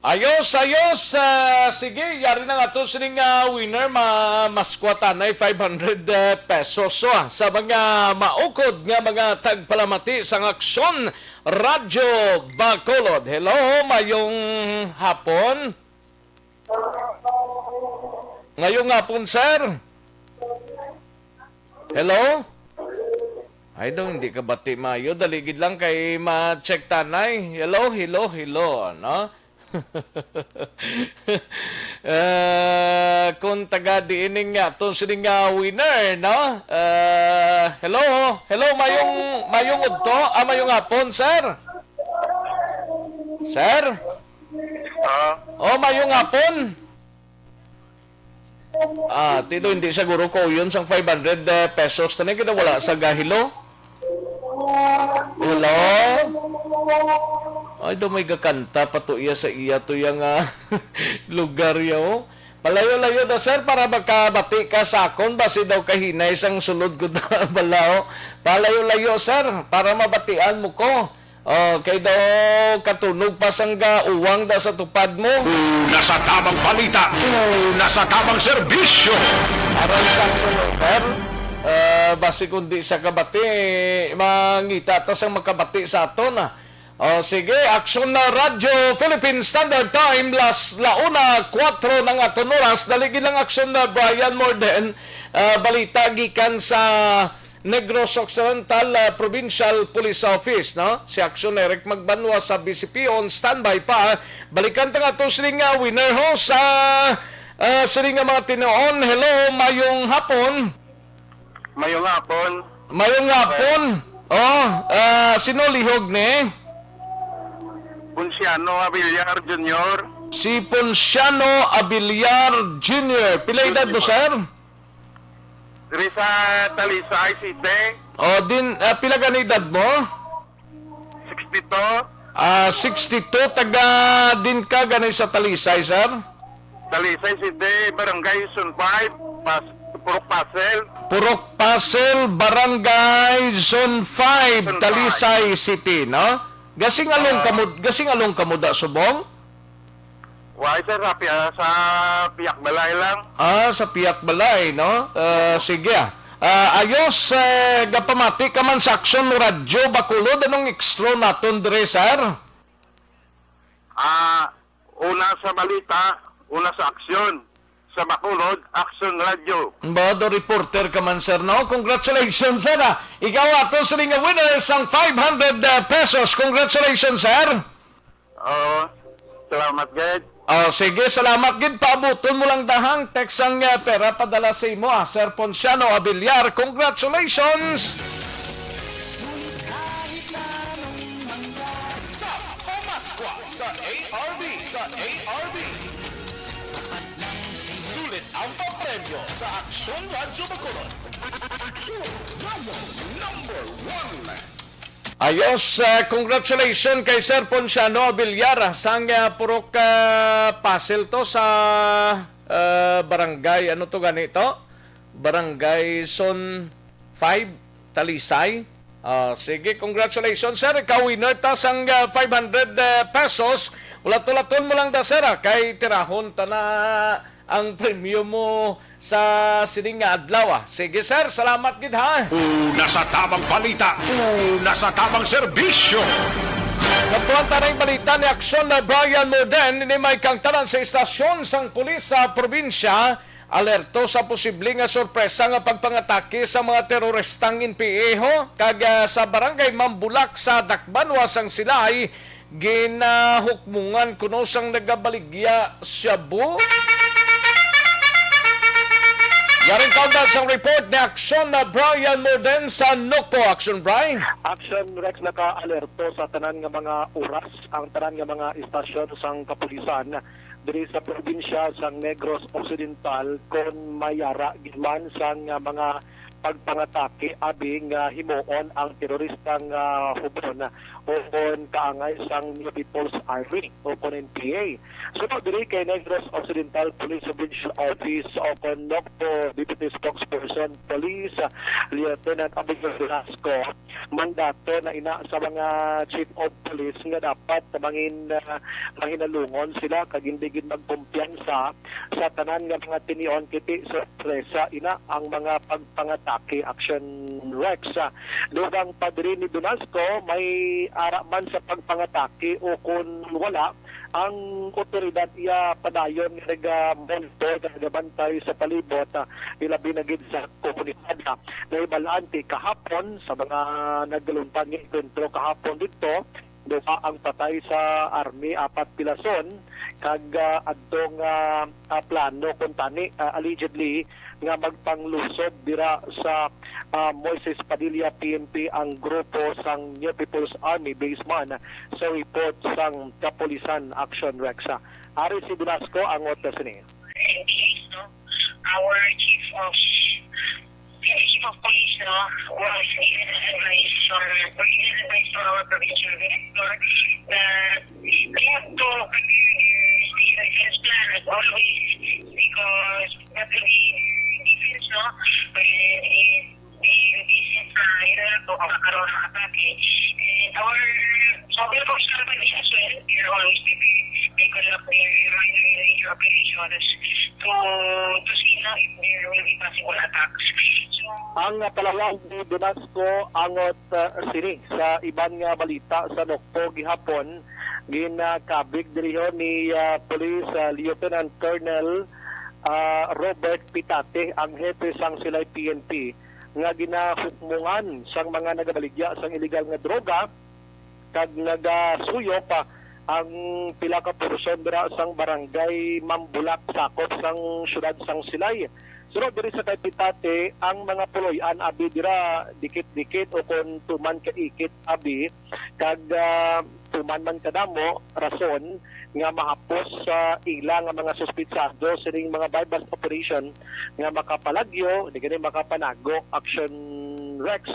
Ayos, ayos. Ah, sige, yari na nga to sining, ah, winner, ma-, mas kwatanay five hundred, eh, pesos. So, ah, sa mga maukod nga mga tagpalamati sang Aksyon Radyo Bacolod. Hello, mayong hapon. Ngayong hapon, sir. Hello? Ay, daw, hindi ka bati mayo. Dali gid lang kay ma-check tanay. Hello, hello, hello, no? Eh, kung taga diining nga, to sining nga winner, no? Eh, hello? Hello, mayong, mayong udto? Ah, mayong hapon, sir? Sir? Ah. Oh, mayong hapon? Ah, tito, hindi siguro ko yun sang five hundred, eh, pesos. Tanay kita wala sa gahilo. Hello? Ay, daw may gakanta pa to iya sa iya to yang, ah, lugar ya, oh. Palayo-layo daw, sir, para makabati ka sa akon. Basi daw kahinay sang sulod ko na balaw. Palayo-layo, sir, para mabatian mo ko. Oh, kay daw katunog pa sang ga uwang da sa tupad mo. Una sa tamang balita, una sa tamang serbisyo. Aron sa sir, eh, basi kung di sa kabati, mangita ta sang makabati sa aton, ah. Oh, sige, Aksyon na Radyo Philippine Standard Time, las la una, kuwatro na nga aton oras. Dali gid lang, Aksyon na Brian Morden. Ah, balita gikan sa Negros Occidental, ah, Provincial Police Office, no? Si Aksyon Eric Magbanwa sa B C P on standby pa. Balikan ta nga to sining nga winner ho sa, ah, sining nga mga tinuon. Hello, mayong hapon. Mayong hapon. Mayong hapon. Oh, ah, sino lihog ni? Ponciano Abiliar Junior. Si Ponciano Abiliar Junior. Pila edad mo, sir? Diri sa Talisay City. Oh, din, ah, pila gani edad mo? Sixty-two. Ah, sixty-two, taga din ka gani sa Talisay, sir? Talisay City, Barangay Zone five, Pas-, Purok Pasel. Purok Pasel, Barangay Zone five, Zone five. Talisay City, no? Gasing along Ah. kamo, gasing along kamo da subong? Wa, sir, sa piya-, sa piyak balay lang. Ah, sa piyak balay, no? Ah, sige, ah. Ah, ayos, eh, gapamati ka man sa Aksyon Radyo Bacolod, anong extra naton dire, sir? Ah, una sa balita, una sa aksyon. sa Bacolod, Action Radio. Bodo reporter ka man, sir, no? Congratulations, sir, ah. Ikaw ato sini nga winner sang five hundred, ah, pesos. Congratulations, sir. Oh, salamat, gid. Oh, sige, salamat gid. Paabuton mo lang dahang text ang, ah, pera padala sa imo, ah, Sir Ponciano Abiliar. Congratulations! Sa Pamaskwa sa A R B, sa A R B. Sulit ang papremyo sa Aksyon Radyo Bacolod. Aksyon Radyo number one. Ayos, ah, congratulations kay Sir Ponciano Villar, ah, sang, ah, purok, ah, Pasil to sa, ah, barangay, ano to gani to? Barangay Zone five, Talisay. Ah, sige, congratulations, sir. Ikaw winner ta sang, ah, five hundred, ah, pesos. Ulat-ulaton mo lang da, sir, ah, kay tirahon ta na ang premyo mo sa sining nga adlaw, ah. Sige, sir, salamat gid, ha. Una sa tamang balita, una sa tamang serbisyo. Katuan ta na ang balita ni Aksyon na Brian Moden, ini may kangtanan sa istasyon sang pulis sa probinsya. Alerto sa posible nga sorpresa nga pagpangatake sa mga teroristang N P A ho, kag, ah, sa barangay Mambulak sa Dakbanwa sang Silay, ginahukmongan kuno sang nagabaligya shabu. Yaring kaunda sang report ni Aksyon na Brian Moden sa Nokpo. Aksyon, Brian. Action Rex, naka-alerto sa tanan nga mga oras ang tanan nga mga istasyon sang kapulisan diri sa probinsya sang Negros Occidental kon may ara gid man sang, ah, mga pagpangatake abi nga himuon ang teroristang, ah, hubon o kon kaangay sang New People's Army o kon N P A. Suno diri kay Negros Occidental Police Regional Office o kon NOCPO Deputy Spokesperson Police, ah, Lieutenant Abigail Velasco, mandato na ina sa mga chief of police nga dapat mangin-, ah, mahinalungon sila kag hindi gid magkumpiyansa sa tanan nga mga tinion kiti sorpresa ina ang mga pagpangatake. Action Rex. Dugang pa diri ni Velasco, may ara man sa pagpangatake o kun wala, ang otoridad iya padayon nga nagamonitor kag nagabantay sa palibot, ah, ilabi na gid sa komunidad. Nahibal-an ti kahapon sa mga nagkaluntad nga engkwentro kahapon didto, duha ang patay sa army, apat pilason, kag, ah, adto nga, ah, plano kuntani, ah, allegedly, nga magpanglusod dira sa, ah, Moises Padilla P N P ang grupo sang New People's Army based man sa report sang kapulisan. Action Rex. Ari si Velasco, angot na sini. Our chief of, chief of police, no, was given an advice from, was given advice from our provincial director that they have to prepare their state defense plan as always, because that will be defense, no, when in, in defense, uh, area to makakaroon ng atake. And our, our force company as well, they're always prepared. They conduct their minor and major operations to, to see na if there will be possible attacks. So, ang, ah, pahayag ni Velasco angot, ah, sini sa iban nga balita sa Nokpo gihapon, ginakabig diri ni, ah, Police, ah, Lieutenant Colonel, ah, Robert Pitate, ang hepe sang Silay P N P, nga ginahukmongan sang mga nagabaligya sang iligal nga droga kag nagasuyop, ah, ang pila ka porsyon dira sang barangay Mambulak, sakop sang siyudad sang Silay. Sunod diri sa kay Pitate, ang mga puloy-an abi dira dikit-dikit o kon tuman ka ikit abi, kag, ah, tuman man kadamo, rason nga mahapos sa ila nga mga suspitsado sining mga buy-bust operation nga makapalagyo, di gani makapanago. Action Rex.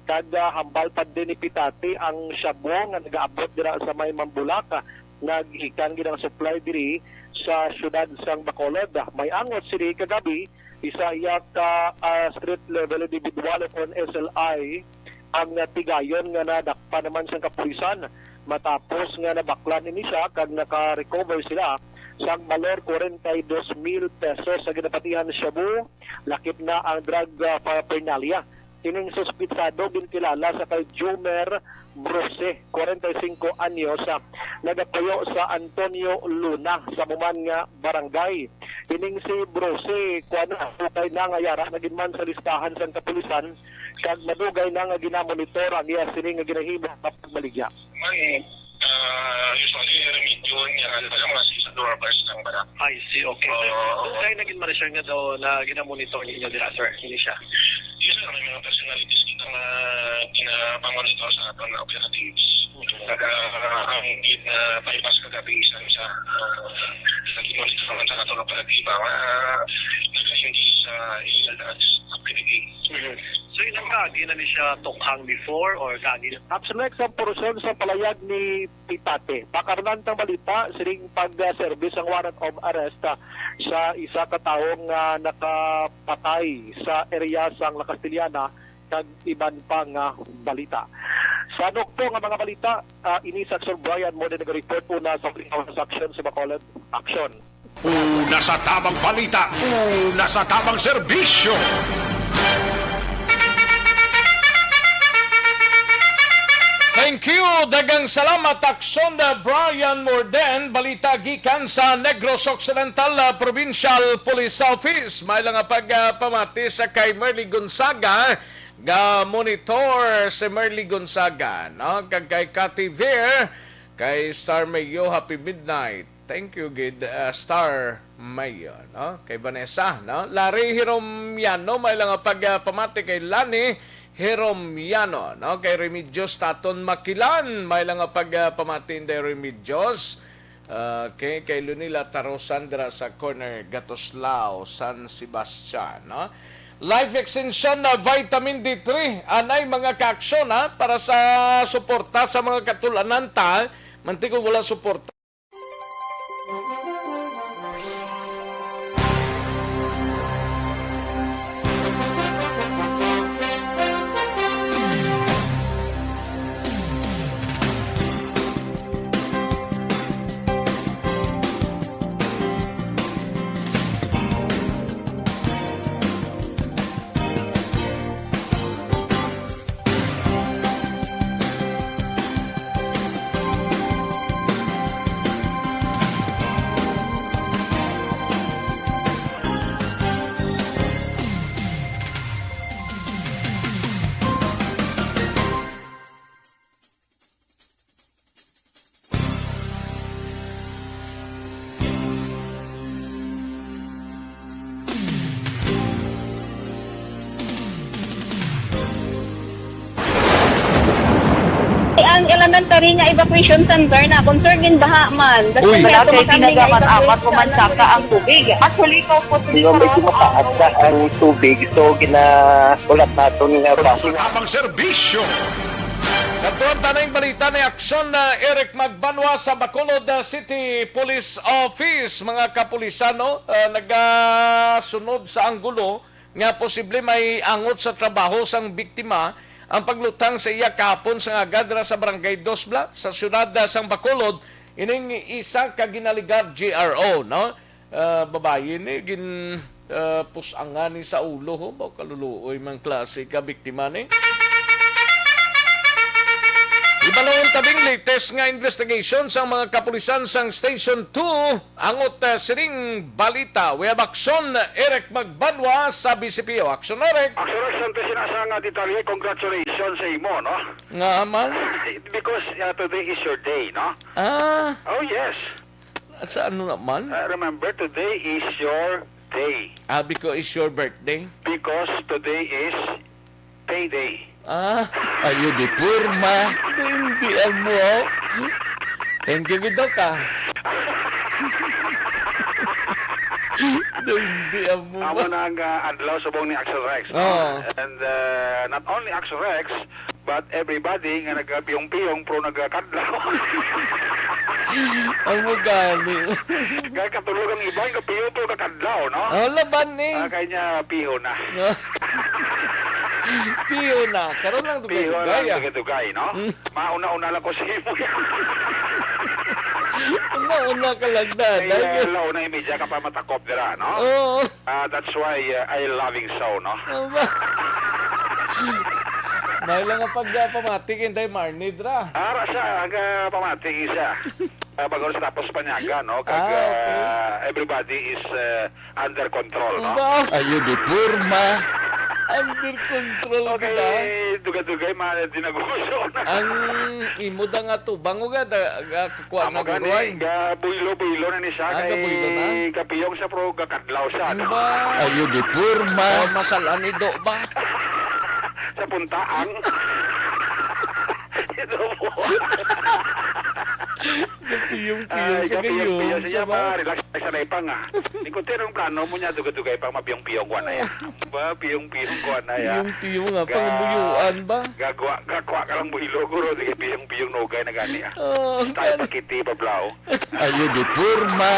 Kag, ah, hambal pa din ni Pitate ang shabu nga nagaabot dira sa may Mambulak, ah, nga gikan gid ang supply diri sa siyudad sang Bacolod. May angot sini kagabi, isa iya ka, ah, street level individual o kon S L I ang, ah, tigayon nga nadakpan naman sang kapulisan matapos nga nabaklan ini siya kag naka-recover sila sang balor forty-two mil pesos sa ginapatihan shabu, lakip na ang drug, ah, paraphernalia. Ining suspitsado ginkilala sa kay Jumer Brose, kwarenta y singko anyos, ah, nagapuyo sa Antonio Luna, sa Muman nga barangay. Ining si Brose, kuwan na, kay nangayara na gid man sa listahan sang kapulisan, kag madugay na nga ginamonitor ang iya sini nga ginahimo nga pagbaligya. Man, ah, usually, remedyo niya, ano lang, mga season two hours lang ba na? I see, okay, sir. Oo, oo. So, kaya naging manager nga daw na ginamonitor ninyo dira, sir? Hindi siya? Yes, sir. May mga personalities kita nga ginapamonitor sa aton nga operatives. Mm. Kag, ah, ang gid na bypass kagabi, isa sa, ah, sa gimonitor naman sa aton operatiba, nga nag-engage sa illegal drugs activity. Mm. So, ilang kaagi na ni siya tukhang before or kaagi na? Actually, sa portion sa palayag ni Pitate, pakarunan tang balita sining pag-serve sang warrant of arrest, ah, sa isa ka tawo nga nakapatay sa area sang La Castellana kag iban pa nga balita. Sa nukto nga mga balita, ah, ini si Aksyon Brian Mode nag-report una sa Aksyon sa Bacolod. Aksyon. Una sa tabang balita, una sa tabang serbisyo. Thank you. Daghang salamat, Aksyon, uh, Brian Morden. Balita gikan sa Negros Occidental, uh, Provincial Police Office. May lang nga pagpamati sa kay Merly Gonzaga, ga monitor si Merly Gonzaga, no? Kag kay Cathy Veer, kay Star Mayo, happy midnight. Thank you gid, uh, Star Mayo, no? Kay Vanessa, no? Larry Hiromiano, may lang nga pagpamati kay Lani Hiromiano, no? Kay Remedios Taton Makilan, may lang nga pagpamati inday Remedios. Okay, kay Lunila Taro Sandra sa corner Gatoslao, San Sebastian, no? Life Extension na Vitamin D three, anay mga kaaksyon, ha, para sa suporta sa mga katul-anan ta, manti kung wala suporta. Ang elementary nga evacuation center na, concern din baha man. Uy. Kaya tumakan nga evacuation center ang tubig. Actually, ikaw po, medyo mataas na ang tubig. So, gina-, ulat naton nga ba? Sa tamang serbisyo. Kadtuan ta na ang balita ni Aksyon na Eric Magbanwa sa Bacolod, uh, City Police Office. Mga kapulisan, no, uh, nagasunod sa anggulo nga posible may angot sa trabaho sang biktima ang paglutang sa iya kahapon sa nga gadra sa Barangay Dosbla sa siyudad, uh, sang Bacolod. Ining isa ka ginaligar G R O, no? Ah, babayi ni gin, ah, pus-angan ni sa ulo, ho. Ba, kaluluoy man klase ka biktima ni. Ibalon tabing latest nga investigation sang mga kapulisan sang Station two. Angot, ah, sining balita, we have Aksyon Eric Magbanwa sa B C P O. Aksyon, Eric. Aksyon, Eric, sa sinasa nga detalye, congratulations sa imo, no? Nga man? Because, ah, today is your day, no? Ah. Oh, yes. At sa ano naman? Uh, remember, today is your day. Ah, because it's your birthday? Because today is payday. Ah. Ayo di porma. Hindi mo. Thank you, Bidok, ah. Hindi mo. Amo na ang, uh, adlaw subong ni Aksyon Rex, no? Oo. And, uh, not only Aksyon Rex, but everybody nga nagapiyong-piyong pero nagakadlaw. Amo gani. Kaya katulog ang iban, kapiyo pero kakadlaw, no? Oh, laban ni. Ah, kaya niya piho na. No. Piho na. Karon lang dugay-dugay, ah. Piho lang dugay-dugay, no? Hmm. Mauna-una lang ko sa imo. Mauna ka lang na. Ay, dahil uh, launa yung media ka pa matakop dira, no? Oo. Ah, that's why, uh, I loving so, no? Aba. May lang nga pag, ah, pamati kay Inday Marnie dra. Ara sa aga pamati isa. Ah, bago sa tapos panyaga, no? Kag, Ah, okay. ah, everybody is, ah, under control, no? Ba? Ayo di porma. Under control Okay, kita. Dugay-dugay, ma-, di nag-uso na. Ang imo da nga tubang, o ga, da, ga, kuha Amo na gani, guruay. Ga buylo-buylo na ni siya Ah, kay ga buylo na? Kapiyong sa pro, ga kadlaw siya, no? Ba? Ayo di porma. Oh, masalan ido ba? Sa puntaang. Ito po. Piyong-piyong Ay, sa kapiyong-piyong gayon, siya sa ba? Ba? Relax, relax na ipang, ah. Di ko tinong plano mo niya, dugay-dugay pang mapiyong-piyong ko na ya. Ba, piyong-piyong ko na ya. Piyong-piyong nga, Ga-, pangabuyuan ba? Gagwa, gagwa ka lang buhilo, guro. Di piyong-piyong nugay na gani, ah. Oh, Style gan- pakiti, bablaw. Ayo di porma.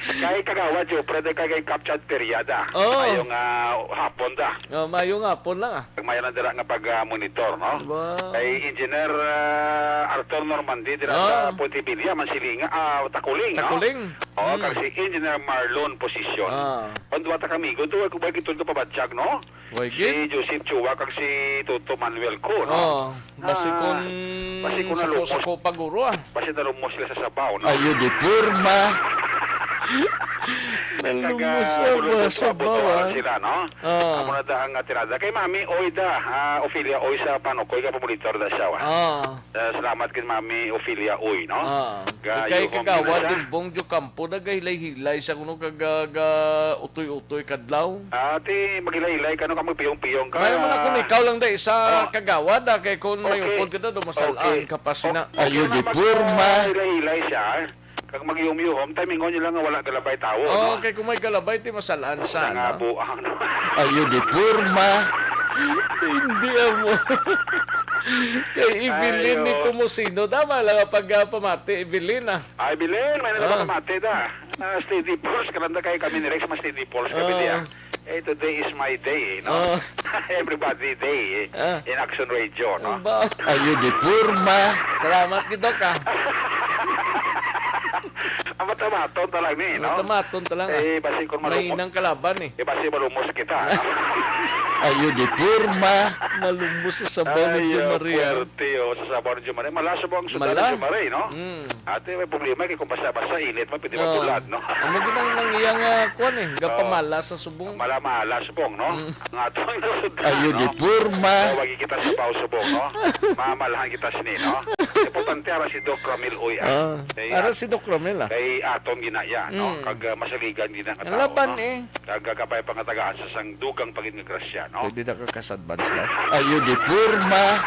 Kay kagawa, Jopre, di kay, kay Captain Periada. Oh. Ayong, ah, hapon da. Oh, mayong hapon lang, ah. Kag may lang dira nga pag, ah, monitor, no? Ba? Kay Engineer, ah, Arthur Normandy dira Ah. sa Puente Villa, Mansilinga, ah, Takuling, no? Takuling. Oo, Mm. kag si Engineer Marlon Position. Ah. Ang duwa ta kami, kung duwa ko ba gituldo pabadyag, no? Way Si gid. Joseph Chua kag si Toto Manuel Co, no? Oh, basi Ah, kun basi kun nalumos. Sako-sako pa guro, ah. Basi nalumos sila sa sabaw, no? Ayo di porma. Nalumos Kag, ah, sa bulong ba, ko, sabaw, abot ah. Sila, no? Ah. Amo na da ang, ah, tirada. Kay Mami Oy da, ah, Ophelia Oy sa Panukoy, ka pamonitor da siya, ah. Ah. Ah, salamat kay Mami Ophelia Oy, no? Ah. Ga-, Kay yuhom kagawa na siya. Din Bong Jo Campo, nagahilay-hilay siya kuno kag, ah, ga-, utoy-utoy kadlaw. Ah, ti, maghilay-hilay ka, no, ka magpiyong-piyong ka. May man ako ikaw lang da isa Oh. Kagawad, ah, kay kung may Okay. Upod ka da, do masalaan Okay. ka pa sina. Oh, Ayo okay di na, porma. Maghilay-hilay siya. Kag magyuhom-yuhom, timingon niyo lang nga wala galabay tawo, Oh, no? Kay kung may galabay, ti masalaan sa, Nga ano? Buang, no? Ayo di porma. Hindi amo. Kay Evelyn Ayo. Ni Tomosino, tama lang ang pag, ah, pamati, Evelyn, ah. Ay, Evelyn, may Ah. Nagapamati da. Ah, steady pulse, karanda kay kami ni Rex, mas steady pulse kami Ah. Diya. Eh, today is my day, eh, no? Ah. Everybody day, eh, Ah. In Action Radio, no? Ba? Ayo di porma. Salamat gid, Doc, ah. Ang matamaton talaga ni, no? Matamaton talaga. Eh, basi kung malumos. Mahinang kalaban, eh. Eh, basi malumos kita, no? Ayo di porma. Malumos sa sabaw ni Ay, Jo ah, Maria. Puwerte, oh, sa sabaw ni Jo Maria. Malasabong ang sudad ni Mala. Jo Maria, no? Mm. Ate, may problema kay kung basa-basa, init man, pwede Oo. Mabulad, no? Amo gid ang, ang iyang, ah, kuwan, eh, Oo. Gapamala sa subong. Mala-mala subong, no? Mm. Ang atong nasudlan, Ayo no? Di porma. Kaya wagi kita sa pao subong, no? Mamalahan kita sini, no? Importante ara si Doc Ramil, uy, ah. Ah, Kay ara at-, si Doc Ramil, ah. Kay aton ginaya, no? Mm. Kag, ah, masaligan gina nga Ang tao, laban, no? Eh. Kag, ah, kabay pangatagaan sa sang dugang pagin nga grasya, no? Pwede na ka kas advance life. Ayo di porma.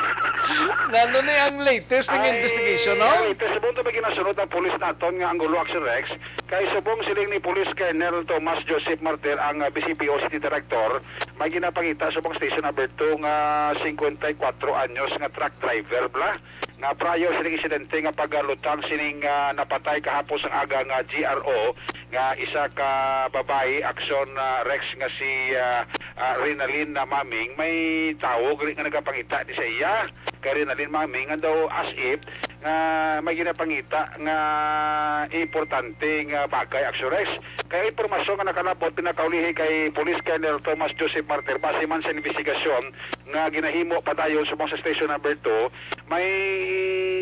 Nano ni ang latest nga Ay, investigation, no? Latest, subong to may ginasunod ang pulis naton nga Angulo Action Rex. Kay subong siling ni Police Colonel Thomas Joseph Martir, ang, ah, B C P O City Director, may ginapangita subong station number two nga singkwenta y kuwatro anyos nga truck driver, bla, nga prior sining insidente nga pagalutang sining, ah, napatay kahapon sang aga nga G R O, nga isa ka babayi, Action, ah, Rex, nga si, ah, ah, Renalyn na Maming, may tawo gali nga nagapangita ni sa iya kay Renalyn Maming nga daw as if nga may ginapangita nga importante nga bagay, Action Rex. Kay impormasyon nga nakalabot pinakaulihi kay Police Colonel Thomas Joseph Martir, base man sa investigasyon nga ginahimo padayon subong sa Station Number Two, may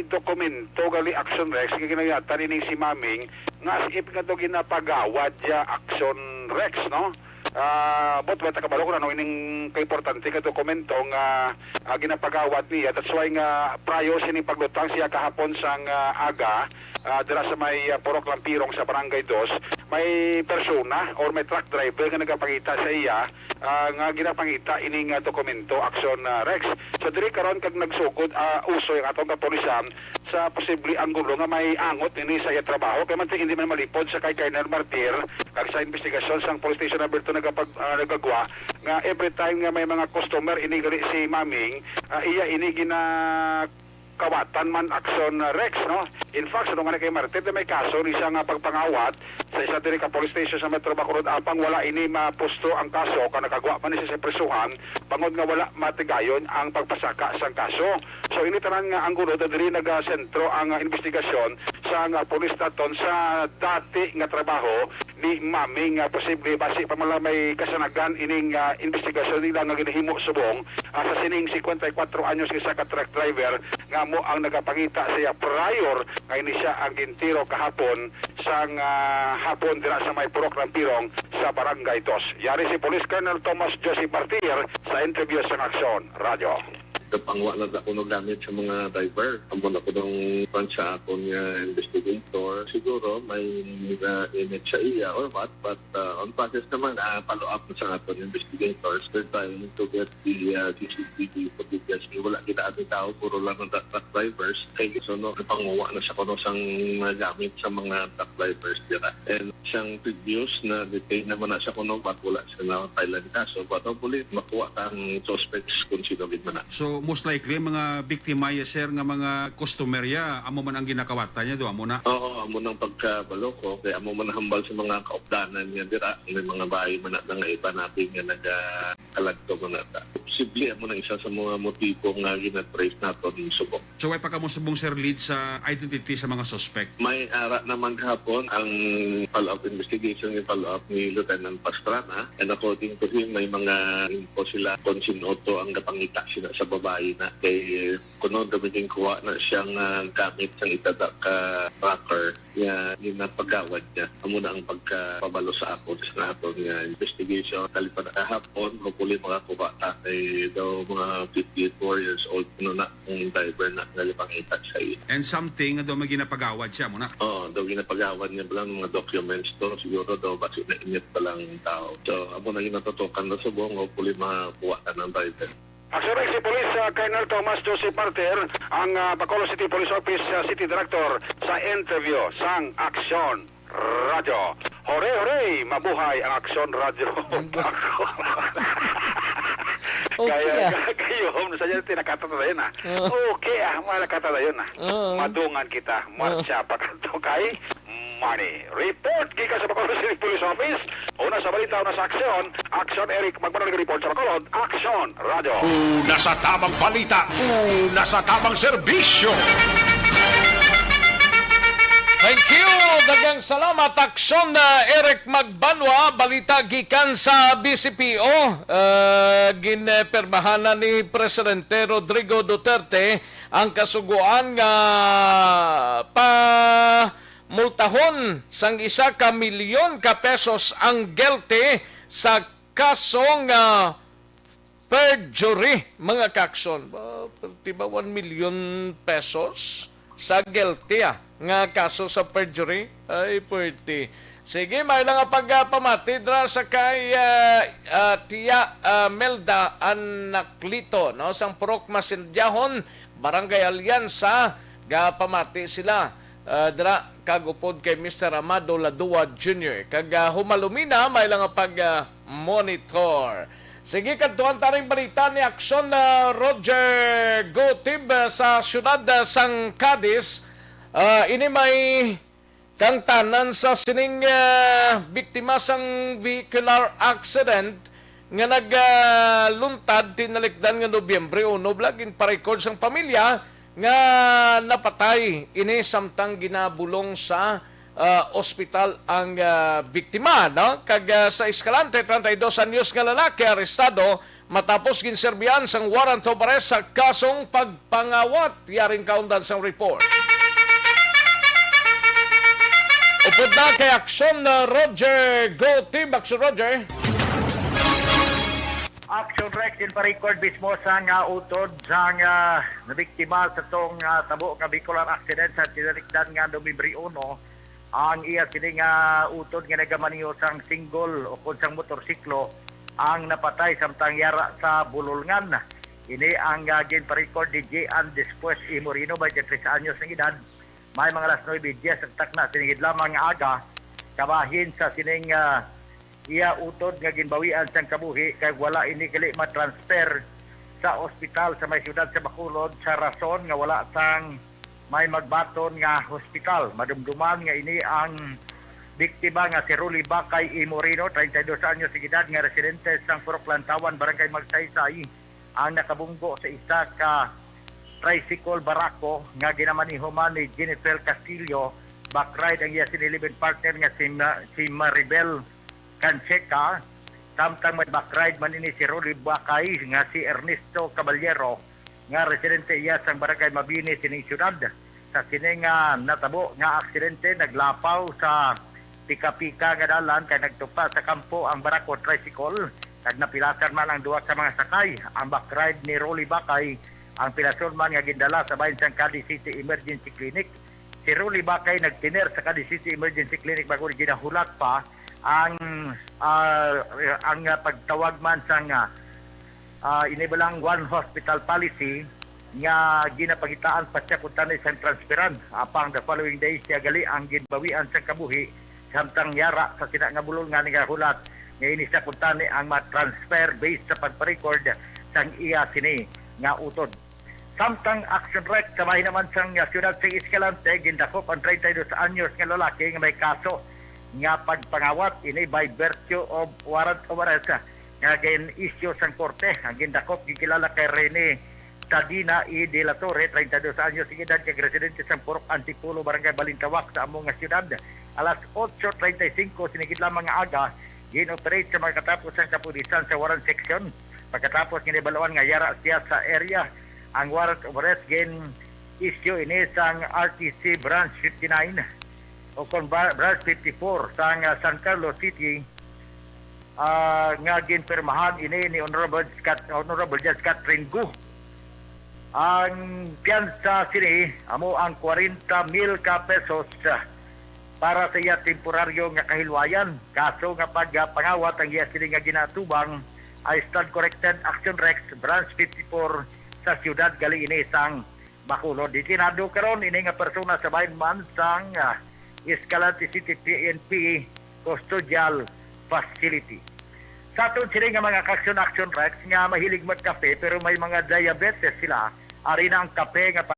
dokumento gali, Action Rex, nga ginayatan ining si Maming nga as if nga daw ginapagawad ya, Action Rex, no? Ah, but wala ta kabalo kung ano ining kaimportante nga dokumento nga, ah, ginapagawad niya. That's why nga prior sining paglutang siya kahapon sang, ah, aga, ah, dira sa may, ah, Purok Lampirong sa Barangay Dos, may persona or may truck driver nga nagapangita sa iya, ah, nga ginapangita ining, ah, dokumento, Action, ah, Rex. So, diri karon kag nagsugod, ah, usoy ang atong kapulisan, sa posible anggulo nga may angot ini sa iya trabaho. Kay man hindi man malipod sa kay Colonel Martir, kag sa investigasyon sang Police Station Number Two nagapag-, ah, nagagwa nga every time nga may mga customer ini gali si Maming, ah, iya ini ginakawatan man, Action, ah, Rex, no? In fact, sa nga kay Martir, may kaso ni siya nga pagpangawat sa isa diri ka police station sa Metro Bacolod, apang wala ini mapusto ang kaso, kag nakagwa man ni siya sa prisuhan, bangod nga wala matigayon ang pagpasaka sang kaso. So, ini tanan nga anggulo, diri nagasentro ang, ah, investigasyon sang, ah, pulis naton sa dati nga trabaho ni Mami nga posible basi pa man lang may kasanagan ining, ah, investigasyon nila nga ginahimo subong, ah, sa sining singkwenta y kuwatro anyos nga isa ka truck driver nga amo ang nagapangita sa iya prior nga ini siya ang gintiro kahapon sang, ah, hapon dira sa may Purok Rampirong sa Barangay Dos. Yari si Police Colonel Thomas Joseph Martir sa interview sang Aksyon Radyo. Kapangwa lang sa kuno gamit sa mga driver. Amo na kuno ang pan sa akon nga investigator. Siguro may na-init sa iya or what, but, uh, on process naman, ah, follow up sa aton investigators. We're trying to get the, uh, C C T V footage. Wala kita ang tao, puro lang ang truck drivers. Kay so, no, napanguha na sa kuno sang mga gamit sa mga truck drivers dira. And sang previous na detain naman na sa kuno, but wala sila Thailand kaso. But hopefully, makuha ta ang suspects kung sino gid man na. So, most likely, mga biktima ya, sir, nga mga customer ya, amo man ang ginakawatan niya, do, amo na? Oo, amo nang pagkabalo ko, kay amo man hambal sa mga kaupdanan niya dira, may mga bahay man na nga iba natin nga nagakalagto man na ta. Posible, amo nang isa sa mga motibo nga ginatrace naton subong. So, way pa kamo subong, sir, lead sa identity sa mga suspect? May ara naman gahapon ang follow-up investigation, yung follow-up ni Lieutenant Pastrana. And according to him, may mga info sila kung sino to ang gapangita sila sa babayi na. Kay kuno, gamitin kuha na siyang, ah, gamit sang itada ka tracker nga ginapagawad niya. Amo na ang pagkapabalo sa ako sa aton nga investigation. Kalipad kahapon, hopefully makakuha ta kay daw mga fifty-four years old kuno na ang driver na nga gipangita sa iya. And something nga daw may ginapagawad siya, amo na? Oo, daw ginapagawad niya pala mga documents to. Siguro daw basi na init pa lang ang tao. So, amo na ginatutukan na subong, hopefully makuha ka ng driver. Aksyon Rek, si Police, ah, Colonel Thomas Joseph Martir, ang, ah, Bacolod City Police Office, ah, City Director, sa interview sang Aksyon Radyo. Hooray, hooray! Mabuhay ang Aksyon Radyo. Ang gu- Okay, Kaya ah. Kayom sa dyan, tinakata na yun, ah. Oo. Okay, ah, malakata na yun, ah. Oo. Madungan kita. Oo. Marcha pa kanto kay Money. Report gikan sa Bacolod City Police Office. Una sa balita, una sa aksyon. Aksyon, Eric Magbanwa nag-report sa Bacolod. Aksyon, Radyo. Una sa tamang balita, una sa tamang serbisyo. Thank you. Daghang salamat, Aksyon, uh, Eric Magbanwa. Balita gikan sa B C P O. Uh, ginpermahanan ni Presidente Rodrigo Duterte ang kasugoan nga pa multahon sang isa ka milyon ka pesos ang guilty sa kaso nga perjury, mga kaksyon. Ba, perti ba one million pesos sa guilty, ah, nga kaso sa perjury? Ay, perti. Sige, may lang nga pagpamati dra sa kay, ah, ah, Tia, ah, Melda Anaclito, no, sang Purok Masindyahon, Barangay Alianza, gapamati sila, ah, dra kag upod kay Mister Amado Ladua Junior. Kag, ah, humalumina, may lang nga pag, ah, monitor. Sige, kadtuan ta ning balita ni Aksyon, ah, Roger Gutib, ah, sa siyudad, ah, sang Cadiz. Ah, ini may kangtanan sa sining, ah, biktima sang vehicular accident nga nagluntad tinalikdan nga Nobyembre uno, bala ginparecord sang pamilya nga napatay ini samtang ginabulong sa, ah, ospital ang, ah, biktima, no? Kag, ah, sa Escalante, treinta y dos anyos nga lalaki arestado matapos ginserbihan sang warrant of arrest sa kasong pagpangawat. Yaring kaundan sang report. Upod na kay Aksyon, uh, Roger Gutib. Aksyon, Roger. Action Rex, ginpa-record mismo sa nga utod sa nga nabiktima sa tong, ah, tabo nga vehicular accident sa tinalikdan nga Nobyembre uno. Ang iya sini nga utod nga nagamaneho sang single o kon sang motorsiklo ang napatay samtang yara sa bulolngan. Ini ang, ah, ginpa-record ni Gian Despues E. Moreno, twenty-three anyos ang edad. May mga alas nuebe diez ang takna sining lamang nga aga, kabahin sa sining, ah, iya utod nga ginbawian sang kabuhi kay wala ini gali ma-transfer sa ospital sa may siyudad sa Bacolod sa rason nga wala sang may magbaton nga hospital. Madumduman nga ini ang biktima nga si Rolly Bakay E. Moreno, treinta y dos anyos ang edad, nga residente sang Purok Lantawan, Barangay Magsaysay, ang nakabunggo sa isa ka tricycle barako nga ginamaneho man ni Jennifer Castillo Backride ang iya sini live-in partner nga si Ma-, si Maribel Canseca, samtang may backride man ini si Rolly Bacay nga si Ernesto Caballero, nga residente iya sang Barangay Mabini sining siyudad. Sa sini nga natabo nga aksidente, naglapaw sa pika-pika nga dalan kay nagtupa sa kampo ang barako tricycle, kag napilasan man ang duha ka mga sakay. Ang backride ni Rolly Bacay ang pilason man nga gindala sa bahin sang Cadiz City Emergency Clinic. Si Rolly Bacay nagtener sa Cadiz City Emergency Clinic bag-o ginahulat pa ang, ah, ang, ah, pagtawag man sang, ah, ah, ini balang one hospital policy nga ginapangitaan pa siya kung tani sang transferan. Apang the following day, siya gali ang ginbawian sang kabuhi, samtang yara sa sina nga bulol nga nagahulat nga ini siya kung tani ang ma-transfer based sa pagpa-record sang iya sini nga utod. Samtang Action Rec sa bahin naman sang, ah, siyudad sa Escalante, gindakop ang treinta y dos anyos nga lalaki nga may kaso nga pagpangawat ini by virtue of warrant of arrest, ah, nga gin-issue sang korte. Ang gindakop gikilala kay Rene Sadina E. De La Torre, treinta y dos anyos ang edad, kag residente sang Purok Antipolo, Barangay Balintawak sa amo nga siyudad. Alas otso treinta y cinco sinigit lamang nga aga, gin-operate sa mga katapos sang kapulisan sa warrant section. Pagkatapos, ginibaluan nga yara siya sa area. Ang warrant of arrest gin-issue ini sang R T C Branch fifty-nine o kon ba-, Branch fifty-four sang, ah, San Carlos City, ah, nga ginpirmahan ini ni Honorable Scott, Honorable Judge Catherine Gu. Ang piyansa sini amo ang kwarenta mil ka pesos, ah, para sa iya temporaryo nga kahilwayan. Kaso nga pagpangawat ang iya sini nga ginaatubang ay Stad Corrected Action Rex Branch fifty-four sa siyudad gali ini sang Bacolod. Detenado karon ini nga persona sa bahin man sang, ah, Escalante City P N P Custodial Facility. Sa aton sini nga mga ka-aksyon, Action Rex, nga mahilig magkape pero may mga diabetes sila, ari na ang kape nga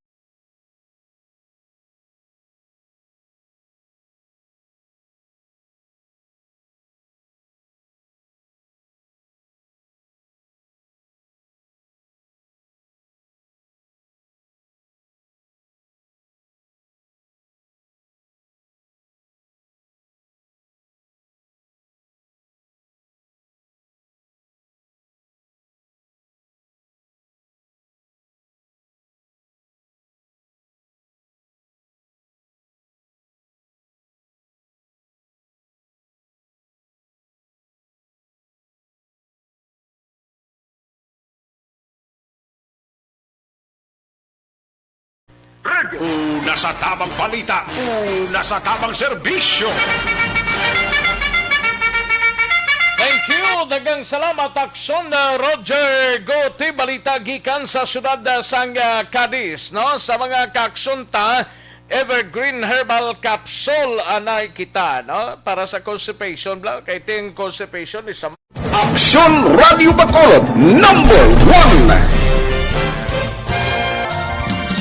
Una sa tabang balita, una sa tabang serbisyo. Thank you. Daghang salamat, Aksyon, uh, Roger Guti. Balita gikan sa siyudad, uh, sang, uh, Cadiz, no? Sa mga kaaksyon ta, Evergreen Herbal Capsule, anay kita, no? Para sa constipation, bla. Kay ting constipation is a Aksyon Radio Bacolod, number one.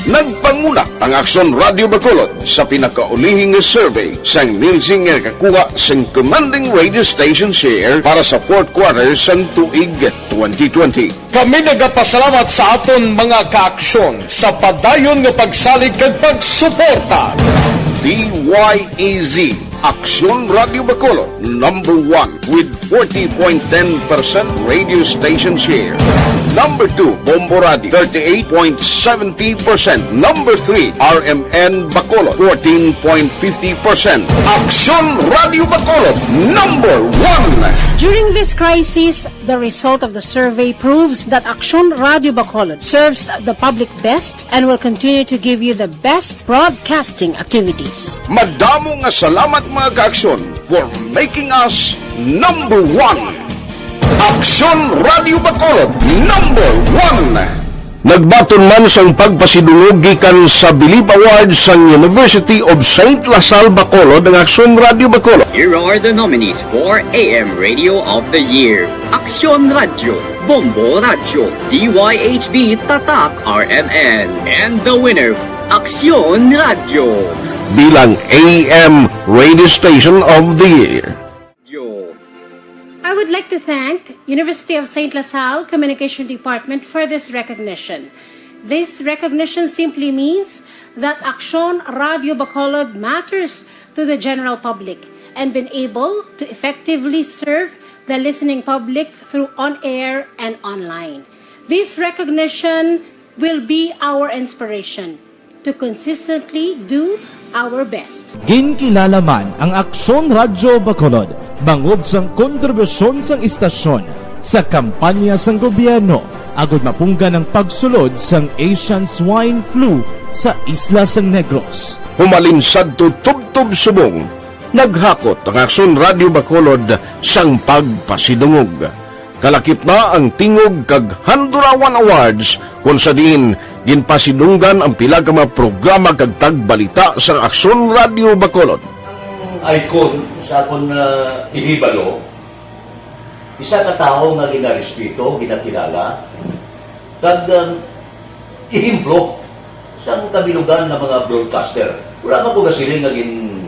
Nagpanguna ang Aksyon Radio Bacolod sa pinakaulihing nga survey sang Nielsen nga nakakuha sang commanding radio station share para sa fourth quarter sang tuig twenty twenty. Kami nagapasalamat sa aton mga kaaksyon sa padayon nga pagsalig kag pagsuporta. D Y A Z, Aksyon Radio Bacolod, number one with forty point ten percent radio station share. Number two, Bombo Radio, thirty-eight point seventy percent. Number three, R M N Bacolod, fourteen point fifty percent. Aksyon Radio Bacolod, number one. During this crisis, the result of the survey proves that Aksyon Radio Bacolod serves the public best and will continue to give you the best broadcasting activities. Madamo nga salamat, mga kaaksyon, for making us number one. Aksyon Radio Bacolod, number one. Nagbaton man sang pagpasidungog gikan sa Bilib Awards sang University of Saint La Salle Bacolod ang Aksyon Radio Bacolod. Here are the nominees for A M Radio of the Year: Aksyon Radio, Bombo Radio, D Y H B Tatak R M N, and the winner, Aksyon Radio. Bilang A M Radio Station of the Year. Radio. I would like to thank University of Saint La Salle Communication Department for this recognition. This recognition simply means that Aksyon Radio Bacolod matters to the general public and been able to effectively serve the listening public through on-air and online. This recognition will be our inspiration to consistently do our best. Ginkilala man ang Aksyon Radyo Bacolod bangod sang kontribusyon sang istasyon sa kampanya sang gobyerno agud mapunggan ang pagsulod sang Asian Swine Flu sa isla sang Negros. Humalin sadto tubtob subong, naghakot ang Aksyon Radyo Bacolod sang pagpasidungog. Kalakip na ang Tingog kag Handurawan Awards, kon sa diin ginpasidunggan ang pila ka mga programa kag tagbalita sa Aksyon Radyo Bacolod. Ang icon sa akon, ah, ihibalo, isa ka tawo nga ginarespeto, ginakilala, kag, um, ehemplo sang kabilugan nga mga broadcaster. Wala man ko gasiling nga gin,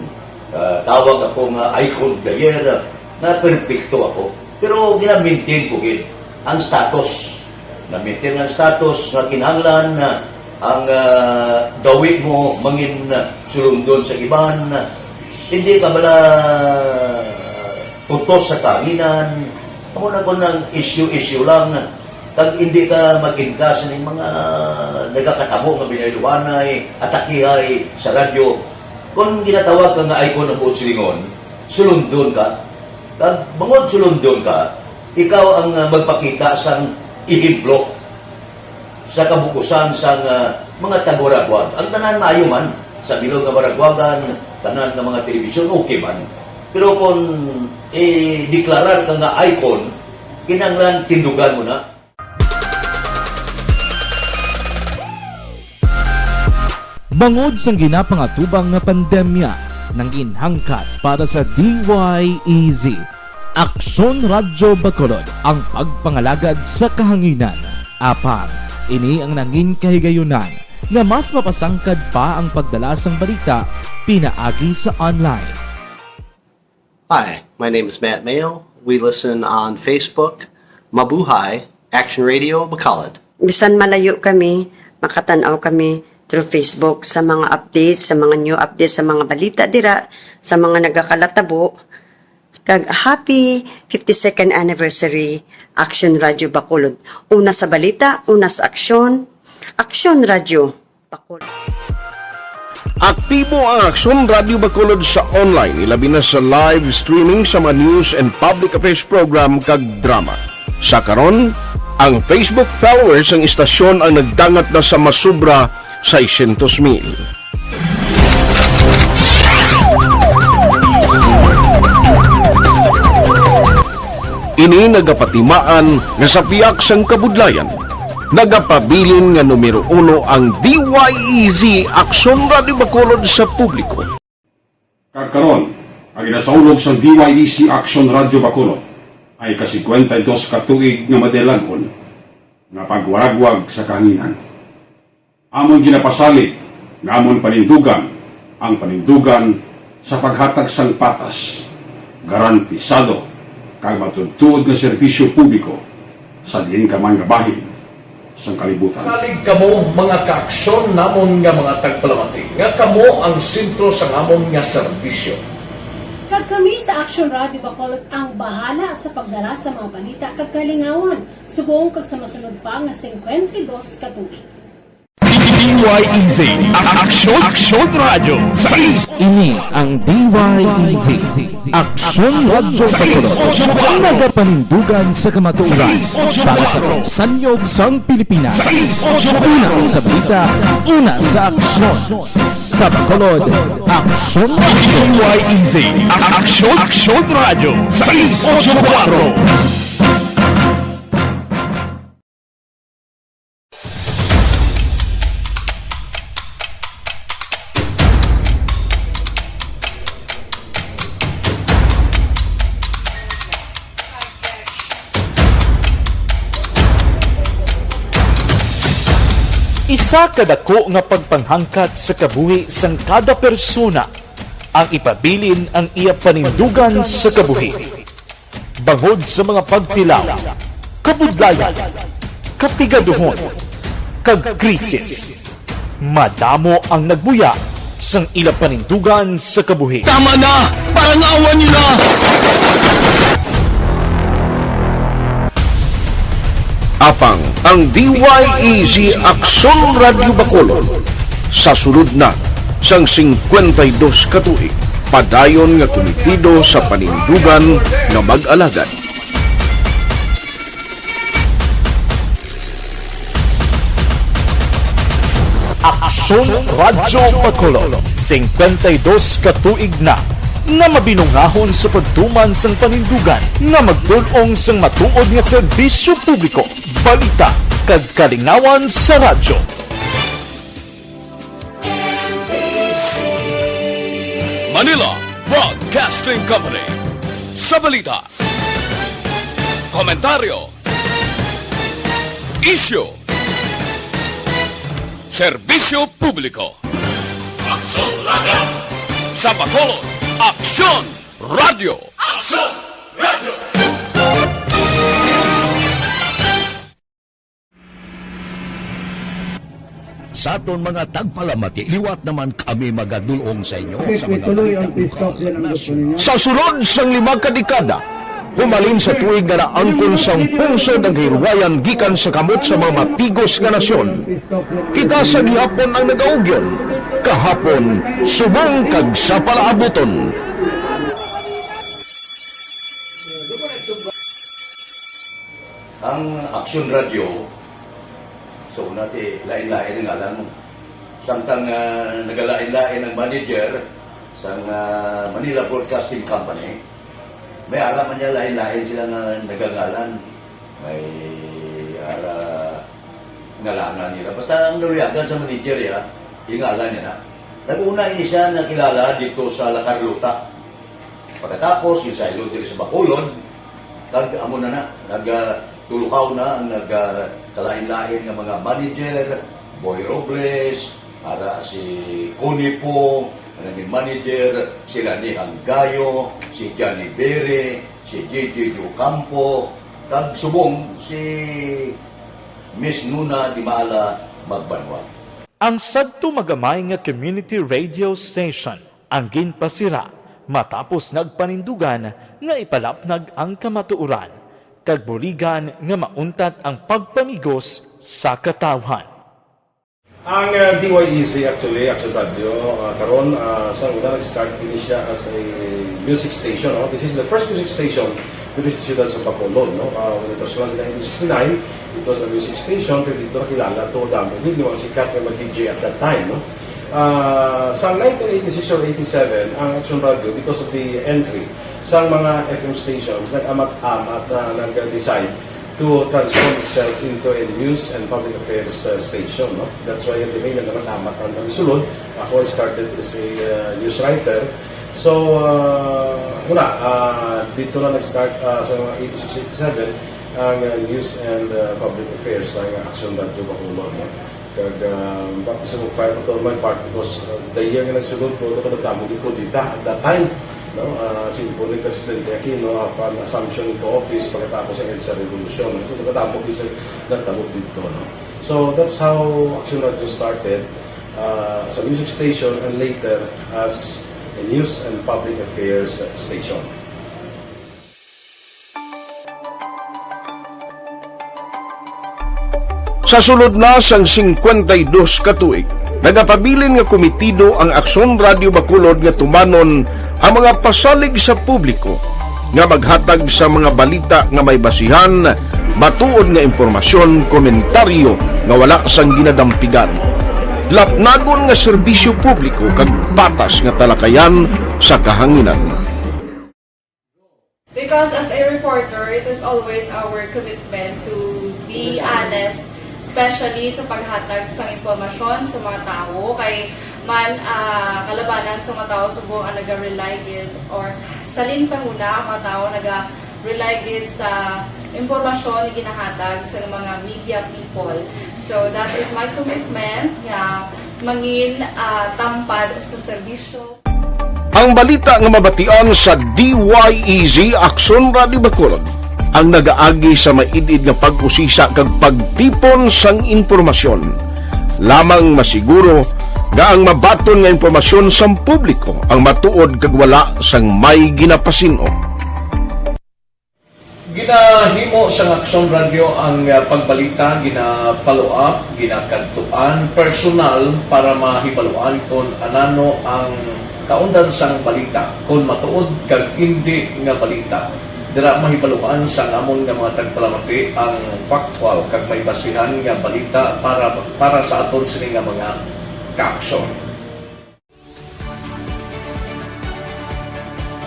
ah, tawag ako nga icon of the year, ah, nga perpekto ako. Pero gina-maintain ko gid ang status. Na-maintain ang status nga kinahanglan na ang, ah, gawi mo mangin, ah, sulundon sa iban. Hindi ka bala tutos sa kahanginan. Amo na kon ang issue-issue lang. Kag hindi ka mag-inkas ning mga nagakatabo nga binayluhanay, atakihay sa radyo. Kon ginatawag ka nga icon of Utsilingon, sulundon ka. Kag bangod sulundon ka, ikaw ang, ah, magpakita sang ehemplo sa kabukusan sang, ah, mga tagwaragwag. Ang tanan maayo man, sa bilog nga waragwagan, tanan nga mga telebisyon, okay man. Pero kung i-deklarar ka nga icon, kinahanglan tindugan mo na. Bangod sang ginapangatubang nga pandemya, nangin hangkat para sa D Y E Z, Aksyon Radyo Bacolod ang pagpangalagad sa kahanginan. Apang, ini ang nangin kahigayunan nga mas mapasangkad pa ang pagdala sang balita pinaagi sa online. Hi, my name is Matt Mayo. We listen on Facebook. Mabuhay, Action Radio Bacolod. Bisan malayo kami, makatan-aw kami through Facebook sa mga updates, sa mga new updates, sa mga balita dira, sa mga nagakalatabo. Kag happy fifty-second anniversary, Action Radio Bacolod. Una sa balita, una sa aksyon, Action Radio Bacolod. Aktibo ang Aksyon Radio Bacolod sa online, ilabi na sa live streaming sa mga news and public affairs program kag drama. Sa karon, ang Facebook followers sang istasyon ang nagdangat na sa masobra seiscientos mil. Ini nagapatimaan nga sa pihak sang kabudlayan, nagapabilin nga numero uno ang D Y E Z Aksyon Radio Bacolod sa publiko. Kag karon, ang ginasaulog sang D Y E Z Aksyon Radio Bacolod ay ka-singkwenta y dos ka tuig nga madilag-on nga pagwaragwag sa kahanginan. Amon ginapasalig nga amon panindugan ang panindugan sa paghatag sang patas, garantisado, kag matuodtuod nga serbisyo publiko sa diin ka man nga bahin sang kalibutan. Salig kamo, mga kaaksyon namon nga mga tagpalamati, nga kamo ang sentro sang amon nga serbisyo. Kag kami sa Action Radio Bacolod ang bahala sa pagdala sa mga balita kag kalingawan subong kag sa masunod pa nga singkwenta y dos ka tuig. D Y E Z, Aksyon, Aksyon Radyo, sa is- Ini ang D Y E Z, Aksyon Radyo sa Bacolod. Nagapanindugan sa kamatuoran para sa pagsanyog sang Pilipinas. Una sa balita, una sa aksyon. Sa Bacolod, Aksyon Radyo. D Y E Z, Aksyon, Aksyon Radyo, sais ocho kuwatro. Isa ka dako nga pagpanghangkat sa kabuhi sang kada persona ang ipabilin ang iya panindugan sa kabuhi. Bangod sa mga pagtilaw, kabudlayan, kapigaduhon, kag krisis. Madamo ang nagbuya sang ila panindugan sa kabuhi. Tama na! Parangawan niyo na! Apang ang D Y E Z Aksyon Radyo Bacolod sa sulod na sang singkwenta y dos ka tuig, padayon nga kumitido sa panindugan nga mag-alagad. Aksyon Radyo Bacolod, singkwenta y dos ka tuig na nga mabinungahon sa pagtuman sang panindugan nga magdul-ong sang matuod nga serbisyo publiko, balita, kag kalingawan sa radyo. Manila Broadcasting Company. Sa balita, komentaryo, isyu, serbisyo publiko. Aksyon Radyo! Sa Bacolod, Aksyon Radyo! Aksyon Radyo! Sa aton mga tagpalamati, liwat naman kami magadul-ong sa inyo sa mga balita lokal, nasyonal. Sa sulod sang lima ka dekada, humalin sa tuig nga naangkon sang pungsod ang kahilwayan gikan sa kamot sa mga matigos nga nasyon. Kita sa gihapon ang nagaugyon, kahapon, subong kag sa palaabuton. Ang Aksyon Radyo, so, una ti, lain-lain ang ngalan mo. Samtang, ah, nagalain-lain ang manager sang, ah, Manila Broadcasting Company, may ara man niya lain-lain sila nga nagangalan. May ara ngalanan nila. Basta ang naluyagan sa manager, ya, yung ngalan niya na. Nag-una ini siya nakilala dito sa La Carlota. Pagkatapos, ginsaylo diri sa Bacolod, kag amo na na, nag, ah, tulukaw na ang nag, ah, kalain-lain nga mga manager, Boy Robles, ara si Connie Pong, ang naging manager, si Rani Hanggayo, si Johnny Bere, si J J Ocampo, kag subong si Miss Nuna Dimala Magbanwa. Ang sadto magamay nga community radio station ang ginpasira matapos nagpanindugan nga ipalapnag ang kamatuoran kag buligan nga mauntat ang pagpamigos sa katawhan. Ang, uh, D Y E Z actually, Action Radio, uh, karon, uh, sa una nag-start ini siya as a music station, no? This is the first music station dito sa siyudad sa Bacolod, no? Uh, when it was launched in nineteen sixty-nine, it was a music station, pero dito nakilala to, damo gid nga mga sikat nga mga D J at that time, no? Ah, sa nineteen eighty-six or eighty-seven, ang Action Radio, because of the entry sa mga F M stations, nag-amat-amat, ah, nag-decide to transform itself into a news and public affairs, uh, station, no? That's why the main nag-amat-amat ang nagsulod. Ako, I started as a, uh, news writer. So, uh, wala, uh, dito na nag-start, uh, sa mga eighty-six, eighty-seven, ang, uh, news and, uh, public affairs sa Action Radio Bacolod, no? Kag, ah, baptism of fire pa to my part because, ah, the year nga nagsulod ko, ito kadamo gid ko dita at that time, no? Ah, si po ni Presidente Aquino, ah, upon assumption into office pagkatapos ng EDSA Revolution, no? So, kadamo gid sa nagtabo dito, no? So, that's how Action Radio started, ah, as a music station and later as a news and public affairs station. Sa sulod na sang singkwenta y dos ka tuig, nagapabilin nga kumitido ang Aksyon Radio Bacolod nga tumanon ang mga pasalig sa publiko nga maghatag sa mga balita nga may basihan, matuod nga impormasyon, komentaryo nga wala sang ginadampigan, lapnagon nga serbisyo publiko kag patas nga talakayan sa kahanginan. Because as a reporter, it is always our commitment to be honest, especially sa paghatag sa impormasyon sa mga tawo. Kay man, ah, kalabanan sa mga tawo subong ang naga-rely gid or salin sa huna ang mga tawo naga-rely gid sa impormasyon nga ginahatag sa mga media people. So that is my commitment nga mangin, ah, tampad sa serbisyo. Ang balita nga mabatian sa D Y E Z Aksyon Radio Bacolod ang nagaagi sa maid-id nga pag-usisa kag pagtipon sang impormasyon. Lamang masiguro nga ang mabaton nga impormasyon sang publiko ang matuod kag wala sang may ginapasin-o. Ginahimo sang Aksyon Radyo ang, ah, pagbalita, gina-follow up, ginakadtuan personal para mahibaluan kon anano ang kaundan sang balita, kon matuod kag indi nga balita. Dira mahibaluan sang amon nga mga tagpalamati ang factual kag may basihan nga balita para, para sa aton sini nga mga kaaksyon.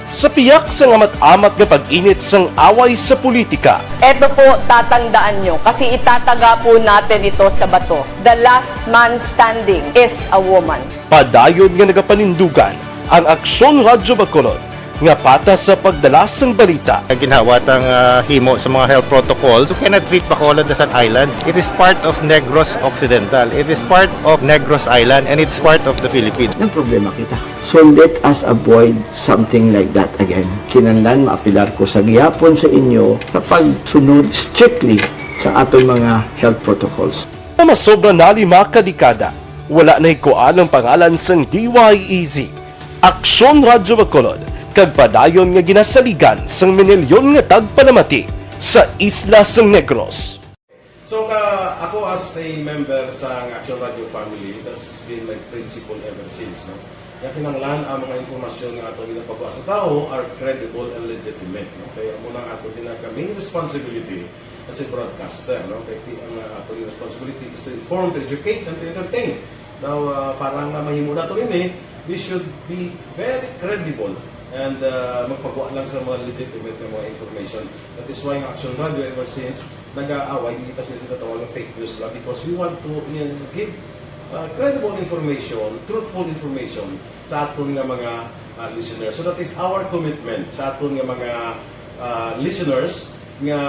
Sa piyak sang amat-amat nga pag-init sang away sa politika, Eto po, tatandaan nyo, kasi itataga po natin ito sa bato. The last man standing is a woman. Padayon nga nagapanindugan ang Aksyon Radyo Bacolod nga patas sa pagdala sang balita. Ginhawat ang, ah, himo sa mga health protocols. You cannot treat Bacolod as an island. It is part of Negros Occidental. It is part of Negros Island, and it's part of the Philippines. Nagproblema kita. So let us avoid something like that again. Kinahanglan maapelar ko sa gihapon sa inyo sa pagsunod strictly sa aton mga health protocols. Nga masobra na lima ka dekada, wala nahikuan ang pangalan sang D Y E Z, Aksyon Radyo Bacolod, kag padayon nga ginasaligan sang minilyon nga tagpalamati sa isla sang Negros. So, ka, ako as a member sa Action Radio family, that's been my principle ever since, no? Nga kinahanglan ang mga impormasyon nga ato ginapagwa sa tawo are credible and legitimate, no? Kaya amo na ang ato ginag-, main responsibility as a broadcaster, no? Kay ti-, ang, uh, ato responsibility is to inform, to educate, and to entertain. Now, uh, para nga mahimo nato ini, we should be very credible and, uh, magpagwa lang sa mga legitimate nga mga information. That is why ang Action Radio ever since nag-aaway, hindi ta sila sa katawag ng fake news lang because we want to, uh, give, uh, credible information, truthful information sa aton nga mga, uh, listeners. So that is our commitment sa aton nga mga, uh, listeners nga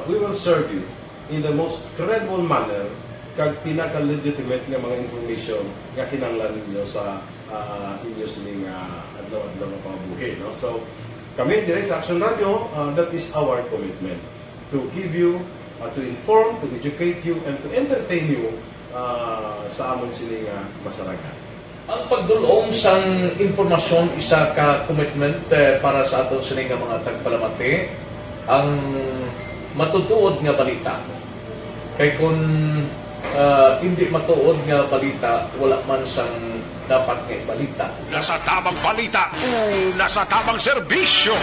we will serve you in the most credible manner kag pinaka-legitimate nga mga information nga kinahanglan ninyo sa, ah, inyo sining, ah, adlaw-adlaw nga pangabuhi, no? So, kami diri sa Action Radio, ah, that is our commitment, to give you, ah, to inform, to educate you, and to entertain you, ah, sa amon sini nga masarangan. Ang pagdul-ong sang impormasyon isa ka commitment, eh, para sa aton sini nga mga tagpalamati, ang matutuod nga balita. Kay kun, ah, indi matuod nga balita, wala man sang dapat nga ibalita. Nasa tamang balita, una sa tamang serbisyo.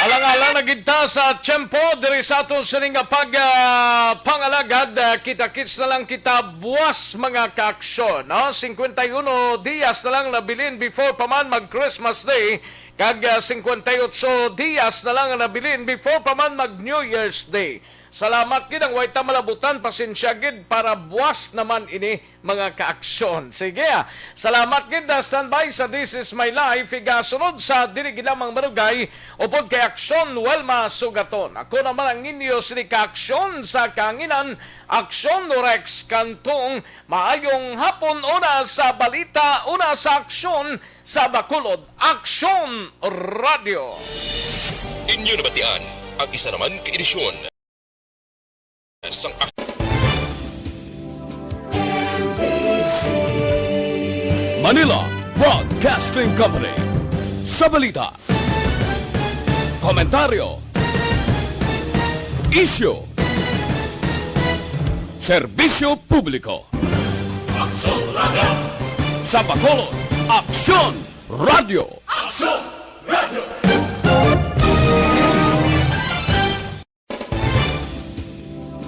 Alang-alang na gid ta sa tiyempo diri sa aton sining nga pag, ah, pangalagad, ah, kita-kits na lang kita buwas, mga kaaksyon, no? Cincuenta y uno dias na lang nabilin before pa man mag Christmas Day, kag, ah, cincuenta y ocho dias na lang ang nabilin before pa man mag New Year's Day. Salamat gid ang way ta malabutan, pasensya gid para buwas naman ini, mga kaaksyon. Sige, ah. Salamat gid na standby sa This Is My Life. Igasunod sa dili gid lamang marugay upod kay Aksyon Wilma Sugaton. Ako naman ang inyo sini kaaksyon sa kahanginan, Aksyon Rex Cantong. Maayong hapon, una sa balita, una sa aksyon sa Bacolod, Aksyon Radio. Inyo nabatian ang isa naman ka edisyon sang Manila Broadcasting Company. Sa balita, komentaryo, isyu, serbisyo publiko. Aksyon Radio. Sa Bacolod, Aksyon Radio. Aksyon Radio.